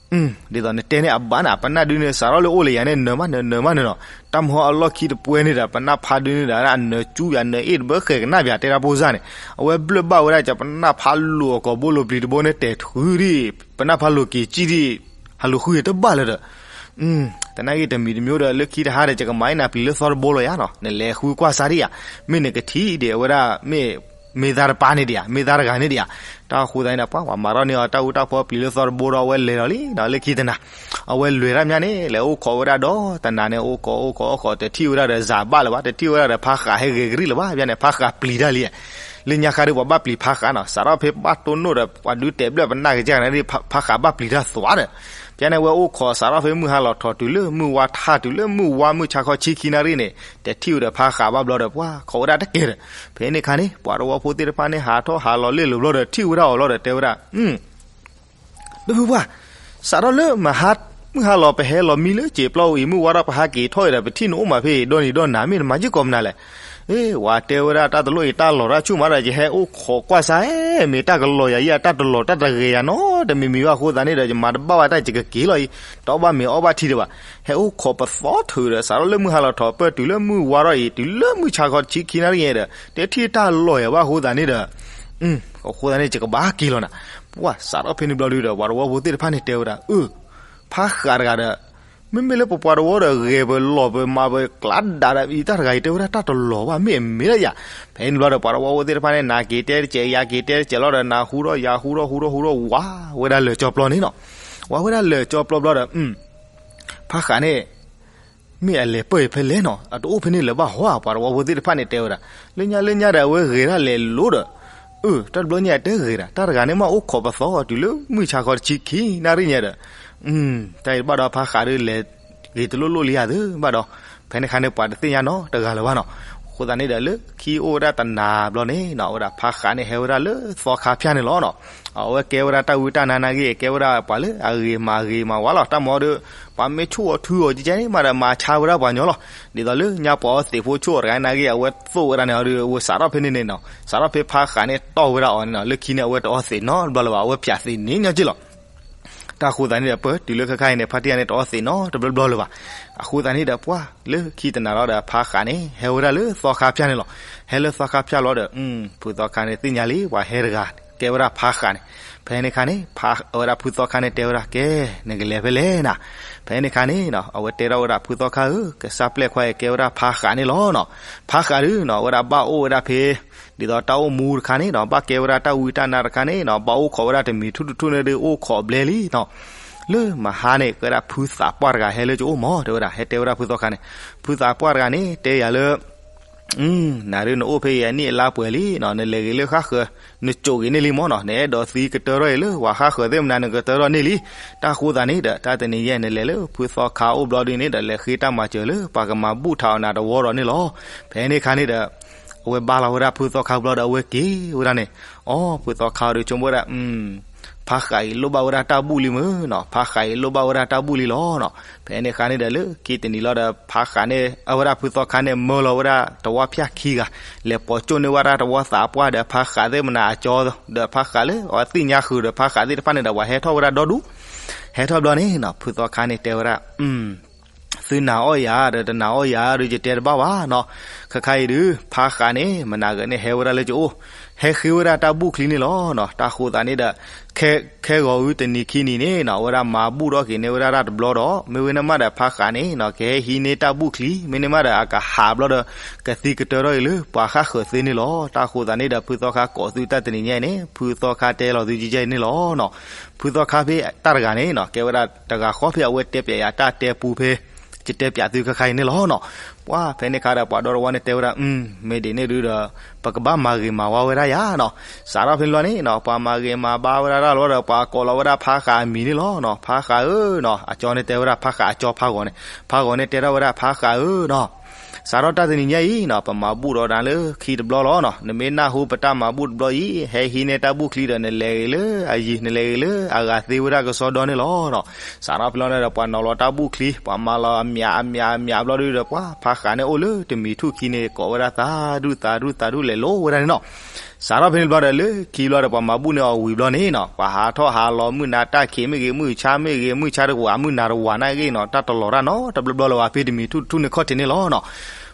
ဧၢ, ဒ်သိးနတဲန့ၢ်အဘၣ်နၤ, ပနၢ်ဒုန့ၣ် စးထီၣ်လၢအိၣ်လၢယၤန့ၣ် နၢၤမးနၢၤ, နၢၤမးနၢၤနီၤ. တၢ်မဟီအလီၢ်ခံတပှဲၤန့ၣ်ဒီး ပနၢ်ဖးဒုန့ၣ်ဒီး အနၢၤကၠူယၤ နၢၤအ့ၣ်တဘၢဃဲၤကနၣ်ပၠး တဲဒၣ်ဖိစၢ်န့ၣ်, အဝဲဘျၢၣ်ဘၣ်ဝဲဒၣ် ပနၢ်ဖးလိၤအကိာ်ဘိလိၤပျံၤတဘိန့ၣ် တဲာ်ထုးဒံး, ပနၢ်ဖးလိၤက့ၤကံဒံး, ဟးလိာ်ဃုတဘၣ်လၢၤဒီး တနာ်ဂ့ၤတမံၤတမံၤဒီး လၢခံတဟါဒီး ယကမၤအံၤနၤပျံၤလၢသီတဘိလီၤယၤနီၤ, နလဲၤဃုကွၢ်စၢ်ဒံးယၤ, မ့ၢ်နကထံၣ်ဒံးအဝဲဒၣ် မ့ၢ်မ့ၢ်သါတပၤန့ၣ်ဒံးဧါ, မ့ၢ်သါတဂၤန့ၣ်ဒံးဧါ. တၢ်ဃိသးန့ၣ်ဒီး ပှၤမၤထီၣ်န့ၢ်အီၤတၢ်အူတၢ်ဖီပျံၤလၢသီတဘိဒီး အဝဲလဲၤလီၤလံနီၤ, လၢခံတနၤ အဝဲလဲၤတၢ်မးန့ၣ် လဲၤအိၣ်ခိးဝဲဒၣ်ဒီး တနၤန့ၣ် အိၣ်ခိးအိၣ်ခိးအိၣ်ခိး တထံၣ်ဝဲဒၣ်ဒီးစးဘၣ်လၢၤဘၣ်, တထံၣ်ဝဲဒၣ်ဒီးဖါဃးဟဲဂဲၤကရံၣ်လၢၤဘၣ်, ဘၣ်န့ၣ် ဖါဃးပျံၤတၢ်လံ. လၢညါခါဒီး ပှၤဘၣ်ပျံၤဖါဃးနီၤ, စးထီၣ်ဖဲဘၣ်တိၢ်နီၣ်ဒီး ပှၤဒုးတဲာ်ဘျၢၣ်ပနၢ်ကစၢ်ကနၣ်ဒံး ဖါဃးဘၣ်ပျံၤတၢ်သွးဒီး ပျဲန့ၣ် အဝဲအိၣ်ခိးစးထီၣ်ဖဲမုၢ်ဟါလီၤထီၣ်တုၤလၢမုၢ်ဝါထါ တုၤလၢမုၢ်ဝါမုၢ်ဆါခီဆံခံနၣ်ရံၣ်န့ၣ် တဲထံၣ်ဝဲဒီးဖါဃးဘၣ်ဘျီဒီး ပှၤခိးဝဲဒၣ်တကဲဒီး ဖဲန့ၣ်ခါန့ၣ် ပှၤတဝီဖိသ့ၣ်တဖၣ်န့ၣ် ဟးထီၣ်ဟးလီၤလ့ၣ်လိၤဘျီဒီး ထံၣ်ဝဲဒၣ်အီၤလီၤဒီး တဲဝဲဒၣ် ပၢ်ပၢ်ပၢ်, စးထီၣ်လၢမဟါ မုၢ်ဟါလီၤပဟဲလီၤမံလၢစံာ်ပျီအံၤ မုၢ်ဝါထီၣ်ပဟးက့ၤထီၣ်အံၤဒီး ပထံၣ်နအိၣ်မးဖဲအံၤ ဒီနံၤဒီနၤ မ့ၢ်နမၤက့ၤကိးမနုၤလဲၣ်. အ့ ဝၤတဲဝဲဒၣ် တၢ်တလိၣ်အံၤ တၢ်လီၤတၢ်ဆူၣ်မးဒီး ယဟဲအိၣ်ခိးကွၢ်စၢ် မ့ၢ်တၢ်ကလီၤယၤအံၤ တၢ်တလီၤတၢ်တဂ့ၤယၤနီတမံၤမံၤဘၣ်အဃိသတးန့ၣ်ဒီး ယမၤတဘၣ်ဝဲတၢ် ယကက့ၤလီၤအံၤ တအီၣ်ဘၣ်မ့ၤအီၣ်ဘၣ်ထံတဘၣ်. ဟဲအိၣ်ခိးပသီထုးဒီး စးထီၣ်လၢမုၢ်ဟါလီၤထီၣ်ပၢၢ်တုၤလၢမုၢ်ဝါထီၣ်အံၤ တုၤလၢမုၢ်ဆါခီဆံခံနၣ်ရံၣ်ညါဒီး တထံၣ်တၢ်လီၤယၤဘၣ်အဃိသတးန့ၣ်ဒီး အဃိသတးန့ၣ် ယကဘၣ်က့ၤလီၤနၤ. ပှၤစးထီၣ်ဖဲန့ၣ်ဘျီဒုဒီး ပှၤတဝီဖိသ့ၣ်တဖၣ်န့ၣ်တဲဝဲဒၣ် အၢ ဖါဃးတဂၤဒီး မ့မ့ၢ်လၢပပှၤတဝီဒီး ဂဲၤပလီၤပမၤပကျးဒၣ်ဒီး အံၤတၢ်တဂၤအံၤတဲဝဲဒၣ်တၢ်တလီၤဘၣ် မ့ၢ်အမ့ၢ်လၢယၤ. ဖဲန့ၣ်ဘျီဒီး ပှၤတဝီဖိသ့ၣ်တဖၣ်န့ၣ် နၤက့ၤတဲတစဲး ယၤက့ၤတဲတစဲးလီၤဒီး နၤဟူထီၣ်ယၤဟူထီၣ်ဟူထီၣ်ဟူထီၣ် ဝးဝဲဒၣ်လၢာ်ကၠီပျီန့ၣ်နီၤ. ဝးဝဲဒၣ်လၢာ်ကၠီပျီဘျီဒီး ဖါဃးန့ၣ် မ့ၢ်အလဲၤပၢၢ်အံၤဖဲလဲၣ်နီၤ အတအိၣ်ဖဲန့ၣ်လၢၤဘၣ်ဟီဧါ ပှၤတဝီဖိသ့ၣ်တဖၣ်န့ၣ်တဲဝဲဒၣ်. လၢညါလၢညါဒီး အဝဲဂဲၤဒၣ်လဲၤလိၤဒီး အၢ တၢ်တဘျီညါအတဲဂ့ၤဒၣ် တၢ်တဂၤန့ၣ်မ့ၢ်အိၣ်ခိးပသီတုၤလၢမုၢ်ဆါခီတဆံခံနၣ်ရံၣ်ညါဒီး တၢ်အံၤဘၣ်ဒီးဖါဃးဒီးလဲၤဂ့ၤတလိၣ်လိၣ်လံဧါသ့ဘၣ်ဒီး ဖဲန့ၣ်ခါန့ၣ် ပှၤတသ့ၣ်ညါနီတဂၤလၢၤဘၣ်နီၤ. အဃိသတးန့ၣ်ဒီး လၢခံအိၣ်ဝဲဒၣ်တနၤဘျီန့ၣ်နီၤ အဝဲဒၣ်ဖါဃးန့ၣ် ဟဲဝဲဒၣ်လၢသီခါဖၠၣ်န့ၣ်လီၤနီၤ. အဝဲကဲဝဲဒၣ်တၢ်ဝံတၢ်နါနာ်ဂ့ၤ ကဲဝဲဒၣ်ပှၤလၢအဂ့ၤမၤဂ့ၤမၤဝါလီၤ. တၢ်မၤဒီး ပှၤမ့ၢ်ဆိၣ်အီၤထုအီၤကကဲန့ၣ်မးဒီး မၤဆါဝဲဒၣ်ပှၤညီလီၤ. ဒ်သိးလၢညါပှၤအီသံးဖိဆိၣ်အီၤတဂၤနာ်ဂ့ၤ အဝဲသိၣ်ဝဲဒၣ်န့ၣ်ဒီး အဝဲစးထီၣ်ဖဲန့ၣ်န့ၣ်နီၤ စးထီၣ်ဖဲဖါဃးန့ၣ်တီၢ်ဝဲဒၣ်အီၤန့ၣ်နီၤ လၢခံန့ၣ် အဝဲတအီသံးနီတဘျီလၢၤဘၣ် အဝဲဖၠးသံးန့ၣ်ညီက့လီၤ. တၢ်ဃိသတးန့ၣ်ဒီး ပၢၢ်တုၤလၢခဲခါအံၤန့ၣ် ဖါတံၢ်တဂၤန့ၣ် တအီသံးနီတဘျီဘျီလၢၤဘၣ်. အဃိသတးန့ၣ်ဒီး ပှၤလၢခံတနၤလီၤဒီး ဖါဃးန့ၣ် ဟဲဝဲဒၣ်လၢသီခါဖၠၣ်န့ၣ်လီၤ. ဟဲလၢသီခါဖၠၣ်လီၤဒီး ဖုသီခါန့ၣ် သ့ၣ်ညါလံ ပှၤဟဲတဂၤ ကဲဝဲဒၣ်ဖါဃးန့ၣ်. ဖဲန့ၣ်ခါန့ၣ် ဖါ အဝဲဒၣ်ဖုသီခါန့ၣ် တဲဝဲဒၣ် ကဲ နကလဲၤဖဲလဲၣ်နၤ. ဖဲန့ၣ်ခါန့ၣ်နီၤ အဝဲတဲထီၣ်ဝဲဒၣ်ဖုသီခါဧၢ ကစၢ်ပျဲၢ်ခွါအံၤ ကဲဝဲဒၣ်ဖါဃးန့ၣ်လီၤနီၤ. ဖါဃးဒုနီၤ အဝဲဒၣ်ဘၣ်အိၣ်ဝဲဒၣ်ဖဲ ဒ်သိးတၢ်အိၣ်မူတခါန့ၣ်နီၤ ဘၣ်ကဲဝဲဒၣ်တၢ်ဝံတၢ်နါတခါန့ၣ်နီၤ ဘၣ်အိၣ်ခိးဝဲဒၣ်တမံၤထူၣ်တထူၣ်န့ၣ်ဒီး အိၣ်ခိးဘျဲလံနီၤ. လၢမဟါန့ၣ် ကဲဝဲဒၣ်ဖုသးပှၢ်တဂၤဟဲလၢကအိၣ်မး တဲဝဲဒၣ် ဟဲတဲဝဲဒၣ်ဖုသီခါန့ၣ် ဖုသးပှၢ်တဂၤန့ၣ် တဲယၤလၢ နၤဒုးနအိၣ်ဖဲအံၤအနံၣ်အလါပှဲၤလံနီၤ နလဲၤဂ့ၤလၢဃၣ်ဃၢၤ နကိးက့ၤန့ၢ်လံမးနီၤ နအဲၣ်ဒိးသံကတၢၢ်ထီၣ်အံၤလၢဝၤဃၣ်ဃၢၤသ့ၣ်မနုၤ နကတၢၢ်ထီၣ်န့ၢ်လံ. တၢ်ဃိသတးန့ၣ်ဒီး တၢ်တနံၤညါ နလဲၤလၢဖုသီခါအိၣ်ဘျီဒုန့ၣ်ဒီး လဲၤဃ့တၢ်မၤစၢၤလၢ ပှၤကမၤဘူၣ်ထးအီၤနၤတဝီဒီးန့ၣ်လီၤ. ဖဲန့ၣ်ခါန့ၣ်ဒီး အဝဲဘါလီၤဝဲဒၣ်ဖုသီခါဘျီဒီး အဝဲက့ၤဝဲဒၣ်န့ၣ် အိ ဖုသီခါဒီးဆိကမိၣ်ဝဲဒၣ် ဖါဃးအံၤလိၣ်ဘၣ်ဝဲဒၣ်တၢ်ဘူၣ်လံမ့ၢ်နီၤ ဖါဃးအံၤလိၣ်ဘၣ်ဝဲဒၣ်တၢ်ဘူၣ်လံလီၤနီၤ. ဖဲန့ၣ်ခါန့ၣ်ဒီး လၢခံတနံၤလီၤဒီး ဖါဃးန့ၣ် အဝဲဒၣ်ဖုသီခါန့ၣ် မၢလီၤဝဲဒၣ်တဝီဖၠၣ်ခံဂၤ လဲၤပိာ်ကၠိၣ်န့ၢ်ဝဲဒၣ်တဝီသးပှၢ်ဒီး ဖါဃးသ့ၣ်မနုၤအကၠီ ဒီးဖါဃးလၢအဝဲသ့ၣ်ညါဃုာ်ဒီး ဖါဃးသ့ၣ်တဖၣ်န့ၣ်ဒီး ပှၤဟဲထီၣ်ဝဲဒၣ်ဒီဒူၣ် ဟဲထီၣ်ဘျီန့ၣ်နီၤ ဖုသီခါန့ၣ်တဲဝဲဒၣ် သုနာ်အီၣ်ယၤဒီး တနာ်အီၣ်ယၤဒီး ယတဲတဘၣ်ဘၣ်နီၤ. ခဲခါအံၤဒုး ဖါဃးန့ၣ် မနၤဂၤန့ၣ် ဟဲဝဲဒၣ်လၢကအိၣ် ဟဲဃ့ဝဲဒၣ်တၢ်ဘူၣ်ချံန့ၣ်လီၤနီၤ. တၢ်ဃိသတးန့ၣ်ဒီး ခဲ ခဲဂီၤအုတနံၤခံနံၤန့ၣ်နီၤ အဝဲဒၣ်မၤဘူၣ်ထီၣ်က့ၤန့ၢ်ဝဲဒၣ်တၢ်တဘျီဒီး မ့ၢ်ဝဲန့ၣ်မးဒီး ဖါဃးန့ၣ်နီၤ ကဟဲဟံးန့ၢ်တၢ်ဘူၣ်ချံ မ့ၢ်န့ၣ်မးဒီး အကဟးဘျီဒီး ကသံကတၢၢ်ထီၣ်အံၤလၢပှၤဃၣ်ဃၢၤသ့န့ၣ်လီၤ. တၢ်ဃိသတးန့ၣ်ဒီး ဖုသီခါကိးသုတၢ်တနံၤညါအံၤန့ၣ် ဖုသီခါတဲလီၤသုကဲကဲန့ၣ်လီၤနီၤ. ဖုသီခါဖဲတၢ်တဂၤန့ၣ်နီၤ ကဲဝဲဒၣ်တဂၤဃီဖဲအဝဲတဲပျဲယၤတၢ်တဲပူဖဲ ယတဲပၠးသုခဲခါအံၤန့ၣ်လီၤနီၤ. ပှၤဖဲန့ၣ်ခါဒီး ပှၤဒီတဝီန့ၣ်တဲဝဲဒၣ်, မ့ၢ်ဒ်န့ၣ်ဒုဒီး ပကဘၣ်မၤဂ့ၤမၤဝါဝဲဒၣ်ယၤနီၤ. စးထီၣ်ဖဲန့ၣ်ဘျီန့ၣ်နီၤ ပှၤမၤဂ့ၤမၤဘါဝဲဒၣ်တၢ်လီၤဒီး ပှၤကိးလီၤဝဲဒၣ်ဖါဃးအမံၤန့ၣ်လီၤနီၤ. ဖါဃးဧၢနီၤ, အကၠီန့ၣ်တဲဝဲဒၣ်ဖါဃးအကၠီဖါဂီၤန့ၣ်, ဖါဂီၤန့ၣ်တဲထီၣ်ဝဲဒၣ်ဖါဃးဧၢနီၤ, စးထီၣ်တၢ်တနံၤညါအံၤနီၤ ပမၤဘူၣ်ဒီးနၤလၢခံတဘျီလီၤနီၤ. နမ့ၢ်နၢ်ဟူပတၢ်မၤဘူၣ်တဘျီအံၤ ဟဲဟံးန့ၢ်တၢ်ဘူၣ်ချံဒီး နလဲၤဂ့ၤလၢအယံၤ နလဲၤဂ့ၤလၢအဂၤသ့ဝဲဒၣ်ကစီဒီန့ၣ်လီၤနီၤ. စးထီၣ်ဖဲလီၤန့ၣ်ဒီး ပှၤနီၤလီၤတၢ်ဘူၣ်ချံ ပှၤမၤလီၤအမၠးအမၠးအမၠးဘျီဒုဒီး ပှၤဖါဃးန့ၣ်အိၣ်လၢတမံၤထူၣ်ခံန့ၣ် ကိးဝဲဒၣ်သးဒူၣ်သးဒူၣ်သးဒူၣ်လဲၤလိၤဝဲဒၣ်န့ၣ်နီၤ. စးထီၣ်ဖဲန့ၣ်ဘျီဒီး လၢခံဘျီဒီး ပှၤမၤဘူၣ်န့ၢ်အီၤဝံၤဘျီန့ၣ်နီၤ ပှၤဟးထီၣ်ဟးလီၤမုၢ်နၤတၢ်ခံးမ့ၢ်ဂ့ၤ မုၢ်ဆါမ့ၢ်ဂ့ၤ မုၢ်ဆါတဝး မုၢ်နၤတဝးနာ်ဂ့ၤနီၤ တၢ်တလီၤတၢ်နီတဘျီဘျီလၢၤဘၣ် ဖဲတမံၤထူၣ်တထူၣ်န့ၣ်ခီၣ်ထံးန့ၣ်လီၤနီၤ.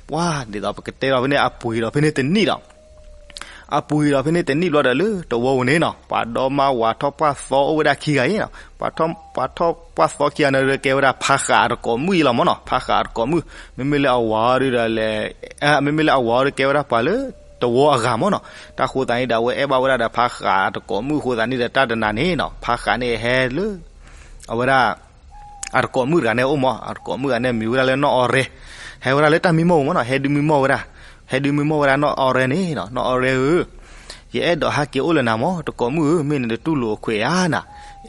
ပှၤဒ်သိးပကတဲဒီးဖဲန့ၣ် အပှ့ၤဒီးဖဲန့ၣ်တနံၣ်ဒီး အပှ့ၤဒီးဖဲန့ၣ်တနံၣ်ဘျီဒီး လၢတဝီပူၤန့ၣ်နီၤ ပှၤဒီမါဝၤထီၣ်ပှၢ်သီအိၣ်ဝဲဒၣ်ခံဂၤအံၤနီၤ. ပှၤထီၣ်ပှၢ်သီခံဂၤန့ၣ်ဒီး ကဲဝဲဒၣ်ဖါဃးအတကိးမုၣ်အံၤလီၤမ့ၢ်နီၤ. ဖါဃးအတကိးမုၣ် မ့မ့ၢ်လၢအဝၤအီၤဒုဒီးလဲၣ် မ့မ့ၢ်လၢအဝၤအီၤဒီး ကဲဝဲဒၣ်ပှၤလၢတဝီအဂၤမ့ၢ်နီၤ. တၢ်ဃိသးန့ၣ်ဒီး အဝဲအဲၣ်ဘၣ်ဝဲဒၣ်ဒီးဖါဃးအတကိးမုၣ်အဃိသတးန့ၣ်ဒီး တၢ်တနၤန့ၣ်နီၤ ဖါဃးန့ၣ်ဟဲလၢ အဝဲဒၣ် အတကိးမုၣ်တဂၤန့ၣ်အိၣ်မ့ၢ် အတကိးမုၣ်တဂၤန့ၣ်မံၤဝဲဒၣ်လၢနီၢ်အီရဲ ဟဲဝဲဒၣ်လၢတၢ်မံမီၢ်ပူၤမ့ၢ်နီၤ ဟဲဒုးမံမီၢ်ဝဲဒၣ် ဟဲဒုးမံမီၢ်ဝဲဒၣ်နီၢ်အီရဲန့ၣ်နီၤ နီၢ်အီရဲဧၢ ယအဲၣ်ဒိးဟးက့ၤအိၣ်လၢနၤမ့ၢ် တကိးမုၣ်ဧၢ မ့ၢ်နတတူၢ်လိာ်အခွဲးဧါနၤ.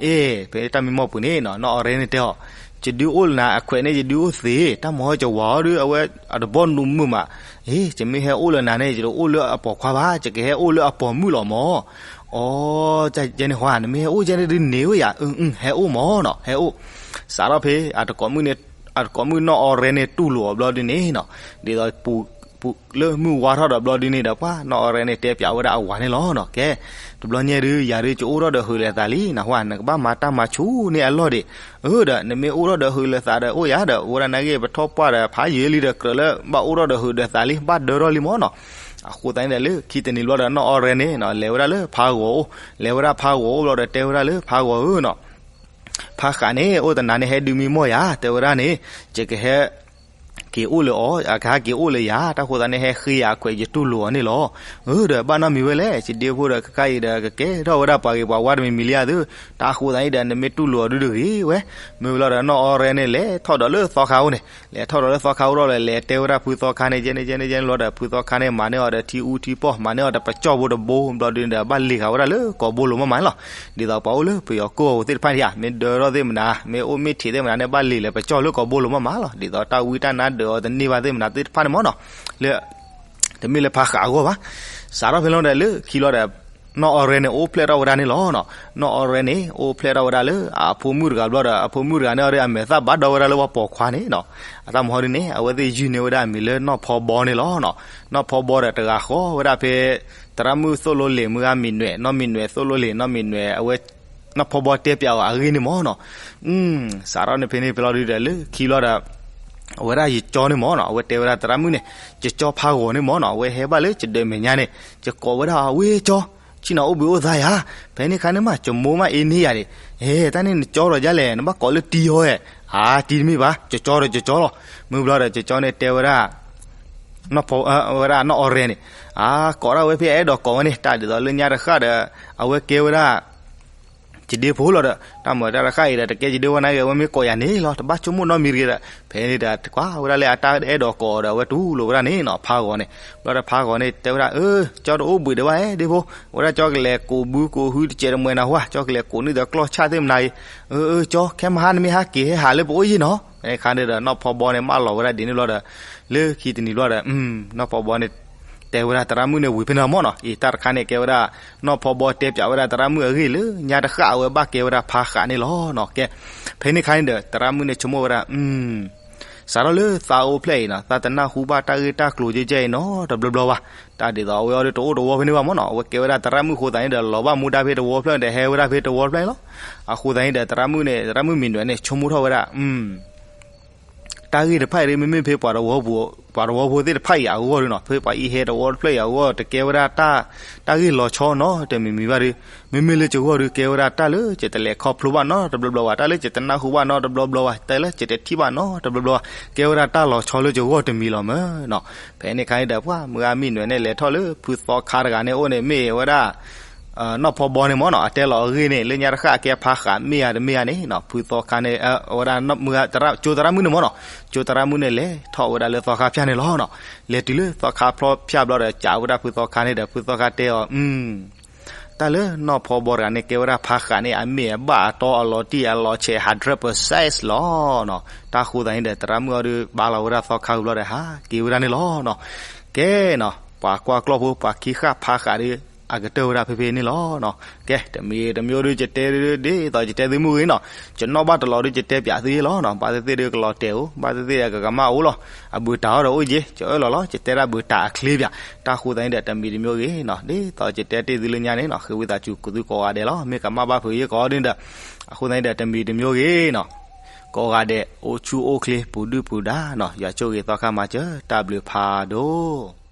အ့ ဖဲတၢ်မံမီၢ်ပူၤန့ၣ်နီၤ နီၢ်အီရဲန့ၣ်တဲအီၤ ယဒုးအိၣ်လၢနၤအခွဲးန့ၣ် ယဒုးအိၣ်သ့ တၢ်မၤဟီၣ်ယဝၤအီၤဒီး အဝဲအတဘီနူးမုာ်မး အ့ ယမ့ၢ်ဟဲအိၣ်လၢနၤန့ၣ် ယတအိၣ်လၢအပိာ်ခွါဘၣ် ယကဟဲအိၣ်လၢအပိာ်မုၣ်လီၤမ့ၢ်. အိ ကဲန့ၣ်ဟါ နမ့ၢ်ဟဲအိၣ်ကဲန့ၣ်ဒုးန့ၢ်ဝဲယၤ အ ဟဲအိၣ်မ့ၢ်နီၤ ဟဲအိၣ်. စးထီၣ်ဖဲ အတကိးမုၣ်နီၢ်အီရဲန့ၣ်တူၢ်လိာ်အီၤဘျီဒုန့ၣ်နီၤ ဒ်သိး လၢမုၢ်ဝါထီၣ်ဒီးဘျီဒုန့ၣ်ဒီး ပှၤနီၢ်အီရဲန့ၣ်တဲပၠးဝဲဒၣ်အဝၤန့ၣ်လီၤနီၤ ကဲ တဘျီညါဒုး ယၤဒုးကအိၣ်ထီၣ်ဒီးဟုးလၢသးလံ နဟါ နကဘၣ်မၤတၢ်မၤဆူၣ်န့ၢ်အလီၢ်ဒံး အၢဒီး နမ့ၢ်အိၣ်ထီၣ်ဒီးဟုးလၢသးဒီးအိၣ်ယၤဒီး အိၣ်ဝဲဒၣ်နာ်က့ ပထီၣ်ပှၢ်ဒီးဖးယံာ်လံဒီး ကြၢးလၢဘၣ်အိၣ်ထီၣ်ဒီးဟုးဒီးသးလံ ဘၣ်ဒၢထီၣ်လံမ့ၢ်နီၤ. အဃိသတးန့ၣ်ဒီး လၢခံတနံၤဘျီဒီး နီၢ်အီရဲန့ၣ် လဲၤဝဲဒၣ်လၢဖးဂီၤအိၣ် လဲၤဝဲဒၣ်ဖးဂီၤအိၣ်ဘျီဒီး တဲဝဲဒၣ်လၢဖးဂီၤဧၢနီၤ ဖါဃးန့ၣ် အိၣ်တနၤန့ၣ် ဟဲဒုးမံမီၢ်ယၤ တဲဝဲဒၣ်န့ၣ် ယကဟဲ က့ၤအိၣ်လၢအီၤ အကဟဲက့ၤအိၣ်လၢယၤ တၢ်ဃိသတးန့ၣ် ဟဲဃ့ယၤအခွဲး ယတူၢ်လိာ်အီၤန့ၣ်လီၤ. အၢဒီး ဘၣ်နီတမံၤဝဲလဲၣ် ယဒ့ဖိဒီး ခဲခါအံၤဒီး ကကဲထီၣ်ဝဲဒၣ်ပှၤဂ့ၤပှၤဝါတမံၤမံၤလံဧါသု တၢ်ဃိသတးအံၤဒီး နမ့ၢ်တူၢ်လိာ်အီၤဒုးတဂ့ၤဝဲ မ့ၢ်ဝဲလီၤဒီး နီၢ်အီရဲန့ၣ်လဲၤထီၣ်ဒီးလၢသီခါအိၣ်န့ၣ် လဲၤထီၣ်ဒီးလၢသီခါအိၣ်ဒီး လဲၤတဲဝဲဒၣ်ဖုသီခါန့ၣ် ယဲန့ၣ်ယဲန့ၣ်ယဲန့ၣ်လီၤဒီး ဖုသီခါန့ၣ် မၤန့ၢ်အီၤဒီးထံအူထံပီၢ် မၤန့ၢ်အီၤဒီးပကၠီၣ်ဖိတဘိ ဘျီဒုန့ၣ်ဒီး ဘၣ်လ့ၤဃာ်ဝဲဒၣ်လၢကီၢ်ဘိလိၤမးမးန့ၣ်လီၤ. ဒ်သိးပှၤအိၣ်လၢပယီၤကိၢ်အဝဲသ့ၣ်တဖၣ်န့ၣ်ဧါ မ့ၢ်ဒၢထီၣ်သ့ၣ်မနၤ မ့ၢ်အိၣ်မ့ၢ်ထံးသ့ၣ်မနၤန့ၣ် ဘၣ်လ့ၤလၢပကၠီၣ်လၢကီၢ်ဘိလိၤမးမးလီၤ. ဒ်သိးတၢ်ဝံတၢ်နါဒၢးအီၤတန့ၢ်ဘၣ်သ့ၣ်မနၤသ့ၣ်တဖၣ်န့ၣ်မးနီၤ လၢ တမ့ၢ်လၢဖါဃးအဂီၢ်ဘၣ်. စးထီၣ်ဖဲလီၤဒီးလၢခံလီၤဒီး နီၢ်အီရဲန့ၣ် အိၣ်ဖျဲၣ်ထီၣ်ဝဲဒၣ်န့ၣ်လီၤ. နီၢ်အီရဲန့ၣ် အိၣ်ဖျဲၣ်ထီၣ်ဝဲဒၣ်လၢအဖိမုၣ်တဂၤဘျီဒီး အဖိမုၣ်တဂၤန့ၣ်အီၤဒီး အမဲာ်သၣ်ဘၣ်ဒီဝဲဒၣ်လၢပှၤပိာ်ခွါန့ၣ်နီၤ အတၢ်မၤဟီဒ်န့ၣ် အဝဲသ့ၣ်ယုၢ်န့ၢ်ဝဲဒၣ်အမံၤလၢနီၢ်ဖီဘီန့ၣ်လီၤ. နီၢ်ဖီဘီဒီးတဂၤဃီဝဲဒၣ်ဖဲ သရၣ်မုၣ်သိၣ်လိလ့ၤမုၢ်ဂၤမံၤနွဲၣ် နီၢ်မံၤနွဲၣ်သိၣ်လိလ့ၤ နီၢ်မံၤနွဲၣ်အဝဲ နီၢ်ဖီဘီတဲပၠးအီၤအဂ့ၢ်န့ၣ်မးနီၤ. စးထီၣ်န့ၣ်ဖဲန့ၣ်ဖဲလီၤဒုဒီးလၢခံလီၤဒီး အဝဲဒၣ်ယကၠီန့ၣ်မးနီၤ အဝဲတဲဝဲဒၣ်သရၣ်မုၣ်န့ၣ် ယကၠီဖးဂီၤန့ၣ်မးနီၤ အဝဲဟဲဘၣ်လၢယဒၢးမဲာ်ညါန့ၣ် ယကိးဝဲဒၣ်ဝဲကၠီ ဆ့ၣ်နီၤအိၣ်ဘှံးအိၣ်သါယၤ ဖဲန့ၣ်ခါန့ၣ်မး ယမိၢ်မးအ့န့ၢ်ယၤဒံး ဟဲ တၢ်န့ၣ်နကၠီဒီးဒ်လဲၣ် နဘၣ်ကိးလၢတံၤဟီဧဲ အါတံၤတမ့ၢ်ဘၣ် ယကၠီဒီးယကၠီလီၤ. မုၢ်ဘျီဒီးယကၠီန့ၣ်တဲဝဲဒၣ် ဝဲဒၣ်နီၢ်အီရဲန့ၣ် အကိးဒၣ်ဝဲဖဲအဲၣ်ဒိးကိးဝဲန့ၣ် တၢ်ဒ်သိးလၢညါတဃၣ်ဒီး အဝဲကဲဝဲဒၣ် ယဒ့ဖိလီၤဒီး တၢ်မၤတၢ်တဃၣ်အံၤဒီး တကဲယဒ့ဝဲနာ်က့ အဝဲမ့ၢ်ကိးယၤန့ၣ်လီၤ တဘၣ်ဆိကမိၣ်နီတမံၤတဂ့ၤဒီး ဖဲန့ၣ်ဒီး ကွၢ်ဝဲဒၣ်လၢအတၢ်အဲၣ်ဒိးကိးဒီး အဝဲတူၢ်လိာ်ဝဲဒၣ်န့ၣ်နီၤ ဖးဂီၤန့ၣ် ဘျီဒီးဖးဂီၤန့ၣ် တဲဝဲဒၣ် အၢ ကၠီတအိၣ်ဘှံးဒံးဘၣ် ဒ့ဖိ ဝဲဒၣ်ကၠီကလဲၤကိးဘုကိးဟုတစဲးတမှဲၤနၤဟါ ကၠီကလဲၤကိးန့ၢ်ဒီးကျီၢ်ဆၣ်သ့ၣ်မနၤအံၤ အၢ အၢ ကၠီ ခဲမဟါနမ့ၢ်ဟးက့ၤဟဲဟးလၢပအိၣ်ယ့ၢ်နီၤ ဖဲန့ၣ်ခါန့ၣ်ဒီး နီၢ်ဖီဘီန့ၣ် မၢလီၤဝဲဒၣ်ဒ်န့ၣ်ဘျီဒီး လၢခံတနံၤဘျီဒီး နီၢ်ဖီဘီန့ၣ် တဲဝဲဒၣ်သရၣ်မုၣ်န့ၣ်ဝံၤဖဲန့ၣ်မးနီၤ အံၤတၢ်တခါန့ၣ်ကဲဝဲဒၣ် နီၢ်ဖီဘီတဲပၠးဝဲဒၣ်သရၣ်မုၣ်အဂ့ၢ်လၢ ညါတဃၣ်အဝဲဘၣ်ကဲဝဲဒၣ်ဖးဃးန့ၣ်လီၤနီၤ ကဲ ဖဲန့ၣ်ခါန့ၣ်ဒီး သရၣ်မုၣ်န့ၣ်ဆိကမိၣ်ဝဲဒၣ် စးထီၣ်လၢသးအိၣ်ဖျဲၣ်အံၤနီၤ သးတနၢ်ဟူဘၣ်တၢ်ဂ့ၢ်တၢ်ကျိၤကဲကဲအံၤနီတဘျီဘျီဘၣ် တၢ်ဒ်သိးအဝဲအီၤဒီးတအိၣ်တဝီဖဲန့ၣ်ဘၣ်မးနီၤ အဝဲကဲဝဲဒၣ်သရၣ်မုၣ်အဃိသတးန့ၣ်ဒီး လီၤဘၣ်မူဒါဖဲတဝီဖျၢၣ်ဒီး ဟဲဝဲဒၣ်ဖဲတဝီဖျၢၣ်န့ၣ်လီၤ အဃိသတးန့ၣ်ဒီး သရၣ်မုၣ်န့ၣ် သရၣ်မုၣ်မံၤနွဲၣ်န့ၣ် ဆိကမိၣ်ထီၣ်ဝဲဒၣ် တၢ်ဂ့ၢ်တဖၣ်အံၤဒ် မ့မ့ၢ်ဖဲပှၤတဝီဖိသ့ၣ်တဖၣ်အံၤအဂီၢ်ဒ်နီၤ ဖဲပှၤအံၤဟဲတဝီတဖျၢၣ်အံၤအဂီၢ် တကဲဝဲဒၣ်တၢ် တၢ်ဂ့ၢ်လီၤဆီနီတမံၤမံၤဘၣ်ဒီး မ့မ့ၢ်လၢယဂီၢ်ဒီးကဲဝဲဒၣ်တၢ်လၢယတလဲၤခီဖျိဘၣ်နီတဘျီဘျီဘၣ် တၢ်လၢယတနၢ်ဟူဘၣ်နီတဘျီဘျီဘၣ် တၢ်လၢယတထံၣ်ဘၣ်နီတဘျီဘျီဘၣ် ကဲဝဲဒၣ်တၢ်လီၤဆီလၢယဂီၢ်တမံၤလီၤမးနီၤ ဖဲန့ၣ်ခါန့ၣ်ဒီး ပှၤမုၢ်ဂၤမံၤနွဲၣ်န့ၣ်လဲၤထီၣ်လၢဖုသီခါတဂၤန့ၣ်အိၣ်န့ၣ် မ့ၢ်ဝဲဒၣ် နီၢ်ဖီဘီန့ၣ်မ့ၢ်နီၤ အတဲလီၤအဂ့ၢ်န့ၣ် လၢညါတဃၣ်အကဲဖးဃးမ့ၢ်ဧါတမ့ၢ်ဧါန့ၣ်နီၤ ဖုသီခါန့ၣ် အဝဲဒၣ် ကၠိသရၣ်မုၣ်န့ၣ်မ့ၢ်နီၤ ကၠိသရၣ်မုၣ်န့ၣ် လဲၤထီၣ်ဝဲဒၣ်လၢသီခါဖၠၣ်န့ၣ်လီၤနီၤ. လဲၤတုၤလၢသီခါဖျီဖၠၣ်ဘျီဒီး ကးဝဲဒၣ်ဖုသီခါန့ၣ်ဒီး ဖုသီခါတဲအီၤ တၢ်လၢနီၢ်ဖီဘီတဂၤန့ၣ် ကဲဝဲဒၣ်ဖးဃးန့ၣ် အမ့ၢ်အဘၣ်အတီအလီၤတံၢ်အလီၤဆဲး hundred percent လီၤနီၤ. တၢ်ဃိသတးန့ၣ်ဒီး သရၣ်မုၣ်အီၤဒီး ဘါလီၤဝဲဒၣ်သီခါဝံၤဘျီဒီး ဟးက့ၤဝဲဒၣ်န့ၣ်လီၤနီၤ. ကဲနီၤ ပှၤကွၢ်ကျီၢ်ဖိ ပှၤခံဃၣ်ဖးဃးဒီး အကတၢၢ်ဝဲဒၣ်ဖဲဖဲန့ၣ်လီၤနီၤ. ကဲ တမံၤတမံၤဒီး ယတဲဒ်သိးယတဲသုမုၢ်ဂ့ၤနီၤ ယနီၣ်ဘၣ်တလီၤဒီး ယတဲပၠးသုယ့လီၤနီၤ. ဘၣ်သ့ၣ်သ့ၣ်ဒီးကလီၤတဲာ်အိၣ် ဘၣ်သ့ၣ်သ့ၣ်ဒီးကကမၣ်အိၣ်လီၤ. အဘုးတၢ်အီၤဒီးအိၣ်ယ့ ယအၢၣ်လီၤလီၤ ယတဲဒၣ်ဘုးတၢ်အချ့ပၠး. တၢ်ဃိသတးန့ၣ်ဒီး တမံၤတမံၤဂ့ၤနီၤ ဒ်သိးယတဲတ့ၢ်သုလၢညါန့ၣ်နီၤ ဃ့ဝံသးစူၤ ကိးသုကိးဂၤဒဲးလီၤ. မ့ၢ်ကမၣ်ဘၣ်ဖုးယ့ကိးအီၤဒ်န့ၣ်ဒီး အဃိသတးန့ၣ်ဒီး တမံၤတမံၤဂ့ၤနီၤ ကိးဂၤဒဲး အိၣ်ဆူၣ်အိၣ်ချ့ ပူၤဒုၣ်ပူၤဒါနီၤ. ယွၤဆိၣ်ဂ့ၤသီခါမၤစၢၤ တၢ်ဘျုးဖးဒိၣ်